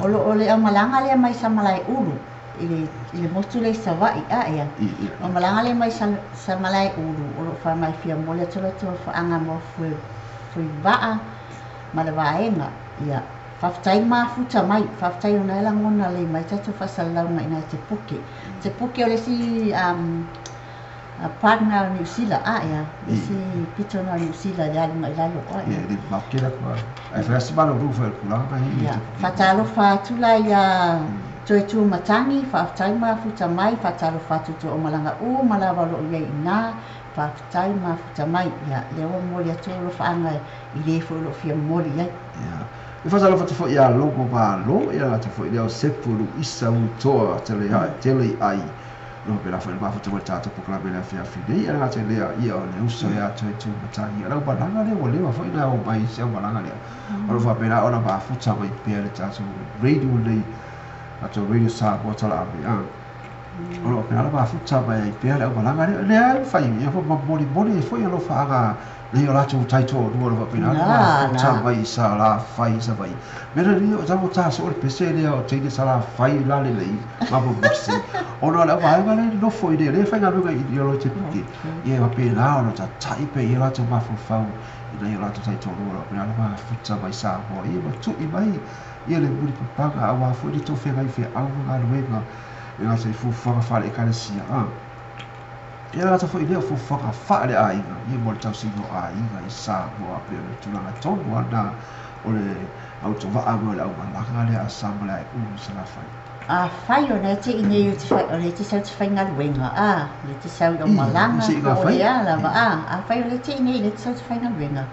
O loo le aumalaga lea mai Samalaeulu i le motu lea i Savaii a ea. O malaga lea mai Samalaeulu o loo fai mai fia momoli atu latou alofaaga mo Fuivaa ma le vaega. Ia, faafetai le mafuta mai, faafetai ona e lagona lelei mai tatou faasalalauga i ina i Te Puke. Te Puke o le isi partner o Niu Sila, a ea, le isi pito lena o Niu Sila i le aluga i lalo, a ea. Ia, e le mamao tele atu lava. Ae fai lava si malolo foi o le tulaga lena i Ia, faatalofa atu la ia Toetu Matangi, faafetai mafuta mai, faatalofa atu i Toomalaga uma lava o lo o i ai i ina, faafetai mafuta mai. Ia, lea ua momoli atu alofaaga i le foi o lo o fia momoli i ai. Ia, e faatalofa atu foi ia Logo Malo, ia latou foi lea o Sepu Luisa Utoa Tele Ai, no pela foi le mafuta mai tatou polokalame i le afiafi nei, ia latou lea, ia o le uso ia Toetu Matangi. O le aumalaga lea ua leva foi ona ao mai se aumalaga lea. O lo o faapena ona mafuta mai pea le tatou radio nei, tatou Radio Samoa Tala Ave, a. O lo o faapena ona mafuta mai ai pea le aumalaga lea. Lea e fai, ia foi molimoli ai foi alofaaga nei o latou taitoalua o lo o faapena ona mafuta mai i Salafai i Savaii. Mea lelei o tau ta soo le pese lea o teine Salafai la lelei ma mo mixi. Ona o le auvaega lea e nofo i lea, lea e faigaluega i o te puke. Ia e faapena ona tatai pea i o latou mafaufau i nai o latou taitoalua o lo o faapena ona mafuta mai Samoa. Ia ma tui mai ia le mulipapaga aua foi le tou feagai feau ma galuega e gata i fuafuaga faale-ekalesia. Ia gata foi lea o fuafuaga faale-aiga, ia mo le tausiga o aiga i Samoa, pei o le tulaga tonu lava lena o le autovaa ma le aumalaga lea a Samalaeulu i Salafai. Afai o lea te i nei o te whai, o lea te sau te whaingaluega, a, lea te sau i o malaga, po o le a lava, a, afai o lea te i nei lea te sau te whaingaluega,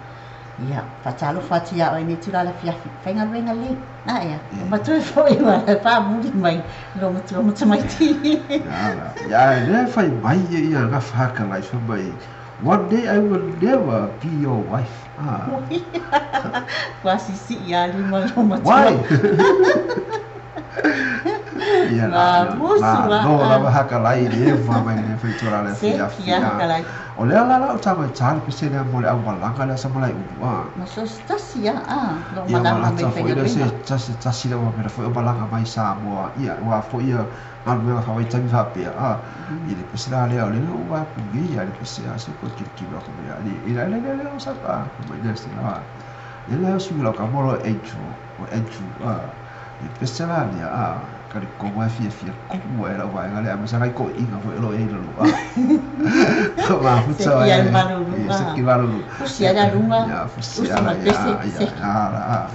ia, faatalofa atu ia oe i lenei itula afiafi, faigaluega lelei, a ea, o matua foi ua faamuli mai lo matua ma tamaiti. Ia, lea fai mai ia gafa hakalai, fai mai, one day I will never be your wife. Ah. Ua sisi'i a lima lo matua. Why? Ia la, musu la, no lava hakalai le fa mai le fai tora le fia fia. O lea la la o tama i tali pese lea mo le aumalaga lea sa malai ulu a. Ma so se tasi a, a, lo Ia malaga mai malata foi lea se faigaluega. tasi tasi lea ua mea foi o malaga mai Samoa. Ia ua foi ia galuega faavaitaimi faapea a. I le pese la lea o lea ua atu nei ia le pese a se ko kilikili atu mai a. I la le le le o sa a mai lea se la. Le le o sui lau ka molo Andrew, o Andrew a. Le pese la lea a ka le kongo e fiafia kumu ai lau vaega lea ma sa ngai koi'iga foi o lo o i ai lalo a. Se Mafuta ki e ai malulu ia a. se ki malulu. Pusi ai la lunga, Ia fusi usi ala ma ia pese, ia seki. ala a.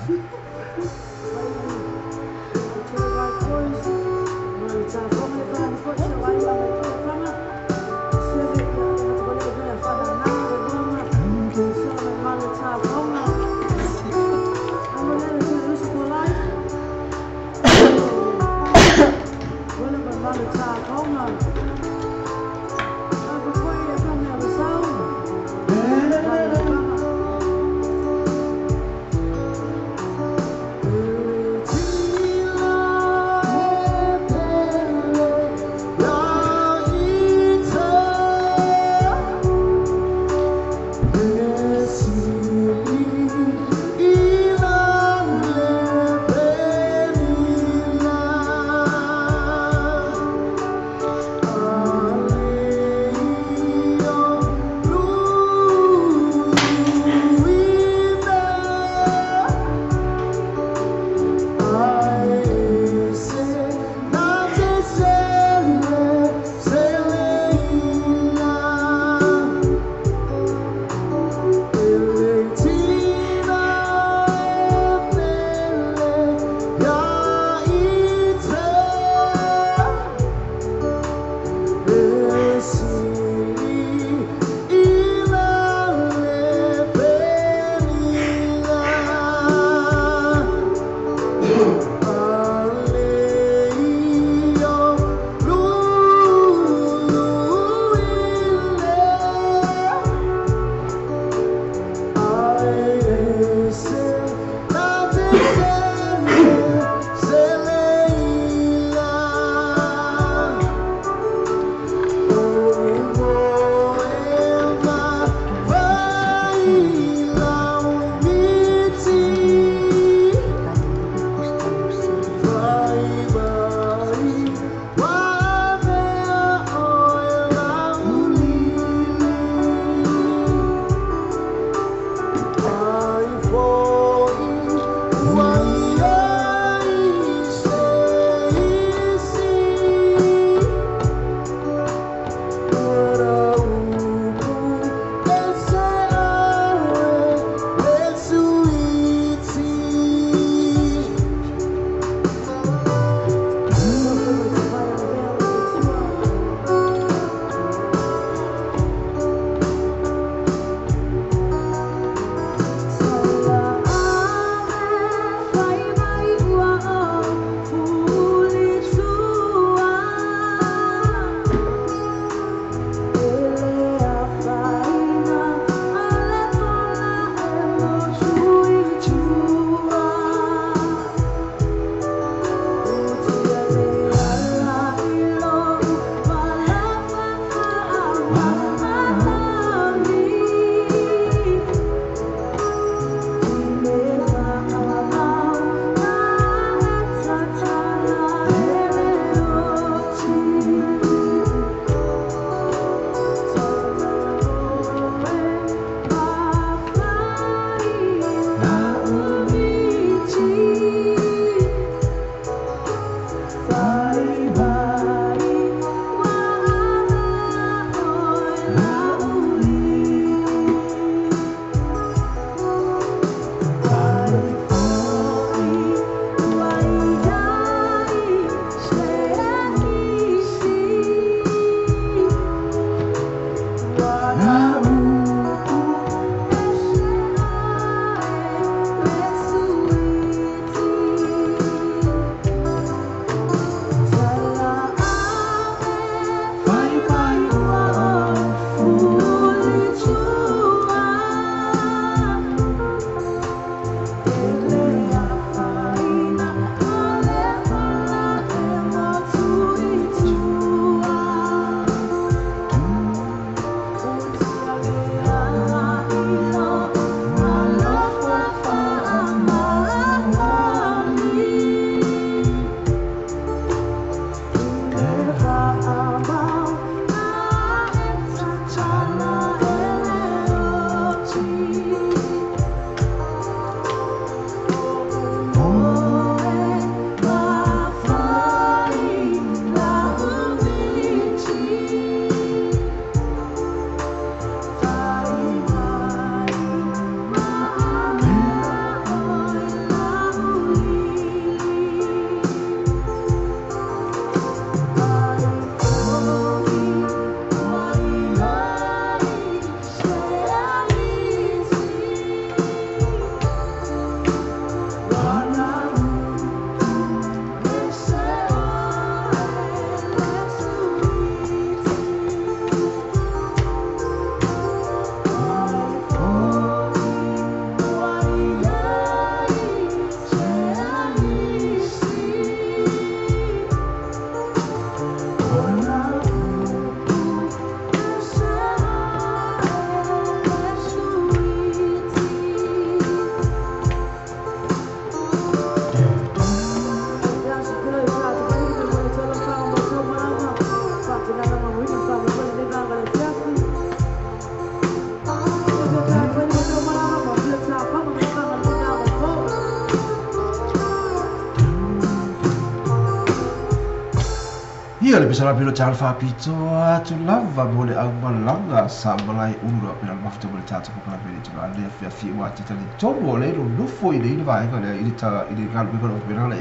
Ia le pese la pilo tau faapitoa atu lava mo le aumalaga sa malae ulu a pela mafuta mo le tatou polokalame i le itula le afiafi ua te talitonu o le nonofo i le ina vaega lea i le ta i le galuega o lo o faapena le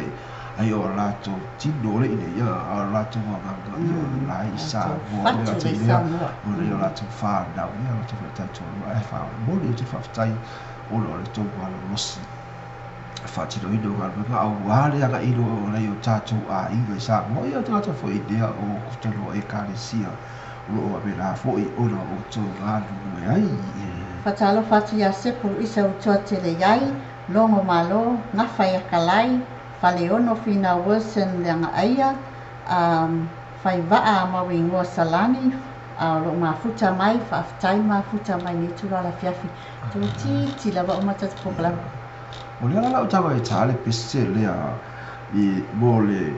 ai o latou tino o le ina ia a o latou agaga ia o la i Samoa o le Fatu latou le lea Samoa. o le o latou fanau ia o latou faitaitonu ae faamoni o te faafetai ona o le tou malolosi faatinoina o galuega auā le agaʻi o nai o tatou aiga i Samoa ia o tagata foi lea o totonu o ekalesia o loo faapena foi ona outou galulue ai. Faatalofa atu ia Sepo Luisa Utoa Tele iai, Logo Malo, Gafa ia Kalai, Faleono Finau Wilson Leagaaia, Faivaa Mauigoa Salani, a o loo mafuta mai, faafetai mafuta mai lenei itula o le afiafi. Toeitiiti lava uma tatou polokalame. O lea la lau tau ai tā le pese lea i mo le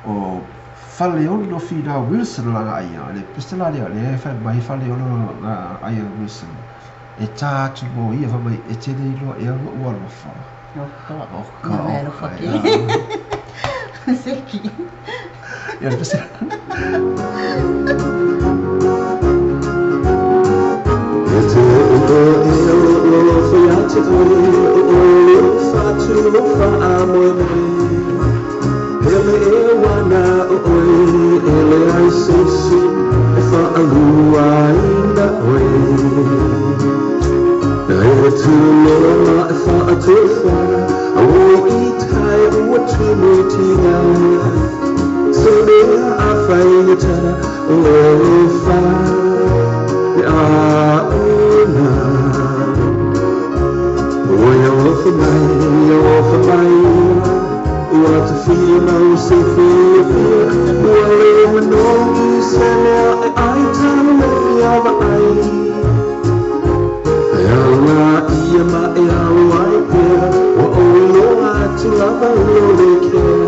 o Faleono Finau Wilson Lagaaia le pese la lea lea e fai mai Faleono Lagaaia Wilson e tā atu mo ia fai mai e te le iloa ea lo'u alofa. Oka, Oka na mea oka alofa ia. tele. Seki. Ia le pese. E te iloa ea lo'u alofa ia te oe, o oe lou fatu o faamoemoe. Hele e wana o oe, e leai se isi e faaluaina oe. E tuloa ma e faatofa, a oi i tai ua tumu tiga. Se mea a whai i tana o le alofa e a ona. Oi alofa mai, alofa mai, ua te fia mau se fia fia, ua le manogi se mea e ai tana le fia vaai. E ala ia ma e alo ai pea, ua oi loa atu lava lo le kea.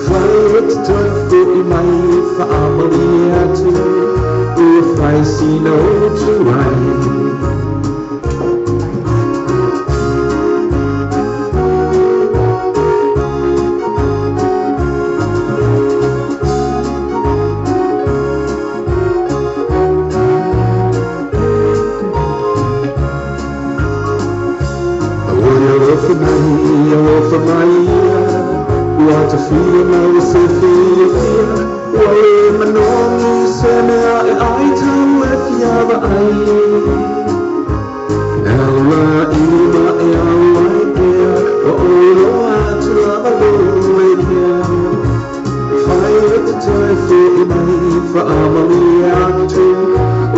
Whai e te toi fo'i mai, whaamali atu, ua whai sina o tu ai. Oi alofa mai, alofa mai ua te fia mau se fia fia, ua le manogi se mea e ai tau e fia vaai. E ala i ma e alo ai pea, ua oi loa atu lava lo le kea. Whai e te toi fo'i mai, whaamali atu,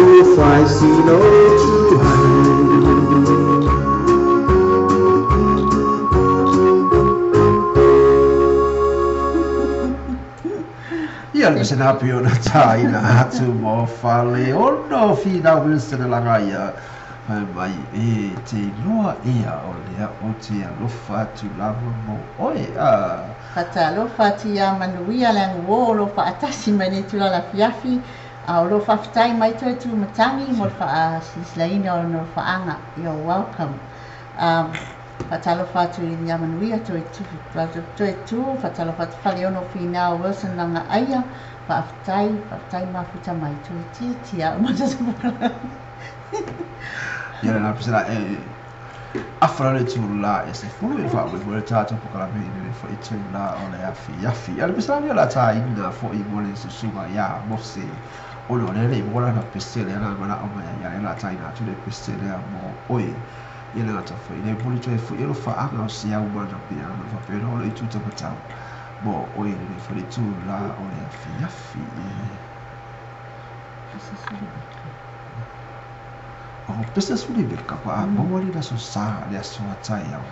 ua whai sina o tu ai. Ia le pese na pio na tāina atu mo Faleono Finau Wilson Lagaia. Fai mai e te iloa ea o lea o te alofa atu lava mo oe. Faatalofa atu ia Manuia le aguō o loo faatasi mai lenei itula o le afiafi, a o loo faafetai mai toe Tuimatagi mo le faasilasilaina o lona alofaaga. You're welcome. Faatalofa atu ia Manuia toe tu, toe tu, faatalofa atu Faleono Finau Wilson Lagaaia, faafetai, faafetai mafuta mai toeitiiti a uma tatou polokalame. Ia le la pese la e afa le itula e 10 i le faamoemoe le tatou polokalame i le foi itula o le afiafi. Ia le pese la lea o le a tāina foi mo le susuga ia Mose ona o lea le i maua lana pese lea na manao mai ai ia lea o le a tāina atu le pese lea mo oe. Ia le gata foi le momoli toe foi alofaaga o se au mana pea o lo faapena ona i tutamatau mo oe i lenei foi itula o le afiafi. O pese suli veka pa a maua le aso sa le aso a taeao.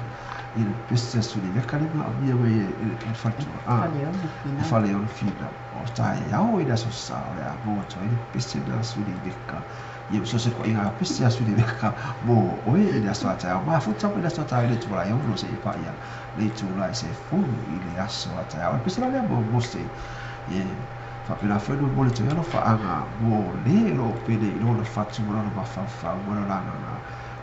I le pese suli veka le maomia mai e faletua. Faleono E Finau. Faleono Finau. O taeao i le aso sa o le a maua atu ai le pese na suli veka. Ia so se koʻiga pese a suli veka mo oe i le aso a taeao. Mafuta mai le aso a taeao i le itula e 6 seia paia le itula e 10 i le aso a taeao. O le pese la lea mo Mose. E faapena foi no momoli toe alofaaga mo le loo pele i lona fatu ma lona mafaufau ma lona agaga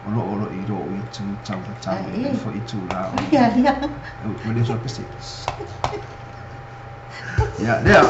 o loo o loo i loo itu taumatau i lenei foi itula o Ia, ia. o le so pese. Ia lea.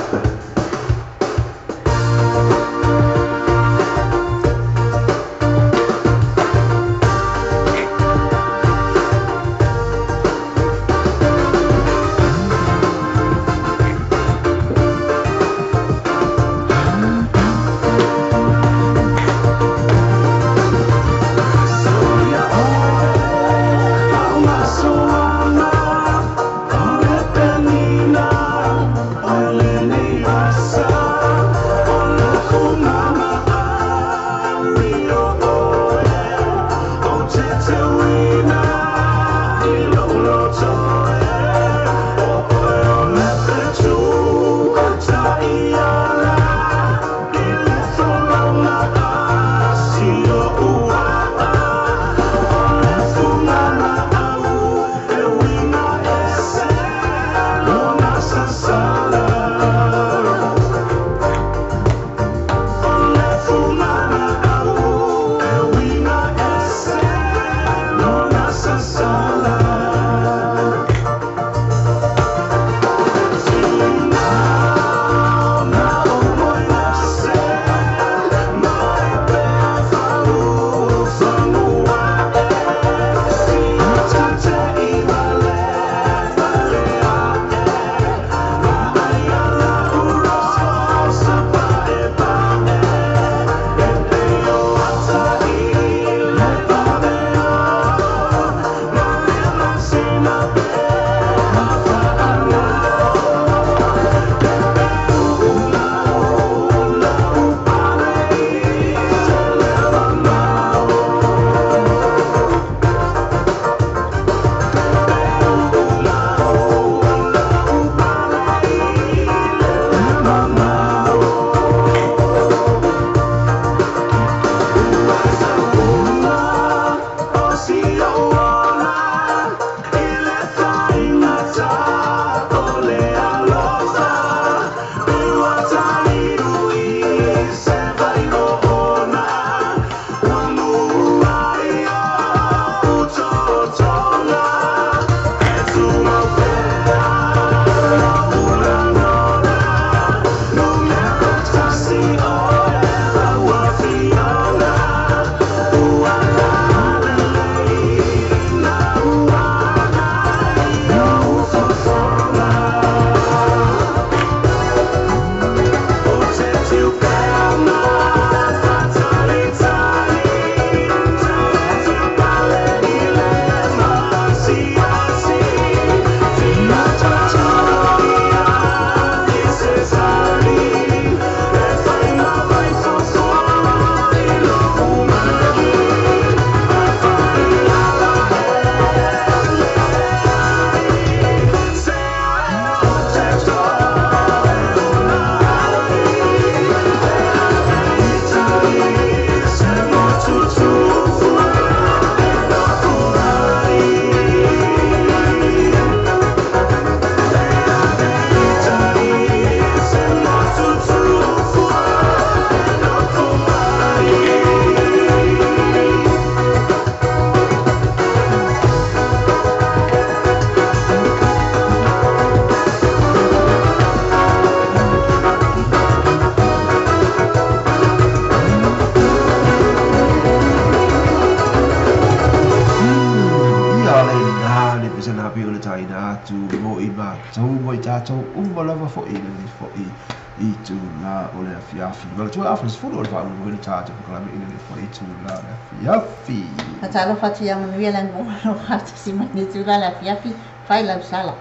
Fatalofa atu ia manuia le anuo faatasi mai le tula le afiafi fai lau sala.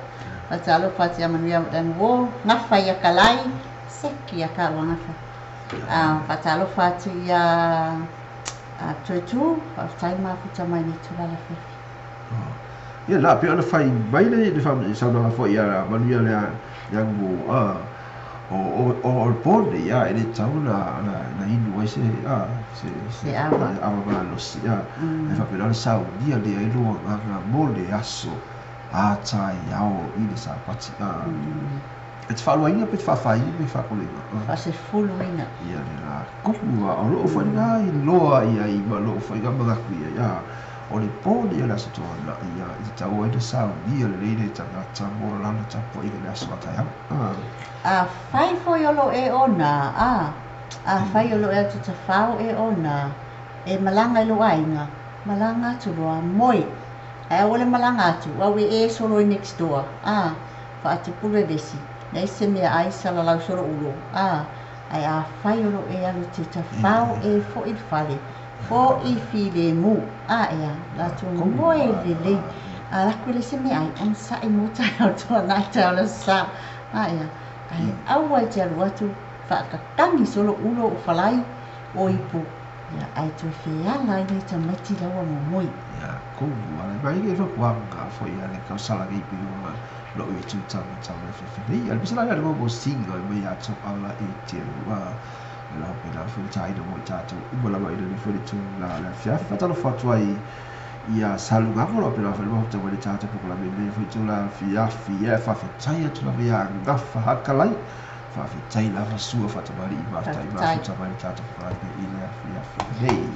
Fatalofa atu ia manuia le anuo gafa ia kalai seki ia ka ua gafa. Fatalofa atu ia Toetu, faafetai mafuta mai le tula le afiafi. Ia la pe ona fai mai le saunoaga foi ia manuia le anuo o le pone ia e le tau na inu ai se se ava malosi e faapena le saunia lea e lua agaga mo le aso a taeao i le Sapati e te faaluaina pe te faafaina pe faakolega faasefuluina ia le la kupu o loo faiga iloa ia i ma loo faiga manatu ia O le po lenei o le Aso Toonai e tatau ai ona saunia lelei le tagata mo lana tapuaiga i le aso a taeao. Afai foi o lo o e ona, a, afai o lo o e atu tafao e ona, e malaga i lou aiga, malaga atu loa, moe. Ae aua le malaga atu, auee solo i next door, a, faatupulu e vesi, leai se meaai salalau solo ulo, a, ae afai o lo o e alu te tafao e foi i le fale, foi filemu, a, ea, latou moe lelei, a alu atu e leai se meaai, onosai mo taeao tuanai, taeao le aso sa, a, ea, ae aua e te alu atu faakakagi solo ulo o falai o ipu, ia, ae toe feala ai nai tamaiti laua momoe. Ia, tonu lava. Mai le fautuaga foi a le tausala nei pei ona lou i tutaga tau le afiafi nei. A le pisa la le mo singa mai ia Tauala e te ua la pe la foi taina mo i tatou uma lava i le foi le tu la le afiafi. Faatalofa atu ai ia Salugago la pe la foi le tau le tatou polokalame nei foi tu la afiafi. Ia faafetai atu lava ia Gafa Hakalai. Faafetai lava sua faatamali'i mafetai mafuta mai le tatou polokalame i le afiafi nei.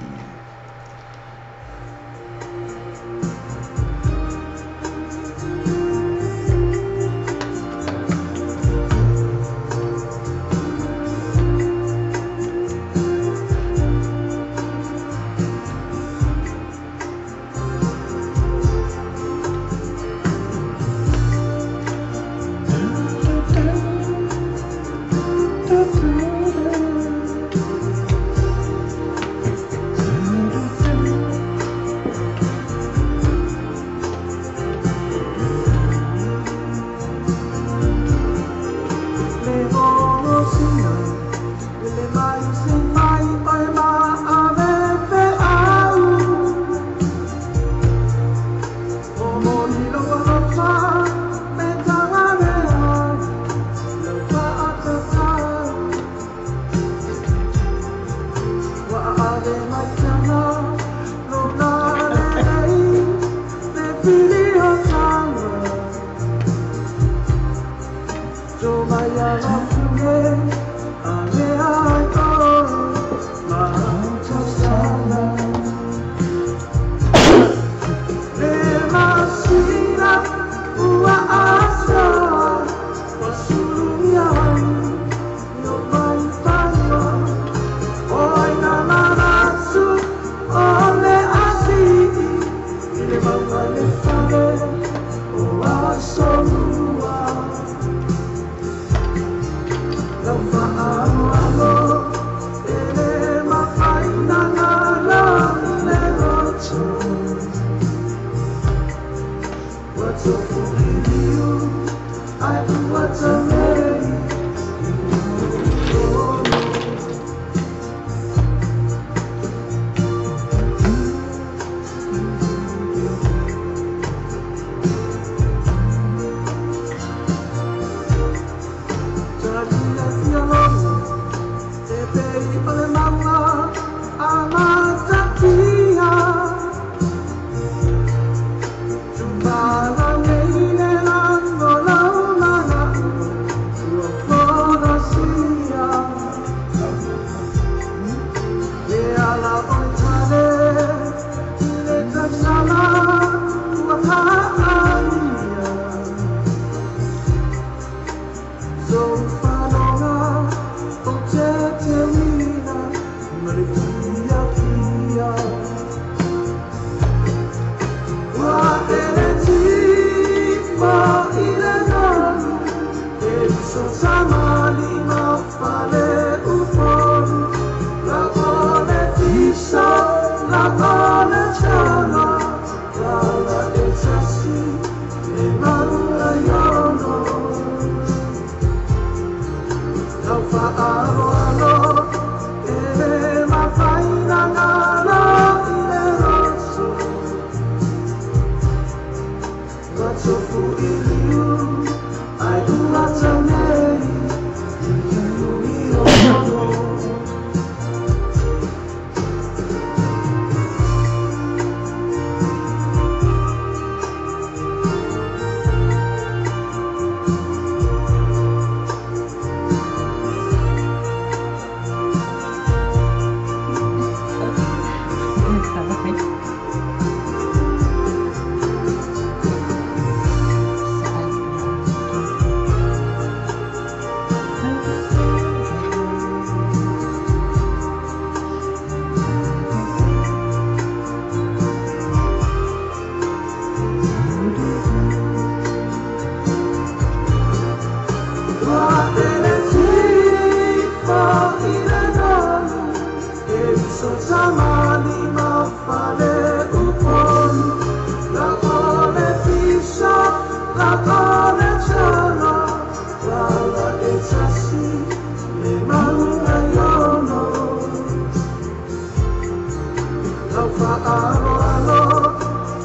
Lau faaaloalo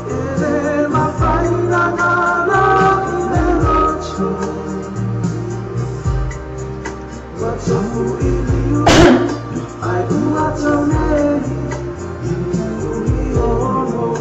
e le mafai ona galo i le loto. Ua tofu i liu ai ua tau nei i ono.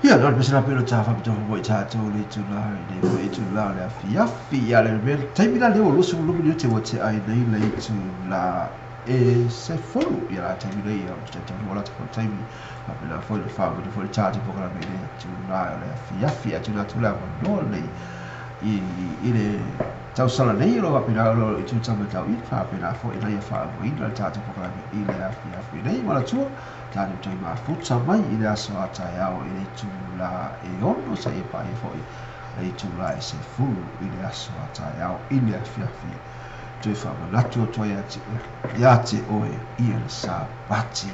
Ia, no, pese la pelo ta fa to mo ta to le tu la le mo e tu la le afi afi ia le me taimi la le o lusu lu ni te o te ai nei le tu la e se folu ia la taimi le ia o te te mo la te fo taimi fa pe la fo le fa le fo le ta te po la me le tu la le afi afi a tu la tu la mo no le i le tau sala nei lo pe la lo i tu ta me tau i fa pe la fo i la fa mo i la ta te po la me i le afi afi nei mo la tu tatou toe mafuta mai i le aso a taeao i le itulā e 6 seia paia foi le itulā e 10 i le aso a taeao i le afiafi. Toe faamanatu atu ai ia te oe ia le Sapati.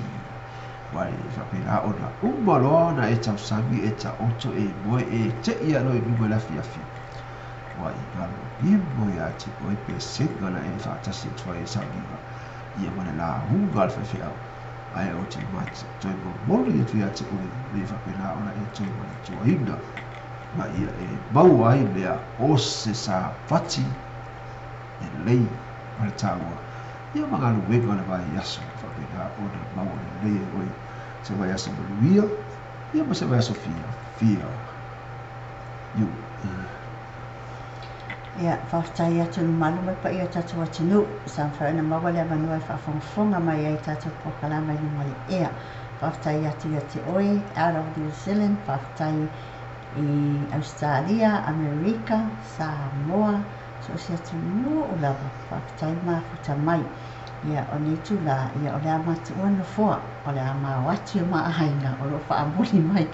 Mai faapena ona uma loa ona e tausami e taoto e moe e te'i alo i luma i le afiafi. Ua i galolimo ia te oe pesega na e faatasi atu ai e sauniga ia ma le lauga a le faifeau. Ae o te mate toe momoli atu ia te oe le faapena ona e toe manatuaina ma ia e maua ai lea o se Sapati e lelei ma le taua ia ma galuega o le vaiaso faapena ona maua lelei ai oe se vaiaso manuia ia ma se vaiaso fiafia. Iu. Ia, faafetai atu i le mamalu ma le paia o tatou atunuu, sa mafai ona maua le avanoa e faafogafoga mai ai tatou polokalama i luga o le ea. Faafetai atu ia te oe, out of New Zealand, faafetai i Ausetalia, Amerika, Samoa, so o se atunuu lava, faafetai mafuta mai. Ia, o nei itulā, ia, o le a matuua nofoa, o le a mao atu i o ma aiga o lo o faamuli mai.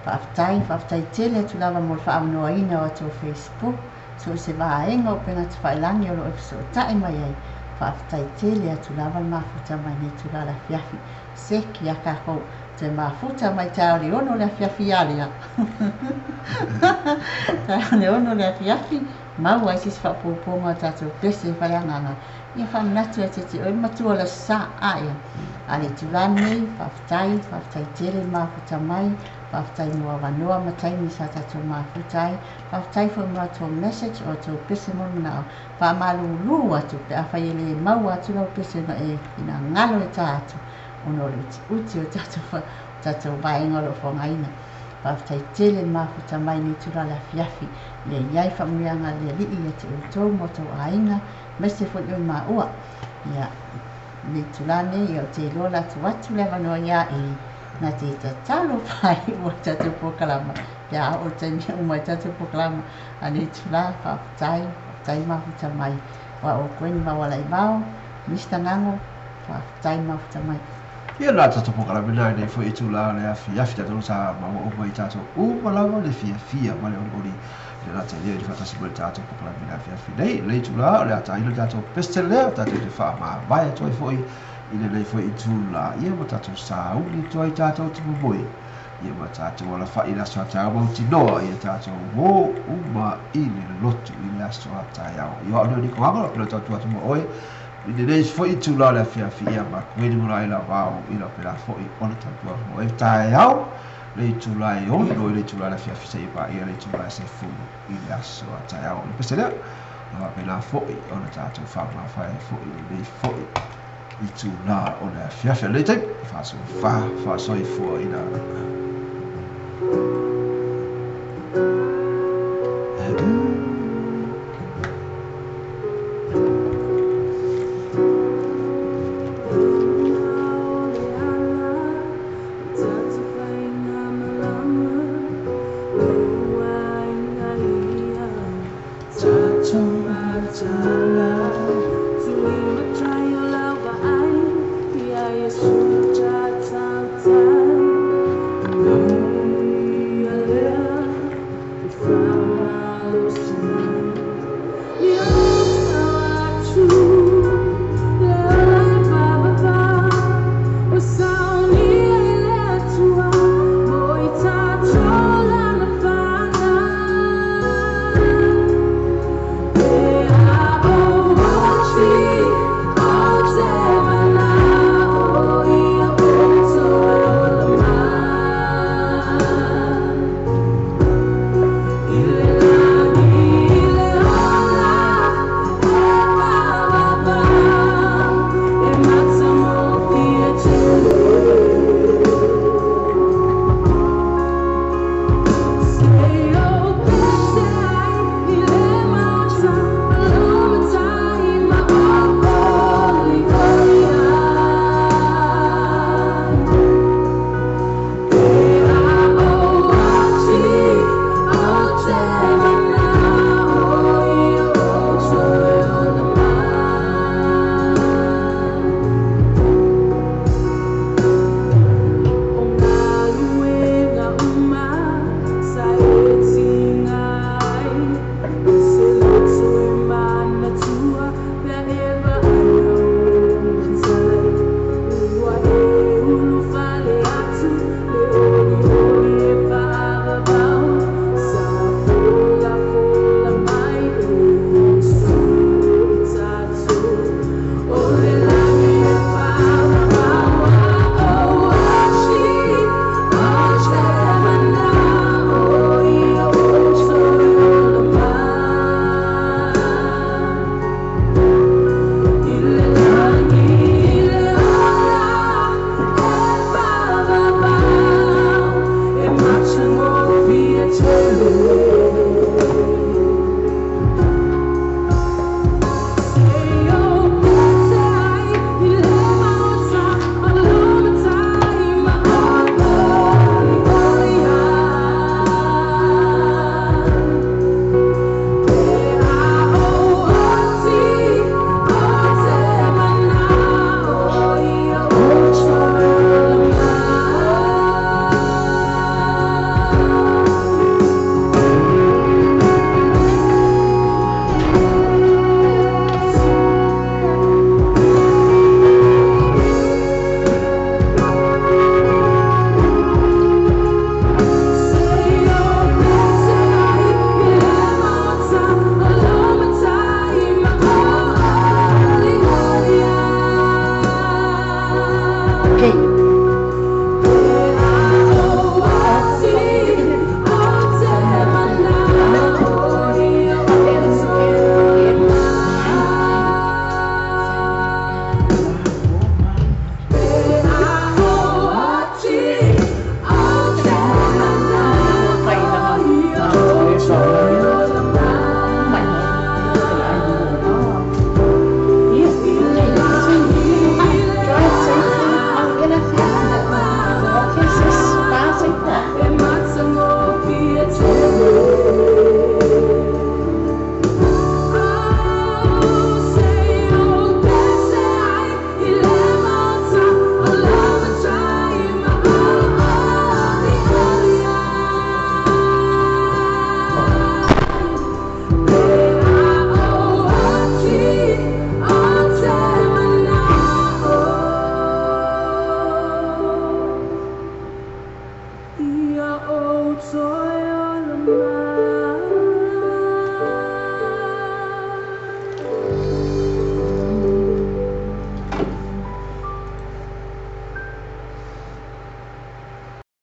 Faafetai, faafetai tele atu lava mo le faaavanoaina o atou Facebook, so o se vaega o upega tafailagi o lo o e fesootai mai ai. Faafetai tele atu lava le mafuta mai nei itulā le afiafi. Seki ia kākou, toe mafuta mai taeao le 6 le afiafi ia lea. Taeao le 6 le afiafi, maua ai se isi faaopoopoga o tatou pese faleagaga. Ia faamanatu ia te oe le matua o le aso Sa, a ia. A le itulā lenei, faafetai, faafetai tele le mafuta mai, faafetai mo avanoa ma taimi sa tatou mafuta ai, faafetai foi mo atou message o atou pese mo le manao, faamalulu atu pe afai e le maua atu lau pese ona e finagalo e ta atu ona o le utiuti o tatou tatou vaega o lo o faaaogaina. Faafetai tele le mafuta mai nei itulā le afiafi, ia i ai faamanuiaga a le Alii ia te outou ma outou aiga, aemaise foi oe maua. Ia, nei itulā nei, ia ou te iloa la atu atu le avanoa iā Eli, na te tatalo faaiu ai tatou polokalama, pe a oo i le taimi e uma ai tatou polokalama. A nei itulā, faafetai, faafetai mafuta mai. Aua o koe ni mauala i vao, Mister Gago, faafetai mafuta mai. Ia na tatou polokalame na nei foi itulā le afiafi tatou sa maua uma i tatou uma lava le fiafia ma le olioli le lata ia i le faatasi mai le tatou polokalame le afiafi nei. Le itulā o le ataina le tatou pese lea, tatou te faamavae atu ai foi i lenei foi itulā ia ma tatou sauni atu ai tatou te momoe ia ma tatou alafai i le aso a taeao mautinoa ia tatou o uma i le lotu i le aso a taeao. Ia o au lea o Niko Hanga, pela tau atu ma oe i lenei foi itulā le afiafi ia ma koe ni mo la vao i la pela foi ona tau atu ma oe taeao le itulā e 6 i le itulā le afiafi seia paia le itulā e 10 i le aso a taeao. O le pese lea, na faapena foi ona tatou faamavae foi i lenei foi itulā o le afiafi. A lenei taimi, faasofa, faasoifua ina.